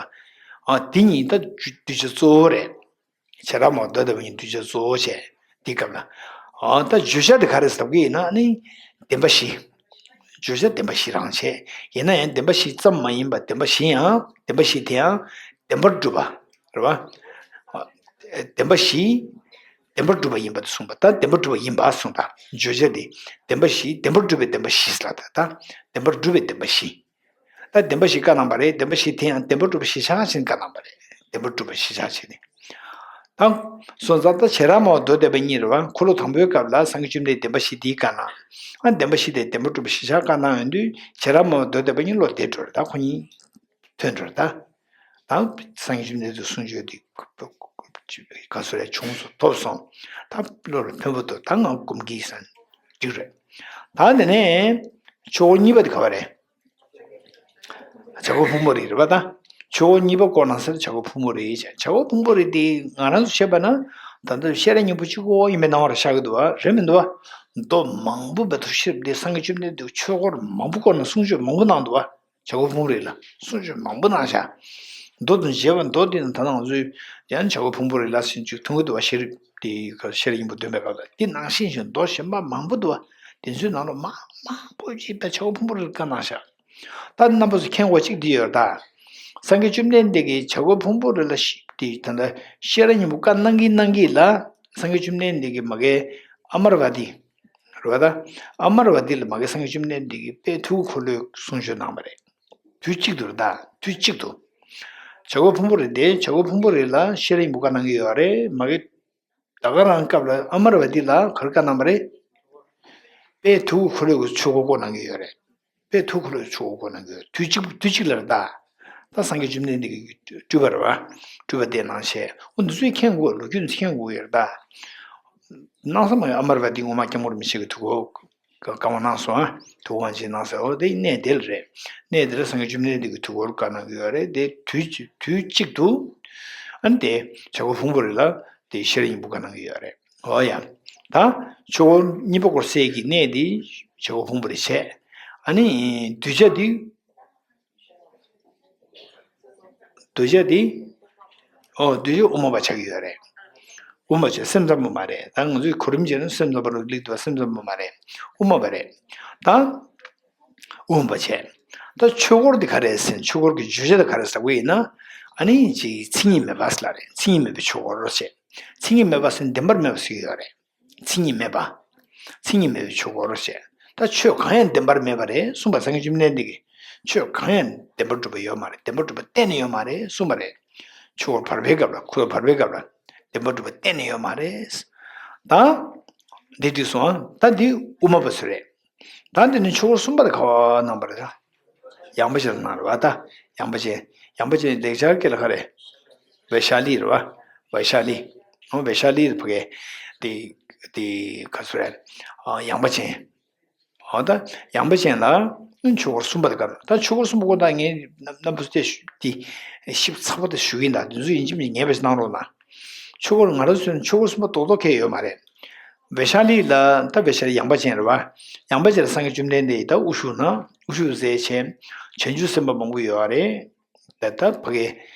ཨ། དེ་གཉིས་ད་གདུལ་བྱ་གཙོ་བོ་རེད། བྱེ་བྲག་སྨྲ་བ་མདོ་སྡེ་པ་གཉིས་གདུལ་བྱ་གཙོ་བོ་བྱས། དེའི་སྐབས་ལ། ཨ། ད་བརྗོད་བྱ་དེ་ག་རེ་ཟེར་གྱི་ཡིན་ན། ཨ་ནི་བདེན་པ་བཞི། བརྗོད་བྱ་བདེན་པ་བཞི་རང་བྱས། ཡིན་ན་ཡང་བདེན་པ་བཞི་ཙམ་མ་ཡིན་པ། བདེན་པ་བཞི་ཡང་། བདེན་པ་བཞི་དེ་ཡང་བདེན་པར་གྲུབ་པ་རེད་པ། ཨ། བདེན་པ་བཞི་བདེན་པར་གྲུབ་པ་ཡིན་པ་དེ་གསུངས་པ། ད་བདེན་པར་གྲུབ་པ་ཡིན་པ་གསུངས། ད་བརྗོད་བྱ་དེ་བདེན་པ་བཞི། བདེན་པར་གྲུབ་པའི་བདེན་པ་བཞི་ཟེར་ལ། ད་ད་བདེན་པར་གྲུབ་པའི་བདེན་པ་བཞི། ད་བདེན་པ་བཞི་བཀའ་གནང་བ་རེད། བདེན་པ་བཞི་དེ་ཡང་བདེན་པར་གྲུབ་པ་གཞིར་བཞག་བྱས་ནས་བཀའ་གནང་བ་རེད། བདེན་པར་གྲུབ་པ་གཞིར་བཞག་བྱས་ནས། ད་སོང་ཙང་ད་བྱེ་བྲག་སྨྲ་བ་མདོ་སྡེ་པ་གཉིས་རེད་པ། འཁོར་ལོ་དང་པོའི་སྐབས་ལ་སངས་རྒྱས་བཅོམ་ལྡན་འདས་བདེན་པ་བཞི་དེའི་བཀའ་གནང་། ཨ། བདེན་པ་བཞི་དེ་བདེན་པར་གྲུབ་པ་གཞིར་བཞག་བཀའ་གནང་ཡོང་དུས་བྱེ་བྲག་སྨྲ་བ་མདོ་སྡེ་པ་གཉིས་བློ་བདེ་འགྲོ་རེད། ད་ཁོ་གཉིས་ཐོན་འགྲོ་རེད་ད། ད་སངས་རྒྱས་བཅོམ་ལྡན་འདས་གསུང་ཆོས་དེ་ག་ཚོད་རེ་བྱུང་སོང་། ཐོབ་སོང་། ད་བློ་ལ་ཕན་པོ་འདུག་ད་ང་སྒོམ་གྱིས་ཟེར་འགྲིག་རེད། ད་དེ་ནས་ཆོས་འཁོར་གཉིས་པ་དེ་ག་བ་རེད། བྱ་རྒོད་ཕུང་པོའི་རིགས་རེད་པ། ད་ ཆོས་འཁོར་གཉིས་པ་བསྐོར་གནང་ས་དེ་བྱ་རྒོད་ཕུང་པོ་རེད་བྱས། བྱ་རྒོད་ཕུང་པོ་རེད་དེ་ང་རང་ཚོ་བཤད་པ་ན། ད་ལྟ་ཤེས་རབ་སྙིང་པོ་གཅིག་པོ་ཡིན་པའི་སྣང་བ་རེ་ཤར་གི་འདུག་བ། རེད་མི་འདུག་བ། མདོ་མང་པོ་བའི་ཐོག་ཤེས་རབ་དེ་སངས་རྒྱས་བཅོམ་ལྡན་འདས་ཆོས་འཁོར་མང་པོ་བསྐོར་ནས་གསུང་ཆོས་མང་པོ་གནང་འདུག་བ། བྱ་རྒོད་ཕུང་པོ་རེད་ལ་གསུང་ཆོས་མང་པོ་གནང་ཤག་མདོ་དང་མཇལ་བ་མདོ་དེ་ནི་ད་ནང་ང་ཚོས་ཡང་བྱ་རྒོད་ཕུང་པོ་རེད་ལ་ཟེར་ཅིག་མཐོང་གི་འདུག་བ། ཤེས་རབ་དེ་ཤེས་རབ་སྙིང་པོ་འདོན་པའི་སྐབས་ལ་དེ་ནང་བཞིན་ཞིག་མདོ་གཞན་པ་མང་པོ་འདུག་བ། དེ་ཚོའི་ནང་ལ་མང་མང་པོ་ཅིག་བྱ་རྒོད་ཕུང་པོ་རེད་བཀའ་གནང་ཤག་ད་རྣམ་པ་ཚོ་མཁྱེན་དགོས་གཅིག་འདི་ཡོད་ད། སངས་རྒྱས་བཅོམ་ལྡན་འདས་ཀྱིས་བྱ་རྒོད་ཕུང་པོ་རེ་ལ་ཤི་དེ་ད་ལྟ་ཤེས་རབ་སྙིང་པོ་བཀའ་གནང་གིན་གནང་གིན་ལ། སངས་རྒྱས་བཅོམ་ལྡན་འདས་ཀྱིས་མ་གི་ཨ་མར་བ་ཏི་རེད་བ་ད། ཨ་མར་བ་ཏི་ལ་མ་གི་སངས་རྒྱས་བཅོམ་ལྡན་འདས་ཀྱིས་དཔལ་ཐུགས་འཁོར་ལོའི་གསུང་ཆོས་གནང་བ་རེད། དུས་གཅིག་ཏུ་རེད་ད། དུས་གཅིག་ཏུ། བྱ་རྒོད་ཕུང་པོ་རེད་དེ། བྱ་རྒོད་ཕུང་པོ་རེ་ལ་ཤེས་རབ་སྙིང་པོ་བཀའ་གནང་གི་ཡོད་རེད། མ་གི་ད་ག་རང་སྐབས་ལ་ཨ་མར་བ་ཏི་ལ་ག་རེ་བཀའ་གནང་བ་རེད། དཔལ་ཐུགས་འཁོར་ལོའི་ཆོས་འཁོར་བསྐོར་གནང་གི་ཡོད་རེད། དཔལ་ཐུགས་འཁོར་ལོའི་ཆོས་འཁོར་བསྐོར་གནང་གི་ཡོད་རེད། དུས་གཅིག་དུས་གཅིག་ལ་རེད་ད། ད་སངས་རྒྱས་བཅོམ་ལྡན་འདས་ཀྱི་སྤྲུལ་པ་རེད་བ། སྤྲུལ་པ་དེ་གནང་བྱས། འོ་འདི་ཚོས་མཁྱེན་དགོས། ལོ་རྒྱུས་འདི་མཁྱེན་དགོས་ཡོད་རེད་ད། གནང་ས་མ་ཡོང་། ཨ་མར་བ་ཏི་ངོ་མ་སྐྱབས་མགོན་རིན་པོ་ཆེ་གི་ཐུགས་འཁོར་བསྐང་བ་གནང་སོང་ཨ། ཐུགས་དབང་ཆེན་གནང་ཟེར། འོ་དེ་གནས་དེ་ལ་རེད། གནས་དེ་ལ་སངས་རྒྱས་བཅོམ་ལྡན་འདས་ཀྱི་ཐུགས་འཁོར་བསྐང་གནང་གི་ཡོད་རེད་དེ། དུས་དུས་གཅིག་ཏུ། ཨ་ནི་དེ་བྱ་རྒོད་ཕུང་པོ་རེ་ལ་དེ་ཤེས་རབ་སྙིང་པོ་བསྐང་གནང་གི་ཡོད་རེད། འོ་ཡ། ད་ཆོས་འཁོར་གཉིས་པ་བསྐོར་སའི་གི་གནས་དེ་བྱ་རྒོད་ཕུང་པོ་རེ་བྱས། ཨ་ནི་གདུལ་བྱ་དེ། གདུལ་བྱ་དེ། ཨོ་གདུལ་བྱ་དབུ་མ་པ་ཆགས་ཀྱི་ཡོད་རེད། དབུ་མ་ཆགས། སེམས་ཙམ་པ་མ་རེད། ད་ང་ཚོས་གོ་རིམ་བྱས་ན་སེམས་ཙམ་པ་རུ་སླེབས་འདུག་བ། སེམས་ཙམ་པ་མ་རེད། དབུ་མ་པ་རེད། ད་དབུ་མ་པ་བྱས། ད་ཆོས་འཁོར་དེ་ག་རེ་ཟེར་ན། ཆོས་འཁོར་གྱི་བརྗོད་བྱ་དེ་ག་རེ་ཟེར་དགོས་ཡིན་ན། ཨ་ནི་ཅིག་མཚན་ཉིད་མེད་པ་ཟེར་ལ་རེད། མཚན་ཉིད་མེད་པའི་ཆོས་འཁོར་བྱས། མཚན་ཉིད་མེད་པ་ཟེར་ན་བདེན་པར་མེད་པ་ཟེར་གྱི་ཡོད་རེད། མཚན་ཉིད་མེད་པ། མཚན་ཉིད་མེད་པའི་ཆོས་འཁོར་ཞེས། ད་ཆོས་གང་ཡང་བདེན་པར་མེད་པ་རེད་གསུངས་པ། སངས་རྒྱས་བཅོམ་ལྡན་འདས་ཀྱིས་ཆོས་གང་ཡང་བདེན་པར་གྲུབ་པ་ཡོད་མ་རེད། བདེན་པར་གྲུབ་པ་གཏན་ནས་ཡོད་མ་རེད་གསུངས་པ་རེད། ཆོས་འཁོར་བར་པའི་སྐབས་ལ། འཁོར་བ་བར་པའི་སྐབས་ལ་བདེན་པར་གྲུབ་པ་གཏན་ནས་ཡོད་མ་རེད། ད་འདི་འགྲིག་སོང་ཨ། ད་འདི་དབུ་མ་པ་ཚོ་རེད། ད་འདི་ནི་ཆོས་འཁོར་གསུམ་པ་དེ་ག་པར་གནང་བ་རེད། ད་ཡངས་པ་ཅན་ལ་གནང་རེད་བ། ད་ཡངས་པ་ཅན། ཡངས་པ་ཅན་ལེགས་སྦྱར་སྐད་ལ་ག་རེ། བེ་ཤ་ལི་རེད་བ། བེ་ཤ་ལི། ཨོ་བེ་ཤ་ལི་རེད་བ་གས། དེ་དེ་ག་ཚོད་རེད། ཨ་ཡངས་པ་ཅན། ཨོ་ད་ཡངས་པ་ཅན་ལ་ཆོས་འཁོར་གསུམ་པ་དེ་ག་རེ། ད་ཆོས་འཁོར་གསུམ་པ་ཁོ་ད་ངས་རྣམ་རྣམ་པ་ཚོ་དེ་ཞིབ་ཚགས་པོ་དེ་ཞུ་གི་ཡིན། ད་དེ་ཚོ་ཡིན་གཅིག་མིན་གཅིག་ངེས་པར་གནང་རོགས་གནང་། ཆོས་འཁོར་ང་རང་ཚོའི་ཆོས་འཁོར་གསུམ་པ་རྡོག་རྡོག་ཁེལ་ཡོད་མ་རེད། བེ་ཤ་ལི་ལ་ད་བེ་ཤ་ལི་ཡངས་པ་ཅན་རེད་བ། ཡངས་པ་ཅན་ལ་སངས་རྒྱས་བཅོམ་ལྡན་འདས་ད་དབུ་བཞུགས་ན། དབུ་བཞུགས་མཛད་བྱས། བྱང་ཆུབ་སེམས་དཔའ་མང་པོ་ཡོད་རེད། ད་ད་ཕ་གི་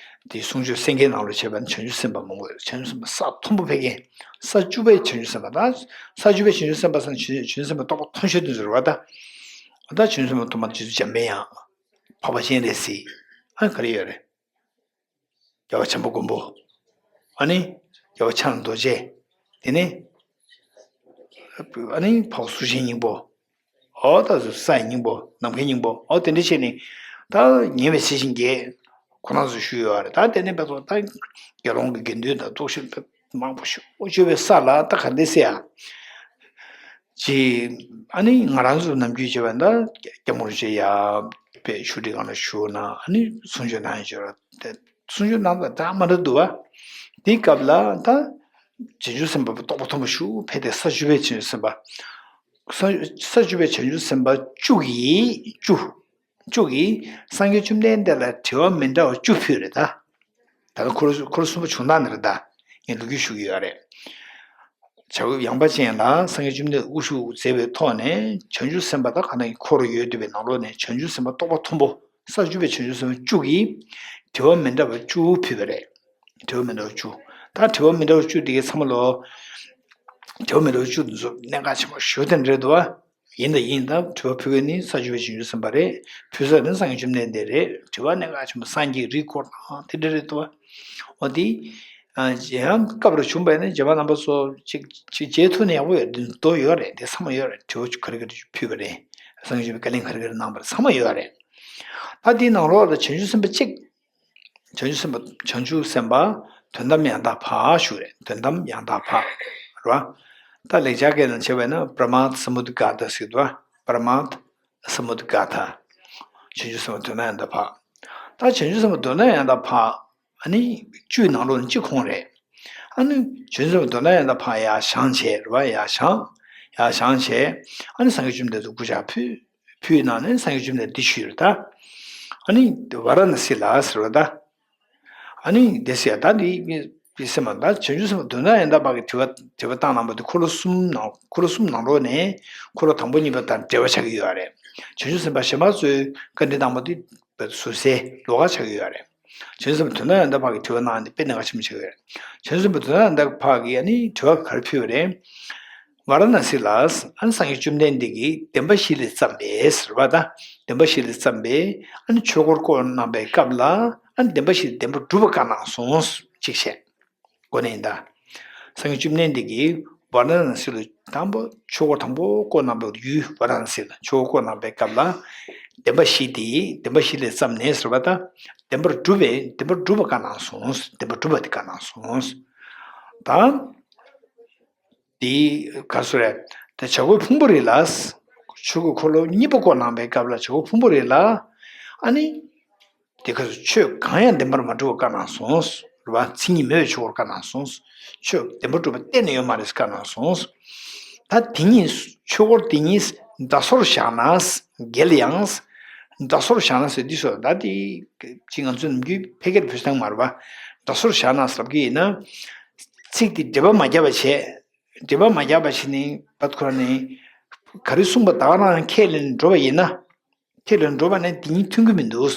དེ་གསུང་ཆོས་གསན་མཁན་ནང་ལ་བྱས་པ་ན་བྱང་ཆུབ་སེམས་དཔའ་མང་པོ་ཡོད། བྱང་ཆུབ་སེམས་དཔའ་ས་མཐོན་པོ་ཕེབས་མཁན། ས་བཅུ་པའི་བྱང་ཆུབ་སེམས་དཔའ། ད་ས་བཅུ་པའི་བྱང་ཆུབ་སེམས་དཔའ་ཟེར་ན་བྱང་བྱང་ཆུབ་སེམས་དཔའ་རྟོགས་པ་མཐོང་ཤོས་དེ་ཚོ་རེད་བ། ད་ད་བྱང་ཆུབ་སེམས་དཔའ་མཐོང་བ་རྗེ་བཙུན་འཇམ་པའི་དབྱངས། འཕགས་པ་སྤྱན་རས་གཟིགས། ཨ་ག་རེ་ཡོད་རེད། རྒྱལ་བ་བྱམས་པ་མགོན་པོ། ཨ་ནི། རྒྱལ་བ་ཕྱག་ན་རྡོ་རྗེ། དེ་ནས། ཨ་ནི་འཕགས་པ་གསུར་ཆེན་སྙིང་པོ། ཨོ་ད་གཟུགས་ས་ཡི་སྙིང་པོ། ནམ་མཁའི་སྙིང་པོ། ཨོ་དེ་འདྲ་བྱས་ནས། ད་ཉེ་བའི་སྲས་ཆེན་བརྒྱད། ཁོ་རང་ཚོ་བཞུགས་ཡོད་རེད། ད་དེ་ནས་བབས་ཏེ་ད་དགེ་སློང་གི་དགེ་འདུན་དང་རྟོགས་ཤིང་མང་པོ་ཞིག་བཞུགས་པའི་ས་ལ་ད་ག་འདྲ་ཟེར་ཡ། ཅིག་ཨ་ནི་ང་རང་ཚོ་ནམ་རྒྱུན་བྱས་པ་ད་སྐྱབས་མགོན་རིན་པོ་ཆེ་ཡར་དཔེ་ཆོས་ཁྲིའི་སྒང་ལ་བཞུགས་ན། ཨ་ནི་གསུང་ཆོས་གནང་ཡ་ཅིག་ཡོད་རེད་དེ། གསུང་ཆོས་གནང་བ་ད་མ་འདྲ་འདུག་བ། དེའི་སྐབས་ལ་ད་བྱང་ཆུབ་སེམས་དཔའ་རྟོགས་པ་མཐོན་པོ་ཞིག་ཕེབས་ཏེ། ས་བཅུ་པའི་བྱང་ཆུབ་སེམས་དཔའ། ས་ས་བཅུ་པའི་བྱང་ཆུབ་སེམས་དཔའ་བཅུ་གིས། བཅུ། བཅུ་གིས་སངས་རྒྱས་བཅོམ་ལྡན་འདས་ལ་དྲི་བ་མི་འདྲ་བ་བཅུ་ཕུལ་རེད་ད། ད་ལྟ་འཁོར་འཁོར་གསུམ་པ་བྱུང་སྟངས་འདི་རེད་ད། ངས་ལོ་རྒྱུས་ཞུ་གི་ཡོད་རེད། བྱ་རྒོད་ཡངས་པ་ཅན་ལ་སངས་རྒྱས་བཅོམ་ལྡན་འདས་དབུ་བཞུགས་མཛད་པའི་ཐོག་ནས། བྱང་ཆུབ་སེམས་དཔའ་ད་ག་ནང་གི་འཁོར་ཡོད་བསྡད་པའི་ནང་ལོགས་ནས་བྱང་ཆུབ་སེམས་དཔའ་རྟོགས་པ་མཐོན་པོ། ས་བཅུ་པའི་བྱང་ཆུབ་སེམས་དཔའ་བཅུ་གིས་དྲི་བ་མི་འདྲ་བ་བཅུ་ཕུལ་བ་རེད། དྲི་བ་མི་འདྲ་བ་བཅུ། ད་དྲི་བ་མི་འདྲ་བ་བཅུ་འདི་གའི་ཚང་མ་ལོ། དྲི་བ་མི་འདྲ་བ་བཅུ་འདི་ཚོ་གནད་འགག་ཆེན་པོ་ཞེ་པོ་དེ་འདྲ་རེད་འདུག་བ། ཡིན་ད་ཡིན། ད་དྲི་བ་ཕུལ་མཁན་ནི་ས་བཅུ་པའི་བྱང་ཆུབ་སེམས་དཔའ་རེད། ཕུལ་ས་ནི་སངས་རྒྱས་བཅོམ་ལྡན་འདས་རེད། དྲི་བ་གནད་འགག་ཆེན་པོ་སངས་རྒྱས་རིགས་བསྐོར་དང་དེ་འདྲ་རེད་འདུག་བ། འོ་དེ། ཨ་ཡང་སྐབས་རེ་བྱུང་བས་ན་རྗེ་མ་རྣམ་པ་ཚོ་ཅིག་ཅིག་མཇལ་ཐུབ་ན་ཡག་པོ་ཡོད། འདི་མདོ་ཡོད་རེད། འདི་ཚང་མ་ཡོད་རེད། དྲི་བ་ག་རེ་ག་རེ་ཕུལ་བ་རེད། སངས་རྒྱས་བཅོམ་ལྡན་འདས་བཀའ་ལན་ག་རེ་ག་རེ་གནང་བ་རེད། ཚང་མ་ཡོད་རེད། ད་དེའི་ནང་ལོགས་ལ་བྱང་ཆུབ་སེམས་དཔའ་གཅིག་བྱང་ཆུབ་སེམས་དཔའ། བྱང་ཆུབ་སེམས་དཔའ་དོན་དམ་ཡང་དག་འཕགས་ཞུ་རེད། དོན་དམ་ཡང་དག་འཕགས། རེད་བ། ད་ལེགས་སྦྱར་སྐད་ནང་བྱས་པས་ན་པྲ་མཱ་ད་སཱ་མུད་གྷ་ཏ་ཟེར་འདུག་བ། པྲ་མཱ་ད་སཱ་མུད་གྷ་ཏ། བྱང་ཆུབ་སེམས་དཔའ་དོན་དམ་ཡང་དག་འཕགས། ད་བྱང་ཆུབ་སེམས་དཔའ་དོན་དམ་ཡང་དག་འཕགས། ཨ་ནི་བཅུའི་ནང་ལོགས་ནས་གཅིག་ཁོང་རེད། ཨ་ནི་བྱང་ཆུབ་སེམས་དཔའ་དོན་དམ་ཡང་དག་འཕགས་ཡར་བཞེངས་བྱས། རེད་བ། ཡར་བཞེངས། ཡར་བཞེངས་བྱས། ཨ་ནི་སངས་རྒྱས་བཅོམ་ལྡན་འདས་སྐུ་ཕྱག་ཕུལ། ཕུལ་ནང་ནས་སངས་རྒྱས་བཅོམ་ལྡན་འདས་འདི་ཞུས་རེད་ད། ཨ་ནི་ཝཱ་ར་ཎ་སི་ལ་ཟེར་བ་ད། ཨ་ནི་དེ་ཟེར་ད་འདི་སེམས་པ་ད་བྱང་ཆུབ་སེམས་དཔའ་དོན་དམ་ཡང་དག་པ་གི་དྲི་བ་དྲི་བ་བཏང་གནང་བ་དེ་འཁོར་ལོ་གསུམ་ནང་འཁོར་ལོ་གསུམ་ནང་ལོགས་ནས་འཁོར་ལོ་དང་པོ་གཉིས་པ་དང་འབྲེལ་བ་ཆགས་ཀྱི་ཡོད་རེད། བྱང་ཆུབ་སེམས་དཔའ་གཞན་པ་ཚོའི་བཀའ་འདྲི་བཏང་བ་དེ་ཟུར་ཟའི་ལོགས་ཀ་ཆགས་ཀྱི་ཡོད་རེད། བྱང་ཆུབ་སེམས་དཔའ་དོན་དམ་ཡང་དག་པ་གི་དྲི་བ་གནང་ནས་དཔེ་གནད་འགག་ཆེན་པོ་ཆགས་ཀྱི་ཡོད་རེད། བྱང་ཆུབ་སེམས་དཔའ་དོན་དམ་ཡང་དག་པ་གིས་ཨ་ནི་དྲི་བ་ག་རེ་ཕུལ་བ་རེད། ཝཱ་ར་ཎཱ་སི་ལ་ཨ་ནི་སངས་རྒྱས་བཅོམ་ལྡན་འདས་ཀྱིས་བདེན་པ་བཞི་ལས་བརྩམས་པའི་ཟེར་བ་དང་། བདེན་པ་བཞི་ལས་བརྩམས་པའི་ཨ་ནི་ཆོས་འཁོར་བསྐོར་གནང་པའི་སྐབས་ལ་ཨ་ནི་བདེན་པ་བཞི་བདེན་པར་གྲུབ་པ་བཀའ་གནང་སོང་ཅིག་བཤད། གོ་ནས་ཡིན་ད། སངས་རྒྱས་བཅོམ་ལྡན་འདས་ཀྱིས་ཝཱ་ར་ཎཱ་སི་ལ་དང་པོ་ཆོས་འཁོར་དང་པོ་བསྐོར་གནང་པའི་ཡུལ་ཝཱ་ར་ཎཱ་སི་ལ་ཆོས་འཁོར་བསྐོར་གནང་པའི་སྐབས་ལ། བདེན་པ་བཞི་དེ་བདེན་པ་བཞི་ལས་བརྩམས་ནས་ཟེར་བ་དང་། བདེན་པར་གྲུབ་པའི་བདེན་པར་གྲུབ་པ་བཀའ་གནང་སོང་། བདེན་པར་གྲུབ་པ་དེ་བཀའ་གནང་སོང་། ད། དེ་ག་སུ་རེད། དེ་བྱ་རྒོད་ཕུང་པོ་རི་ལ། ཆོས་ཀྱི་འཁོར་ལོ་གཉིས་པ་བསྐོར་གནང་པའི་སྐབས་ལ་བྱ་རྒོད་ཕུང་པོ་རི་ལ། ཨ་ནི། དེ་ག་སུ་ཆོས་གང་ཡང་བདེན་པར་མ་གྲུབ་པ་བཀའ་གནང་སོང་། རེད་བ། མཚན་ཉིད་མེད་པའི་ཆོས་འཁོར་བཀའ་གནང་སོང་། ཆོས་བདེན་པར་གྲུབ་པ་གཏན་ནས་ཡོད་མ་རེད་བཀའ་གནང་སོང་། ད་དེ་ཉིད་ཆོས་འཁོར་དེ་ཉིད་དགྲ་སོར་བཞག་ན་འགལ་ཡང་། དགྲ་སོར་བཞག་ན་ཟེར་འདི་སོ་ད་དེ་ཅི་ང་ཚོ་ནམ་རྒྱུན་ཕལ་སྐད་བོད་སྟངས་མ་རེད་བ། དགྲ་སོར་བཞག་ན་ཟེར་གྱི་ཡིན་ན། ཚིག་དེ་འགྲེལ་པ་མ་བརྒྱབ་པ་བྱས། འགྲེལ་པ་མ་བརྒྱབ་པ་ཞིག་ནི་བད་ཁོ་ནི། ག་རེ་གསུངས་པ་ད་ག་རང་ཁས་ལེན་འགྲོ་བ་ཡིན་ན། ཁས་ལེན་འགྲོ་བ་ནི་དེ་གཉིས་མཐུན་གྱི་མི་འདུག་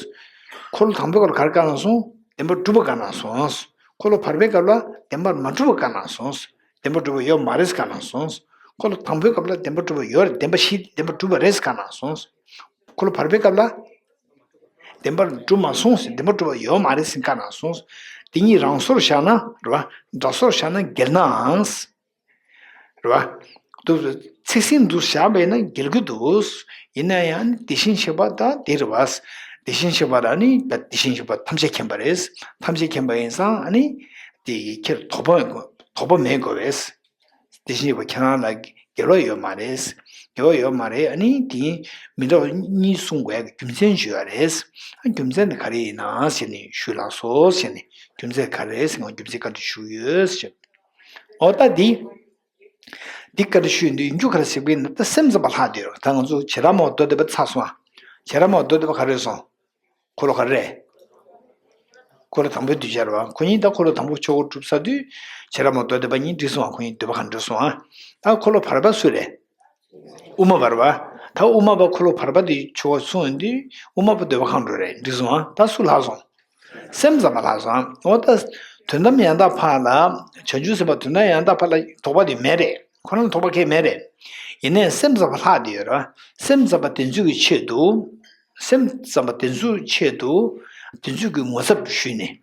འཁོར་ལོ་དང་པོའི་སྐོར་ག་རེ་བཀའ་གནང་སོང་། བདེན་པར་གྲུབ་པ་བཀའ་གནང་སོང་། འཁོར་ལོ་བར་པའི་སྐབས་ལ་བདེན་པར་མ་གྲུབ་པ་བཀའ་གནང་སོང་། བདེན་པར་གྲུབ་པ་ཡོད་མ་རེད་བཀའ་གནང་སོང་། འཁོར་ལོ་དང་པོའི་སྐབས་ལ་བདེན་པར་གྲུབ་པ་ཡོད་རེད་བདེན་པ་བཞི་བདེན་པར་གྲུབ་པ་རེད་བཀའ་གནང་སོང་། འཁོར་ལོ་བར་པའི་སྐབས་ལ། བདེན་པར་གྲུབ་མ་སོང་ཟེར་བདེན་པར་གྲུབ་པ་ཡོད་མ་རེད་ཟེར་བཀའ་གནང་སོང་། དེ་གཉིས་རང་སོར་བཞག་ན་རེད་བ། དགྲ་སོར་བཞག་ན་འགལ་ནའང་། རེད་བ། འདུག་ཚིག་ཟིན་འདུག་བཞག་པས་ན་འགལ་གྱི་འདུག་ཡིན་ན་ཡང་དེ་བཞིན་གཤེགས་པ་དང་དེ་རེད་བ། དེ་བཞིན་གཤེགས་པ་དང་ནི་དེ་བཞིན་གཤེགས་པ་ཐམས་ཅད་མཁྱེན་པ་རེད། ཐམས་ཅད་མཁྱེན་པ་ཡིན་ཙང་ཨ་ནི། དེ་ཁྱེད་དོགས་པ་དོགས་པ་མེད་དགོས་པས། དེ་བཞིན་གཤེགས་པ་ཁྱེད་རང་ལ་འགལ་བ་ཡོད་མ་རེད། འགལ་བ་ཡོད་མ་རེད་ཨ་ནི་དེ་མི་འདྲ་བ་གཉིས་གསུང་དགོས་ཡག་རྒྱུ་མཚན་ཞུ་ཡ་རེད། རྒྱུ་མཚན་དེ་ག་རེ་ཡིན་ན་ཟེར་ནས་ཞུས་ལགས་སོ་ཟེར་ནས་རྒྱུ་མཚན་ག་རེ་ཟེར་ང་རྒྱུ་མཚན་བཀའ་འདྲི་ཞུ་ཡོད་ཟེར། འོ་ད་འདི། འདི་བཀའ་འདྲི་ཞུས་འདི་ཡིན་རྒྱུ་ག་རེ་ཟེར་གི་ཡིན་ན་ད་སེམས་ཙམ་པ་ལྷག་བསྡད་ཡོད་རེད། ད་ང་ཚོ་བྱེ་བྲག་སྨྲ་བ་མདོ་སྡེ་པ་ཚར་སོང་ཨ། བྱེ་བྲག་སྨྲ་བ་མདོ་སྡེ་པ་ག་རེ་སོང་། འཁོར་ལོ་ག་རེ་རེད། འཁོར་ལོ་དང་པོའི་གདུལ་བྱ་རེད་བ། ཁོ་གཉིས་ད་འཁོར་ལོ་དང་པོ་ཆོས་འཁོར་གྲུབ་ཚར་དུས་བྱེ་བྲག་སྨྲ་བ་མདོ་སྡེ་པ་གཉིས་འགྲིག་སོང་ཨ། ཁོ་གཉིས་འདོད་པ་གང་འགྲིག་སོང་ཨ། ད་འཁོར་ལོ་བར་པ་སུ་རེད། དབུ་མ་བར་པ། ད་དབུ་མ་པ་འཁོར་ལོ་བར་པ་དེ་ཆོས་འཁོར་གསུངས་ཡོང་དུས་དབུ་མ་པ་འདོད་པ་གང་འགྲོ་རེད་འགྲིག་སོང་ཨ། ད་སུ་ལྷག་སོང་། སེམས་ཙམ་པ་ལྷག་སོང་ཨ། འོ་ད། དོན་དམ་ཡང་དག་པ་ལ། བྱང་ཆུབ་སེམས་དཔའ་དོན་དམ་ཡང་དག་པ་ལ་དོགས་པ་དེ་མེད་རེད། ཁོ་རང་ལ་དོགས་པ་གང་ཡང་མེད་རེད། ཡིན་ནའི་སེམས་ཙམ་པ་ལྷག་བསྡད་ཡོད་རེད། སེམས་ཙམ་པ་དེ་ཚོ་གི་ཆེད་དུ། སེམས་ཙམ་པ་དེ་ཚོའི་ཆེད་དུ། དེ་ཚོ་གི་ངོ་ཚབ་ཞུས་ནས།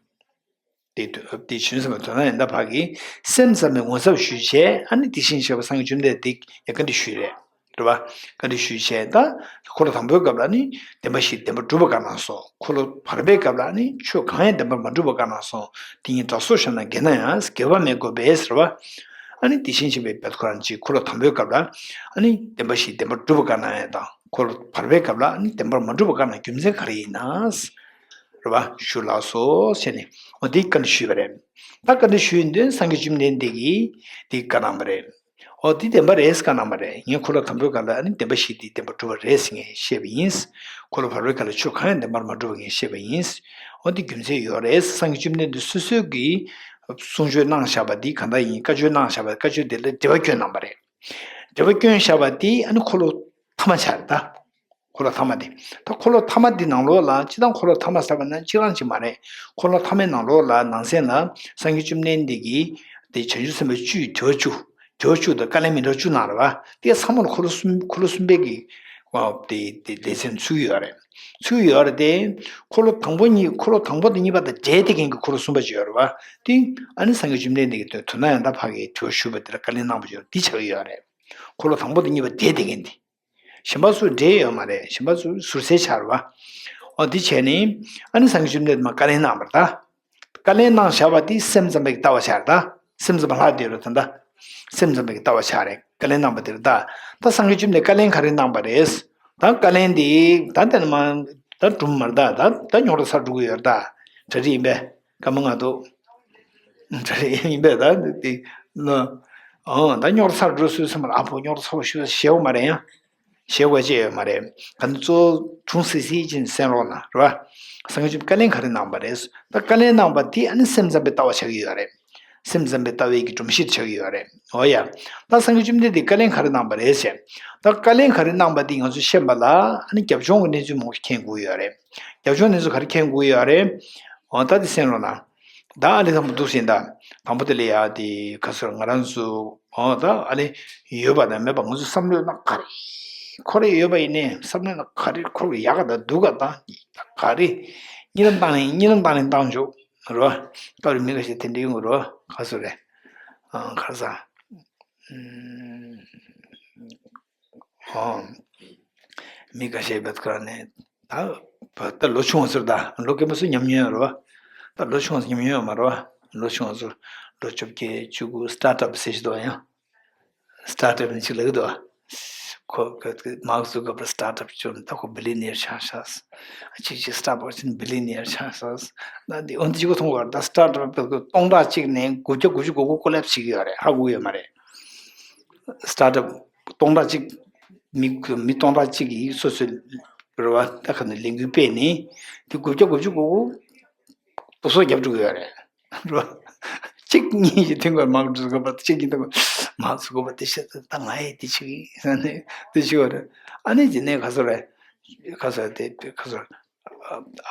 དེ་དུས་དེ་བྱང་སེམས་དཔའ་དོན་དམ་ཡང་དག་པ་གིས་སེམས་ཙམ་པའི་ངོ་ཚབ་ཞུས་བྱས་ཨ་ནི་དེ་བཞིན་གཤེགས་པ་སངས་རྒྱས་བཅོམ་ལྡན་འདས་ཡ་བཀའ་འདྲི་ཞུས་རེད། རེད་བ། བཀའ་འདྲི་ཞུས་བྱས་ད། འཁོར་ལོ་དང་པོའི་སྐབས་ལ་ནི་བདེན་པ་བཞི་བདེན་པར་གྲུབ་པ་བཀའ་གནང་སོང་། འཁོར་ལོ་བར་པའི་སྐབས་ལ་ནི་ཆོས་གང་ཡང་བདེན་པར་མ་གྲུབ་པ་བཀའ་གནང་སོང་། དེ་ཉིད་དགྲ་སོར་བཞག་ན་འགལ་ན་ཡང་འགལ་བ་མེད་དགོས་པས་ཟེར་བ། ཨ་ནི་དེ་བཞིན་གཤེགས་པའི་བདག་ཁོ་རང་གཅིག་འཁོར་ལོ་དང་པོའི་སྐབས་ལ་ཨ་ནི་བདེན་པ་བཞི་བདེན་པར་གྲུབ་པ་བཀའ་གནང་ཡ་དང་འཁོར་ལོ་བར་པའི་སྐབས་ལ་ཨ་ནི་བདེན་པར་མ་གྲུབ་པ་བཀའ་གནང་རྒྱུ་མཚན་ག་རེ་ཡིན་ན། རེད་བ་ཞུ་ལགས་སོ་ཟེར་ནས་འོ་འདི་བཀའ་འདྲི་ཞུས་པ་རེད། ད་བཀའ་འདྲི་ཞུས་ཡོང་དུས་སངས་རྒྱས་བཅོམ་ལྡན་འདས་ཀྱིས་འདི་བཀའ་གནང་བ་རེད། འོ་འདི་བདེན་པ་རེད་བཀའ་གནང་བ་རེད། ངས་འཁོར་ལོ་དང་པོའི་སྐབས་ལ་ཨ་ནི་བདེན་པ་བཞི་འདི་བདེན་པར་གྲུབ་པ་རེད་ཟེར་ངས་བཤད་པ་ཡིན། འཁོར་ལོ་བར་པའི་སྐབས་ལ་ཆོས་གང་ཡང་བདེན་པར་མ་གྲུབ་པ་ངས་བཤད་པ་ཡིན། འོ་འདི་རྒྱུ་མཚན་ཡོད་རེད། སངས་རྒྱས་བཅོམ་ལྡན་འདས་སོ་སོའི་གིས་གསུང་ཆོས་གནང་བཞག་པ་འདི་གང་ལྟར་ཡིན། བཀའ་ཆོས་གནང་བཞག་པ་བཀའ་ཆོས་འདི་ལ་འགྲེལ་པ་བསྐྱོན་གནང་བ་རེད། འགྲེལ་པ་བསྐྱོན་བཞག་པ་འདི་ཨ་ནི་འཁོར་ལོ་ཐ་མ་ཆགས་རེད་ད། འཁོར་ལོ་ཐ་མ་དེ། ད་འཁོར་ལོ་ཐ་མ་འདི་ནང་ལོགས་ལ་སྤྱིར་བཏང་འཁོར་ལོ་ཐ་མ་ཟེར་བ་ན་གཅིག་རང་གཅིག་མ་རེད། འཁོར་ལོ་ཐ་མའི་ནང་ལོགས་ལ་ནང་གསེས་ལ་སངས་རྒྱས་བཅོམ་ལྡན་འདས་ཀྱིས་དེ་བྱང་ཆུབ་སེམས་དཔའ་བཅུ་དྲི་བ་བཅུ། དྲི་བ་བཅུ་དང་བཀའ་ལན་མི་འདྲ་བ་བཅུ་གནང་རེད་བ། དེ་ཚང་མ་ལ་འཁོར་ལོ་གསུམ་འཁོར་ལོ་གསུམ་པའི་གི་དེ་དེ་སྡེ་ཚན་ཚུད་ཡོད་རེད། ཚུད་ཡོད་རེད་དེ། འཁོར་ལོ་དང་པོ་གཉིས་འཁོར་ལོ་དང་པོ་དང་གཉིས་པ་དང་འབྲེལ་བསྡད་མཁན་གྱི་འཁོར་ལོ་གསུམ་པ་ཅིག་ཡོད་རེད་བ། དེ་ཨ་ནི་སངས་རྒྱས་བཅོམ་ལྡན་འདས་ཀྱིས་དོན་དམ་ཡང་དག་པ་གི་དྲི་བ་ཞུས་པ་དེ་ལ་བཀའ་ལན་གནང་བ་ཅིག་ཡོད་རེད། འདི་ཆགས་ཀྱི་ཡོད་རེད། འཁོར་ལོ་དང་པོ་དང་གཉིས་པ་འབྲེལ་བསྡད་མཁན་དེ། གཞན་པ་ཚོ་འབྲེལ་ཡོད་མ་རེད། གཞན་པ་ཚོ་ཟུར་ཟའི་ཆགས་རེད་བ། འོ་འདི་བྱས་ནས་ཨ་ནི་སངས་རྒྱས་བཅོམ་ལྡན་འདས་མར་བཀའ་ལན་གནང་བ་རེད་ད། བཀའ་ལན་གནང་བཞག་པ་དེ་སེམས་ཙམ་པའི་ལྟ་བ་ཆགས་རེད་ད། སེམས་ཙམ་པ་ལྷག་བསྡད་རེད་ད་ལྟ། སེམས་ཙམ་པའི་ལྟ་བ་ཆགས་རེད། བཀའ་ལན་གནང་བ་དེ་རེད་ད། ད་སངས་རྒྱས་བཅོམ་ལྡན་བཀའ་ལན་ག་རེ་གནང་བ་རེད། ད་བཀའ་ལན་དེ་ད་ལྟ་ནི་མ་ད་གྲུབ་མ་རེད་ད། ད་ད་རྙོག་དྲ་ཚར་འགྲོ་གི་ཡོད་རེད་ད། གྲ་སྒྲིག་ཡིན་པས། སྐར་མ་ལྔ་འདུག་གྲ་སྒྲིག་ཡིན་པས་ད་དེ་ལ། ཨང་ད་རྙོག་དྲ་ཚར་འགྲོ་སོང་བསམ་པ་ལ་ཨ་ཕོ་རྙོག་དྲ་ཚར་བ་ཞུ་ཞེ་བོ་མ་རེད་ཡང་། ཞེད་དགོས་ཅི་ཡོད་མ་རེད། ག་ནི་གཙོ་བོ་དྲུང་སི་སི་ཅན་གསན་རོགས་གནང་རེད་བ། སངས་རྒྱས་བཅོམ་བཀའ་ལན་ག་རེ་གནང་པ་རེད། ད་བཀའ་ལན་གནང་པ་དེ་ཨ་ནི་སེམས་ཙམ་པའི་ལྟ་བ་ཆགས་ཀྱི་ཡོད་རེད། སེམས་ཙམ་པའི་ལྟ་བའི་གི་སྒྲོམ་གཞི་ཆགས་ཀྱི་ཡོད་རེད། འོ་ཡ། ད་སངས་རྒྱས་བཅོམ་ལྡན་འདས་བཀའ་ལན་ག་རེ་གནང་པ་རེད་ཟེར། ད་བཀའ་ལན་ག་རེ་གནང་པ་དེ་ང་ཚོས་ཤེས་པ་ལ་ཨ་ནི་རྒྱབ་ལྗོངས་ཀྱི་གནས་ཚུལ་མང་པོ་ཞིག་མཁྱེན་དགོས་ཡོད་རེད། རྒྱབ་ལྗོངས་གནས་ཚུལ་ག་རེ་མཁྱེན་དགོས་ཡོད་རེད། འོ་ད་དེ་གསན་རོགས་གནང་། ད་ཨ་ལེ་དང་པོ་འདུག་ཟིན་ད། དང་པོ་དེ་ལས་ཡ་དེ་ག་ཟེར་ང་རང་ཚོ། འོ་ད་ཨ་ལེ། ཡོད་པ་དང་མེད་པ་ང་ཚོ་བསམ་བློའི་ནང་ག་རེ། འཁོར་ཡོད་པ་ཡིན་ནའི་བསམ་བློའི་ནང་ག་རེ་འཁོར་ཡག་ག་དང་སྡུག་ག་དང་། ག་རེ། གཉིད་ལམ་བཏང་ནས་གཉིད་ལམ་བཏང་ནས་བཏང་འཇོག་རོ། སྐབས་རེ་མི་ཁ་ཤས་དེ་འདྲ་ཡོང་གི་རོ། ག་ཟེར་རེད། ཨང་ག་ཟ། ཨང་། མི་ཁ་ཤས་བེད་ཀ་ནས་ད་ད་ལོ་ཆུང་བ་ཚོར་ད་ལོ་རྒན་པ་ཚོ་ཉམས་མྱོང་ཡོད་རེད་བ། ད་ལོ་ཆུང་བ་ཚོ་ཉམས་མྱོང་ཡོད་མ་རེད་བ། ལོ་ཆུང་བ་ཚོ་ལོ་བཅོ་བརྒྱད་བཅུ་དགུ་སི་ཊར་ཊི་ཨབ་ཟེར་ཞིག་འདུག་ཡང་། སི་ཊར་ཊི་ཨབ་ནི་ཅིག་ལབ་ཀྱི་འདུག་བ། ཁོ་ཁོ་ཁོ་མཱག་ཛུ་ཀར་བྷར་སི་ཊར་ཊི་ཨབ་བཅོས་ནས་ད་ཁོ་བི་ལི་ཡ་ནེར་ཆགས་ཤག་ཅིག་ཅིག་སི་ཊར་བྷག་སི་ནི་བི་ལི་ཡ་ནེར་ཆགས་ཤག་ད་འདི་འོན་ཏེ་ཅིག་གོ་མཐོང་བར་ད་སི་ཊར་ཊི་ཨབ་སྟོང་ཕྲག་གཅིག་ནས་དགུ་བརྒྱ་དགུ་བཅུ་གོ་དགུ་ཀོ་ལེབ་སི་བྱེད་ཀྱི་ཡོད་རེད། ཧ་གོ་གི་ཡོད་མ་རེད། སི་ཊར་ཊི་ཨབ་སྟོང་ཕྲག་གཅིག་མི་མི་སྟོང་ཕྲག་གཅིག་གིས་སོ་སོའི་རེ་བ་ད་ག་ནས་ལས་འགུལ་སྤེལ་ནས་དེ་དགུ་བརྒྱ་དགུ་བཅུ་གོ་དགུ་སྟོང་སོ་རྒྱབ་འགྲོ་གི་ཡོད་རེད། རེད་བ། གཅིག་གཉིས་ཀྱི་ཐེངས་ཁར་མར་འགྲོ་དགོས་པ་གཅིག་གཉིས་ཐེངས་ཁར་མར་འགྲོ་དགོས་པ་དེ་བཤད་ད་ང་ཡི་དེ་བྱེད་ཀྱི་ས་ནས་དེ་བྱེད་ཀྱི་ཡོད་རེད། ཨ་ནི་དེ་ནས་ག་ཚོད་རེད། ག་ཚོད་དེ་ག་ཚོད།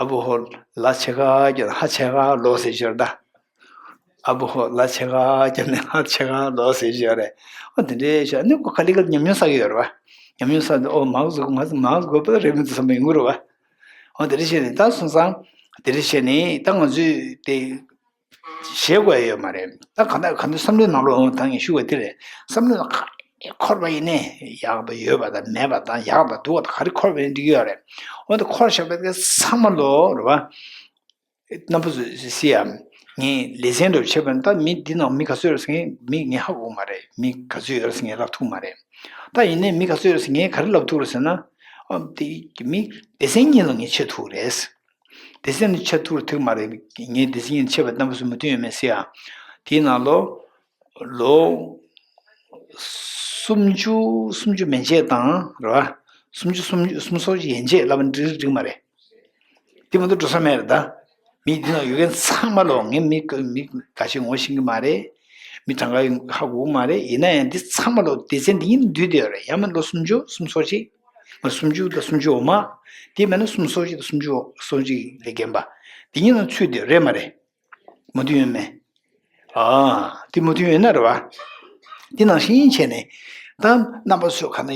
ཨ་བུ་ཧོ་ལ་ཆེ་ག་ཀྱང་ཧ་ཆེ་ག་ལོ་ཟེར་ཞོར་ད། ཨ་བུ་ཧོ་ལ་ཆེ་ག་ཀྱང་ནི་ཧ་ཆེ་ག་ལོ་ཟེར་ཞོར་རེད། ཨ་དེ་འདྲའི་ཞོར་ནི་ཁོ་ག་ལེ་ག་ལེ་ཉམས་མྱོང་བསགས་ཀྱི་ཡོད་རེད་བ། ཉམས་མྱོང་བསགས་ཏེ་ཨོ་མར་འགྲོ་དགོས་མར་འགྲོ་དགོས་པ་རེད་མི་འདུག་བསམ་པ་ཡོང་གི་རེད་བ། འོ་དེ་འདྲ་བྱས་ནས་ད་སོང་ཙང་། དེ་འདྲ་བྱས་ནས་ད་ང་ཚོས་དེ་ཞེད་དགོས་ཡ་ཡོད་མ་རེད། ད་གང་ལྟར་གང་ལྟར་བསམ་བློའི་ནང་ལོགས་ད་ངས་ཞུ་བ་དེ་རེད། བསམ་བློའི་ནང་ག་རེ་འཁོར་བ་ཡིན་ནའི་ཡག་པ་ཡོད་པ་དང་མེད་པ་དང་ཡག་དང་སྡུག་པ་དང་ག་རེ་འཁོར་བ་ཡིན་འགྲིག་གི་ཡོད་རེད། འོ་དེ་འཁོར་བཞག་པའི་ཚང་མ་ལོ་རེད་བ། རྣམ་པ་ཚོས་སི་ཡ། ངས་ལེ་ཚན་འདྲ་བྱས་པ་ན་ད་མི་འདི་ནང་མི་ག་ཚོད་ཡོད་རེད་ཟེར་མཁན་མི་ངས་ཧ་གོ་མ་རེད། མི་ག་ཚོད་ཡོད་རེད་ཟེར་ངས་ལབ་ཐུབ་མ་རེད། ད་ཡིན་ནའི་མི་ག་ཚོད་ཡོད་རེད་ཟེར་ངས་ག་རེ་ལབ་ཐུབ་རེད་ཟེར་ན། ཨ་དེ་མི་སྡེ་ཚན་གཉིས་ལ་ངས་ཕྱེ་ཐུབ་རེད། སྡེ་ཚན་གཉིས་ཕྱེ་ཐུབ་ཐུབ་མ་རེད། ངས་སྡེ་ཚན་གཉིས་ཕྱེ་བ་རྣམ་པ་ཚོ་མོས་མཐུན་ཡོད་མེད་ཟེར་ཡ། དེའི་ནང་ལོ། ལོ། སུམ་ཅུ་སུམ་ཅུ་མན་ཆད་དང་རེད་བ། སུམ་ཅུ་སུམ་ཅུ་སུམ་ཅུ་སོ་གཅིག་ཡན་ཆད་ལབ་པ་འགྲིག་འགྲིག་མ་རེད། དེ་མ་གཏོགས་འགྲོ་ས་མེད་རེད་ད། མི་འདི་ནང་ཡོད་མཁན་ཚང་མ་ལོ་ངས་མི་མི་འགའ་ཤས་ངོ་ཤེས་ཀྱི་མ་རེད། མི་གྲངས་ཀ་ཧ་གོ་གི་མ་རེད། ཡིན་ན་ཡང་འདི་ཚང་མ་ལོ་སྡེ་ཚན་འདི་གཉིས་འདུས་བསྡད་ཡོད་རེད། ཡང་མིན་ལོ་སུམ་ཅུ་སུམ་ཅུ་སོ་གཅིག་སུམ་ཅུ་དང་སུམ་ཅུ་འོག་མ། དེ་མིན་ན་སུམ་ཅུ་སོ་གཅིག་དང་སུམ་ཅུ་སོ་གཅིག་ལས་རྒན་པ། འདི་གཉིས་ནང་ཚུད་བསྡད་ཡོད་རེད་མ་རེད། མོས་མཐུན་ཡོད་མེད། ཨ། དེ་མོས་མཐུན་ཡོད་ན་རེད་བ། དེ་ནང་བཞིན་བྱས་ནས། ད་རྣམ་པ་ཚོ་ག་ན་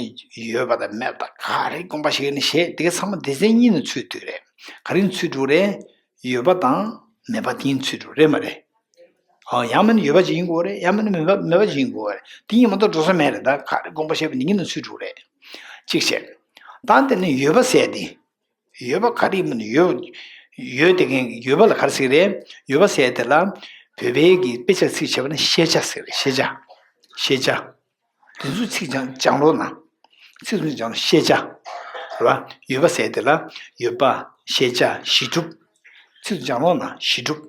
ཡོད་པ་དང་མེད་པ་ག་རེ་དགོངས་པ་བཞེས་ནས་བཞེས་དེ་ག་ཚང་མ་སྡེ་ཚན་གཉིས་ནང་ཚུད་དུས་རེད། ག་རེ་ནང་ཚུད་འགྲོ་རེད། ཡོད་པ་དང་མེད་པ་དེ་ནང་ཚུད་འགྲོ་རེད་མ་རེད། ཨ་ཡང་མིན་ན་ཡོད་པ་ཅིག་ཡིན་དགོས་རེད། ཡང་མིན་ན་མེད་པ་མེད་པ་ཅིག་ཡིན་དགོས་རེད། དེ་གཉིས་མ་གཏོགས་འགྲོ་ས་མེད་རེད། ད་ག་རེ་དགོངས་པ་བཞེས་པ་འདི་གཉིས་ནང་ཚུད་འགྲོ་རེད། གཅིག་བྱས། ད་དེ་ནས་ཡོད་པ་ཟེར་དེ། ཡོད་པ་ག་རེ་ཡིན་མིན་ཡོད། ཡོད་དེ་མཁན་གྱི་ཡོད་པ་ལ་ག་རེ་ཟེར་གི་རེད། ཡོད་པ་ཟེར་དེ་ལ་བོད་པའི་གི་དཔེ་ཆ་ཚིག་བྱས་པ་ན་ཤེས་བྱ་ཟེར་གི་རེད། ཤེས་བྱ། ཤེས་བྱ། དེ་ཚོ་ཚིག་སྦྱང་སྦྱང་རོགས་གནང་། ཚིག་ཚོ་སྦྱང་རོགས། ཤེས་བྱ། རེད་བ། ཡོད་པ་ཟེར་དེ་ལ་ཡོད་པ། ཤེས་བྱ། གཞི་གྲུབ། ཚིག་ཚོ་སྦྱང་རོགས་གནང་། གཞི་གྲུབ།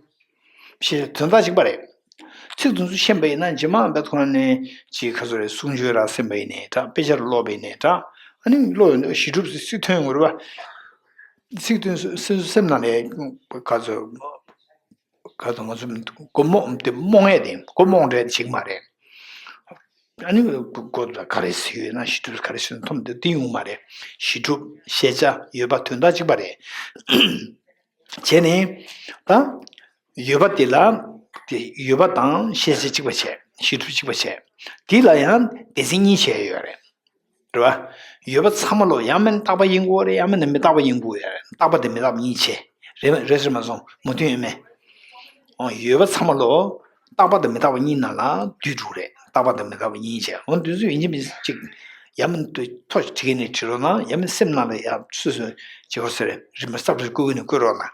ཤེས་བྱ་དོན་དག་གཅིག་པ་རེད། ཚིག་དེ་ཚོ་ཤེས་པ་ཡིན་ན་རྗེས་མ་བེད་ཁོ་ན་ནས་ཅིག་ག་ཚོད་རེད། གསུང་ཆོས་ར་གསན་པ་ཡིན་ནའི་འདྲ། དཔེ་ཆ་ར་ཀློག་པ་ཡིན་ནའི་འདྲ། ཨ་ནི་ཀློག་ཡོང་དུས་གཞི་གྲུབ་ཚིག་ཐོན་ཡོང་གི་རེད་བ། ཚིག་དོན་སོ་སོའི་སེམས་ནང་ལ་ག་ཚོད། ག་ཚོད་ང་ཚོ་མགོ་རྨོངས་དེ་རྨོངས་ཡས་དེ་མགོ་རྨོངས་འདྲ་ཅིག་མ་རེད། ཨ་ནི་མགོ་ལ་ག་རེ་ཟེར་ཡོད་ན་གཞི་གྲུབ་ག་རེ་ཟེར་ན་མཐོང་དེ་དེ་ཡོང་མ་རེད། གཞི་གྲུབ་ཤེས་བྱ་ཡོད་པ་དོན་དག་གཅིག་པ་རེད། བྱས་ནས། ད། ཡོད་པ་དེ་ལ། དེ་ཡོད་པ་དང་ཤེས་བྱ་གཅིག་པ་བྱས། གཞི་གྲུབ་གཅིག་པ་བྱས། དེ་ལ་ཡང་སྡེ་ཚན་གཉིས་བྱས་ཡོད་རེད། རེད་བ། ཡོད་པ་ཚང་མ་ལོ་ཡང་མིན་རྟག་པ་ཡིན་དགོས་རེད། ཡང་མིན་ན་མི་རྟག་པ་ཡིན་དགོས་རེད། རྟག་པ་དང་མི་རྟག་པ་གཉིས་བྱས། རེད་རེད་ཟེར་མ་སོང་། མོས་མཐུན་ཡོད་མེད། ཨོ་ཡོད་པ་ཚང་མ་ལོ། རྟག་པ་དང་མི་རྟག་པ་གཉིས་ནང་ལ་འདུས་འགྲོ་རེད། རྟག་པ་དང་མི་རྟག་པ་གཉིས་བྱས། འོ་འདི་ཚོ་ཡིན་གཅིག་མིན་གཅིག་ཡང་མིན་ཐོ་ཐོ་ཞིག་བྲིས་ནས་བྲིས་རོགས་གནང་། ཡང་མིན་སེམས་ནང་ལ་ཡང་སོ་སོ་བྱེད་དགོས་ཟེར་རེད། རིམ་པ་གསར་པ་ཞིག་བཀོད་ཀྱི་ནས་བཀོད་རོགས་གནང་།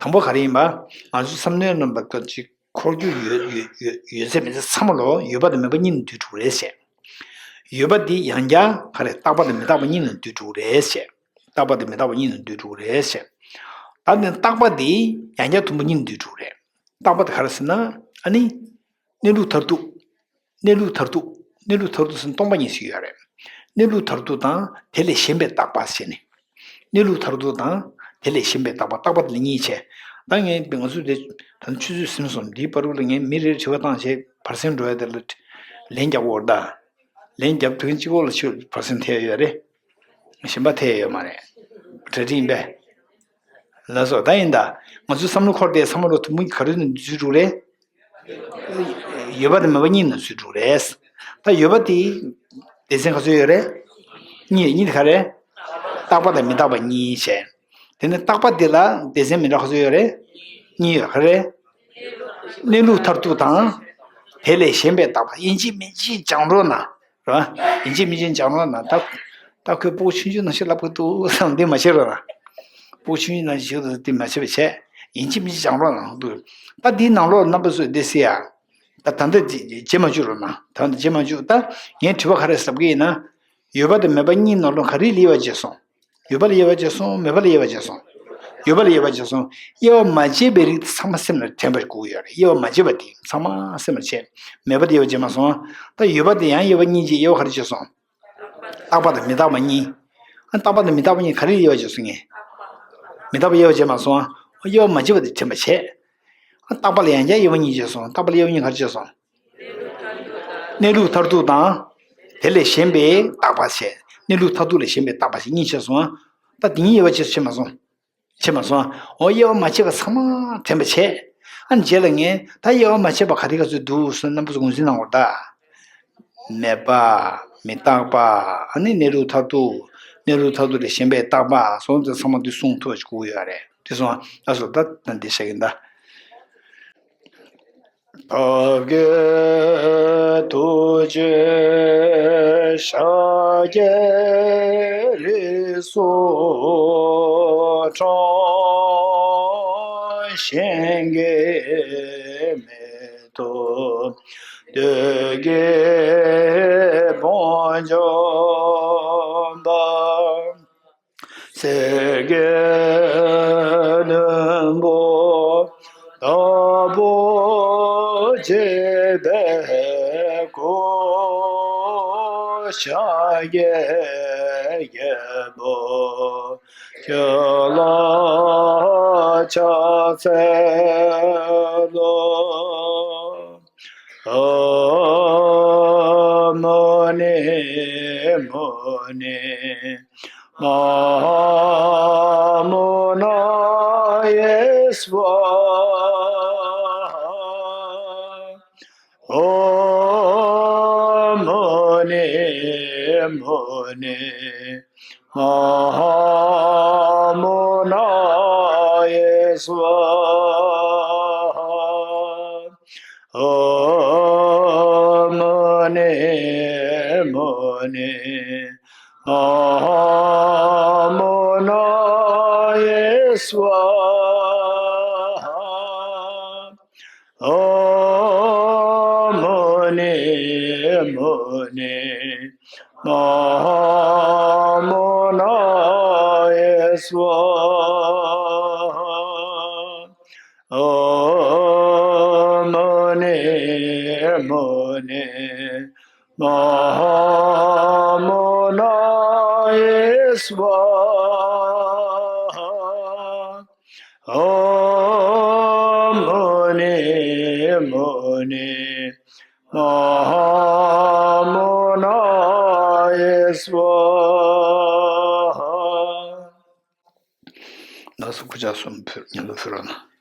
དང་པོ་ག་རེ་ཡིན་པ། ང་ཚོ་བསམ་བློའི་རྣམ་པ་ཀ་ཅིག་འཁོར་རྒྱུ་ཡོད་ཡོད་ཡོད་ཡོད་ཚད་མེད་ཚད་ཚང་མ་ལོ་ཡོད་པ་དང་མེད་པ་གཉིས་ནང་འདུས་འགྲོ་རེད་ཟེར། ཡོད་པ་འདི་ཡང་བསྐྱར་ག་རེ་རྟག་པ་དང་མི་རྟག་པ་གཉིས་ནང་འདུས་འགྲོ་རེད་ཟེར། རྟག་པ་དང་མི་རྟག་པ་གཉིས་ནང་འདུས་འགྲོ་རེད་ཟེར། ད་ནི་རྟག་པ་འདི་ཡང་བསྐྱར་དུམ་བུ་གཉིས་ནང་འདུས་འགྲོ་རེད། རྟག་པ་དེ་ག་རེ་ཟེར་ན་ཨ་ནི། གནས་ལུགས་མཐར་ཐུག་གནས་ལུགས་མཐར་ཐུག་གནས་ལུགས་མཐར་ཐུག་ཟེར་ན་སྟོང་པ་ཉིད་ཞིག་ཡོད་རེད། གནས་ལུགས་མཐར་ཐུག་དང་དེ་ལས་གཞན་པའི་རྟག་པ་ཟེར་ནས། གནས་ལུགས་མཐར་ཐུག་དང་དེ་ལས་གཞན་པའི་རྟག་པ། རྟག་པ་དེ་ལ་གཉིས་བྱས། ད་ངས་ང་ཚོས་དེ་ད་ཆུ་ཚོད་ཟིན་སོང་། འདིའི་བར་དུ་ལ་ངས་མི་རེར་དྲི་བ་བཏང་བྱས་བར་གསེང་འགྲོ་ཡ་དེ་ལ་ལན་རྒྱག་དགོས་རེད་ད། ལན་རྒྱབ་དུས་གཅིག་པོ་ལ་ཆུ་བར་གསེང་ཐེབས་ཡོད་རེད། གཞན་པ་ཐེབས་ཡོད་མ་རེད། གྲ་སྒྲིག་ཡིན་པས། ལགས་སོ། ད་ཡིན་ད། ང་ཚོའི་བསམ་བློ་འཁོར་དེ་ཚང་མ་ལོ་དུམ་བུ་ག་རེ་ནང་འཛུལ་འགྲོ་རེད། ཡོད་པ་དང་མེད་པ་གཉིས་ནང་འཛུལ་འགྲོ་རེད། ད་ཡོད་པ་དེ་སྡེ་ཚན་ག་ཚོད་ཡོད་རེད། གཉིས། གཉིས་དེ་ག་རེད། རྟག་པ་དང་མི་རྟག་པ་གཉིས་བྱས། དེ་ནས་རྟག་པ་དེ་ལ་སྡེ་ཚན་མི་འདྲ་ག་ཚོད་ཡོད་རེད། གཉིས་ཡོད། ག་རེ། གནས་ལུགས་མཐར་ཐུག་དང་། དེ་ལས་གཞན་པའི་རྟག་པ། ཡིན་གཅིག་མིན་གཅིག་སྦྱང་རོགས་གནང་། རེད་བ། ཡིན་གཅིག་མིན་གཅིག་སྦྱང་རོགས་གནང་། ད་ད་ཁོས་སྤུ་གུ་ཆུང་ཆུང་ནང་བཞིན་ལབ་གི་འདུག་བསམ་འདི་མ་བྱེད་རོགས་གནང་། སྤུ་གུ་ཆུང་ཆུང་ནང་བཞིན་ཞིག་འདི་མ་བྱེད་པ་བྱས། ཡིན་གཅིག་མིན་གཅིག་སྦྱང་རོགས་གནང་འདུག་ད་འདིའི་ནང་ལོགས་རྣམ་པ་ཚོས་འདི་སེ་ཡ། ད་ད་ལྟ་རྗེས་མ་འཇུག་རོགས་གནང་། ད་ལྟ་རྗེས་མ་འཇུག་ད་ངས་དྲི་བ་ག་རེ་ཟབ་གི་ཡིན་ན། ཡོད་པ་དང་མེད་པ་གཉིས་ནང་ལོགས་ག་རེ་ལ་དབྱེ་བ་འབྱེད་སོང་། ཡོད་པ་ལ་དབྱེ་བ་འབྱེད་སོང་། མེད་པ་ལ་དབྱེ་བ་འབྱེད་སོང་། ཡོད་པ་ལ་དབྱེ་བ་འབྱེད་སོང་། དབྱེ་བ་མ་འབྱེད་པའི་རིགས་དེ་ཚང་མ་སེམས་ལ་དྲན་པ་དགོས་ཀྱི་ཡོད་རེད། དབྱེ་བ་མ་འབྱེད་པ་དེ་ཚང་མ་སེམས་ལ་བྱས། མེད་པ་དེ་དབྱེ་བ་འབྱེད་མ་སོང་། ད་ཡོད་པ་དེ་ཡང་དབྱེ་བ་གཉིས་ཀྱི་དབྱེ་བ་ག་རེ་འབྱེད་སོང་། རྟག་པ་དང་མི་རྟག་པ་གཉིས། ཨ། རྟག་པ་དང་མི་རྟག་པ་གཉིས་ག་རེ་ལ་དབྱེ་བ་འབྱེད་སོང་ངས། མི་རྟག་པ་དབྱེ་བ་འབྱེད་མ་སོང་། ཨ། དབྱེ་བ་མ་འབྱེད་པ་དེ་དྲན་པ་བྱས། ཨ། རྟག་པ་ལ་ཡང་བསྐྱར་དབྱེ་བ་གཉིས་འབྱེད་སོང་། རྟག་པ་ལ་དབྱེ་བ་གཉིས་ག་རེ་འབྱེད་སོང་། གནས་ལུགས་མཐར་ཐུག་དང་། དེ་ལས་གཞན་པའི་རྟག་པ་བྱས། གནས་ལུགས་མཐར་ཐུག་ལས་གཞན་པའི་རྟག་པ་བྱས། གཉིས་འབྱེད་སོང་། ད་དེ་གཉིས་དབྱེ་བ་ཕྱེ་སོང་། ཕྱེ་མ་སོང་། ཕྱེ་མ་སོང་། འོ། དབྱེ་བ་མ་ཕྱེ་བ་ཚང་མ་དྲན་པ་བྱས། ཨ། རྗེས་ལ་ངས་ད་དབྱེ་བ་མ་ཕྱེ་བ་ག་རེ་ག་ཚོད་འདུག་ཟེར་རྣམ་པ་ཚོ་ངོས་འཛིན་གནང་དགོས་རེད་ད། མེད་པ། མི་རྟག་པ། ཨ་ནི་གནས་ལུགས་མཐར་ཐུག་གནས་ལུགས་མཐར་ཐུག་ལས་གཞན་པའི་རྟག་པ་སོགས་དེ་ཚང་མ་འདི་གསུང་ཐུབ་པ་ཞིག་དགོས་ཡོད་རེད། དེ་སོང་། ལགས་སོ། ད་ད་འདི་བཤད་ཀྱིན་གདའ། ཐབས་མཁས་ཐུགས་རྗེ་ཤཱཀྱའི་རིགས་སུ་འཁྲུངས། གཞན་གྱིས་མི་ཐུབ་བདུད་ཀྱི་དཔུང་འཇོམས་པ། སེང་གེ་བདུན་པོ་ལྟ་བུར་བརྗིད་པའི་སྐུ། ཤཱཀྱའི་རྒྱལ་པོ་ཁྱོད་ལ་ཕྱག་འཚལ་ལོ། ཨོཾ་མུ་ནེ་མུ་ནེ་མ་ཧཱ་མུ་ན་ཡེ་སྭཱ་ཧཱ། ཨོཾ་མུ་ནེ་མུ་ནེ་མ་ཧཱ་མུ་ན་ཡེ་སྭཱ་ཧཱ། ཨོཾ་མུ་ནེ་མུ་ནེ་མ་ཧཱ་མུ་ན་ཡེ་སྭཱ་ཧཱ། ཨོཾ་མུ་ནེ་མུ་ནེ་མ་ཧཱ་མུ་ན་ཡེ་སྭཱ་ཧཱ། ཨོཾ་མུ་ནེ་མུ་ནེ་མ་ཧཱ་མུ་ན་ཡེ་སྭཱ་ཧཱ། ཨོཾ་མུ་ནེ་མུ་ནེ་མ་ཧཱ་མུ་ན་ཡེ་སྭཱ་ཧཱ། ལགས་སོ། སྐུ་ཕྱག་གསུམ་ཕུལ། ཉན་ལ་ཕུལ་རོགས་གནང་།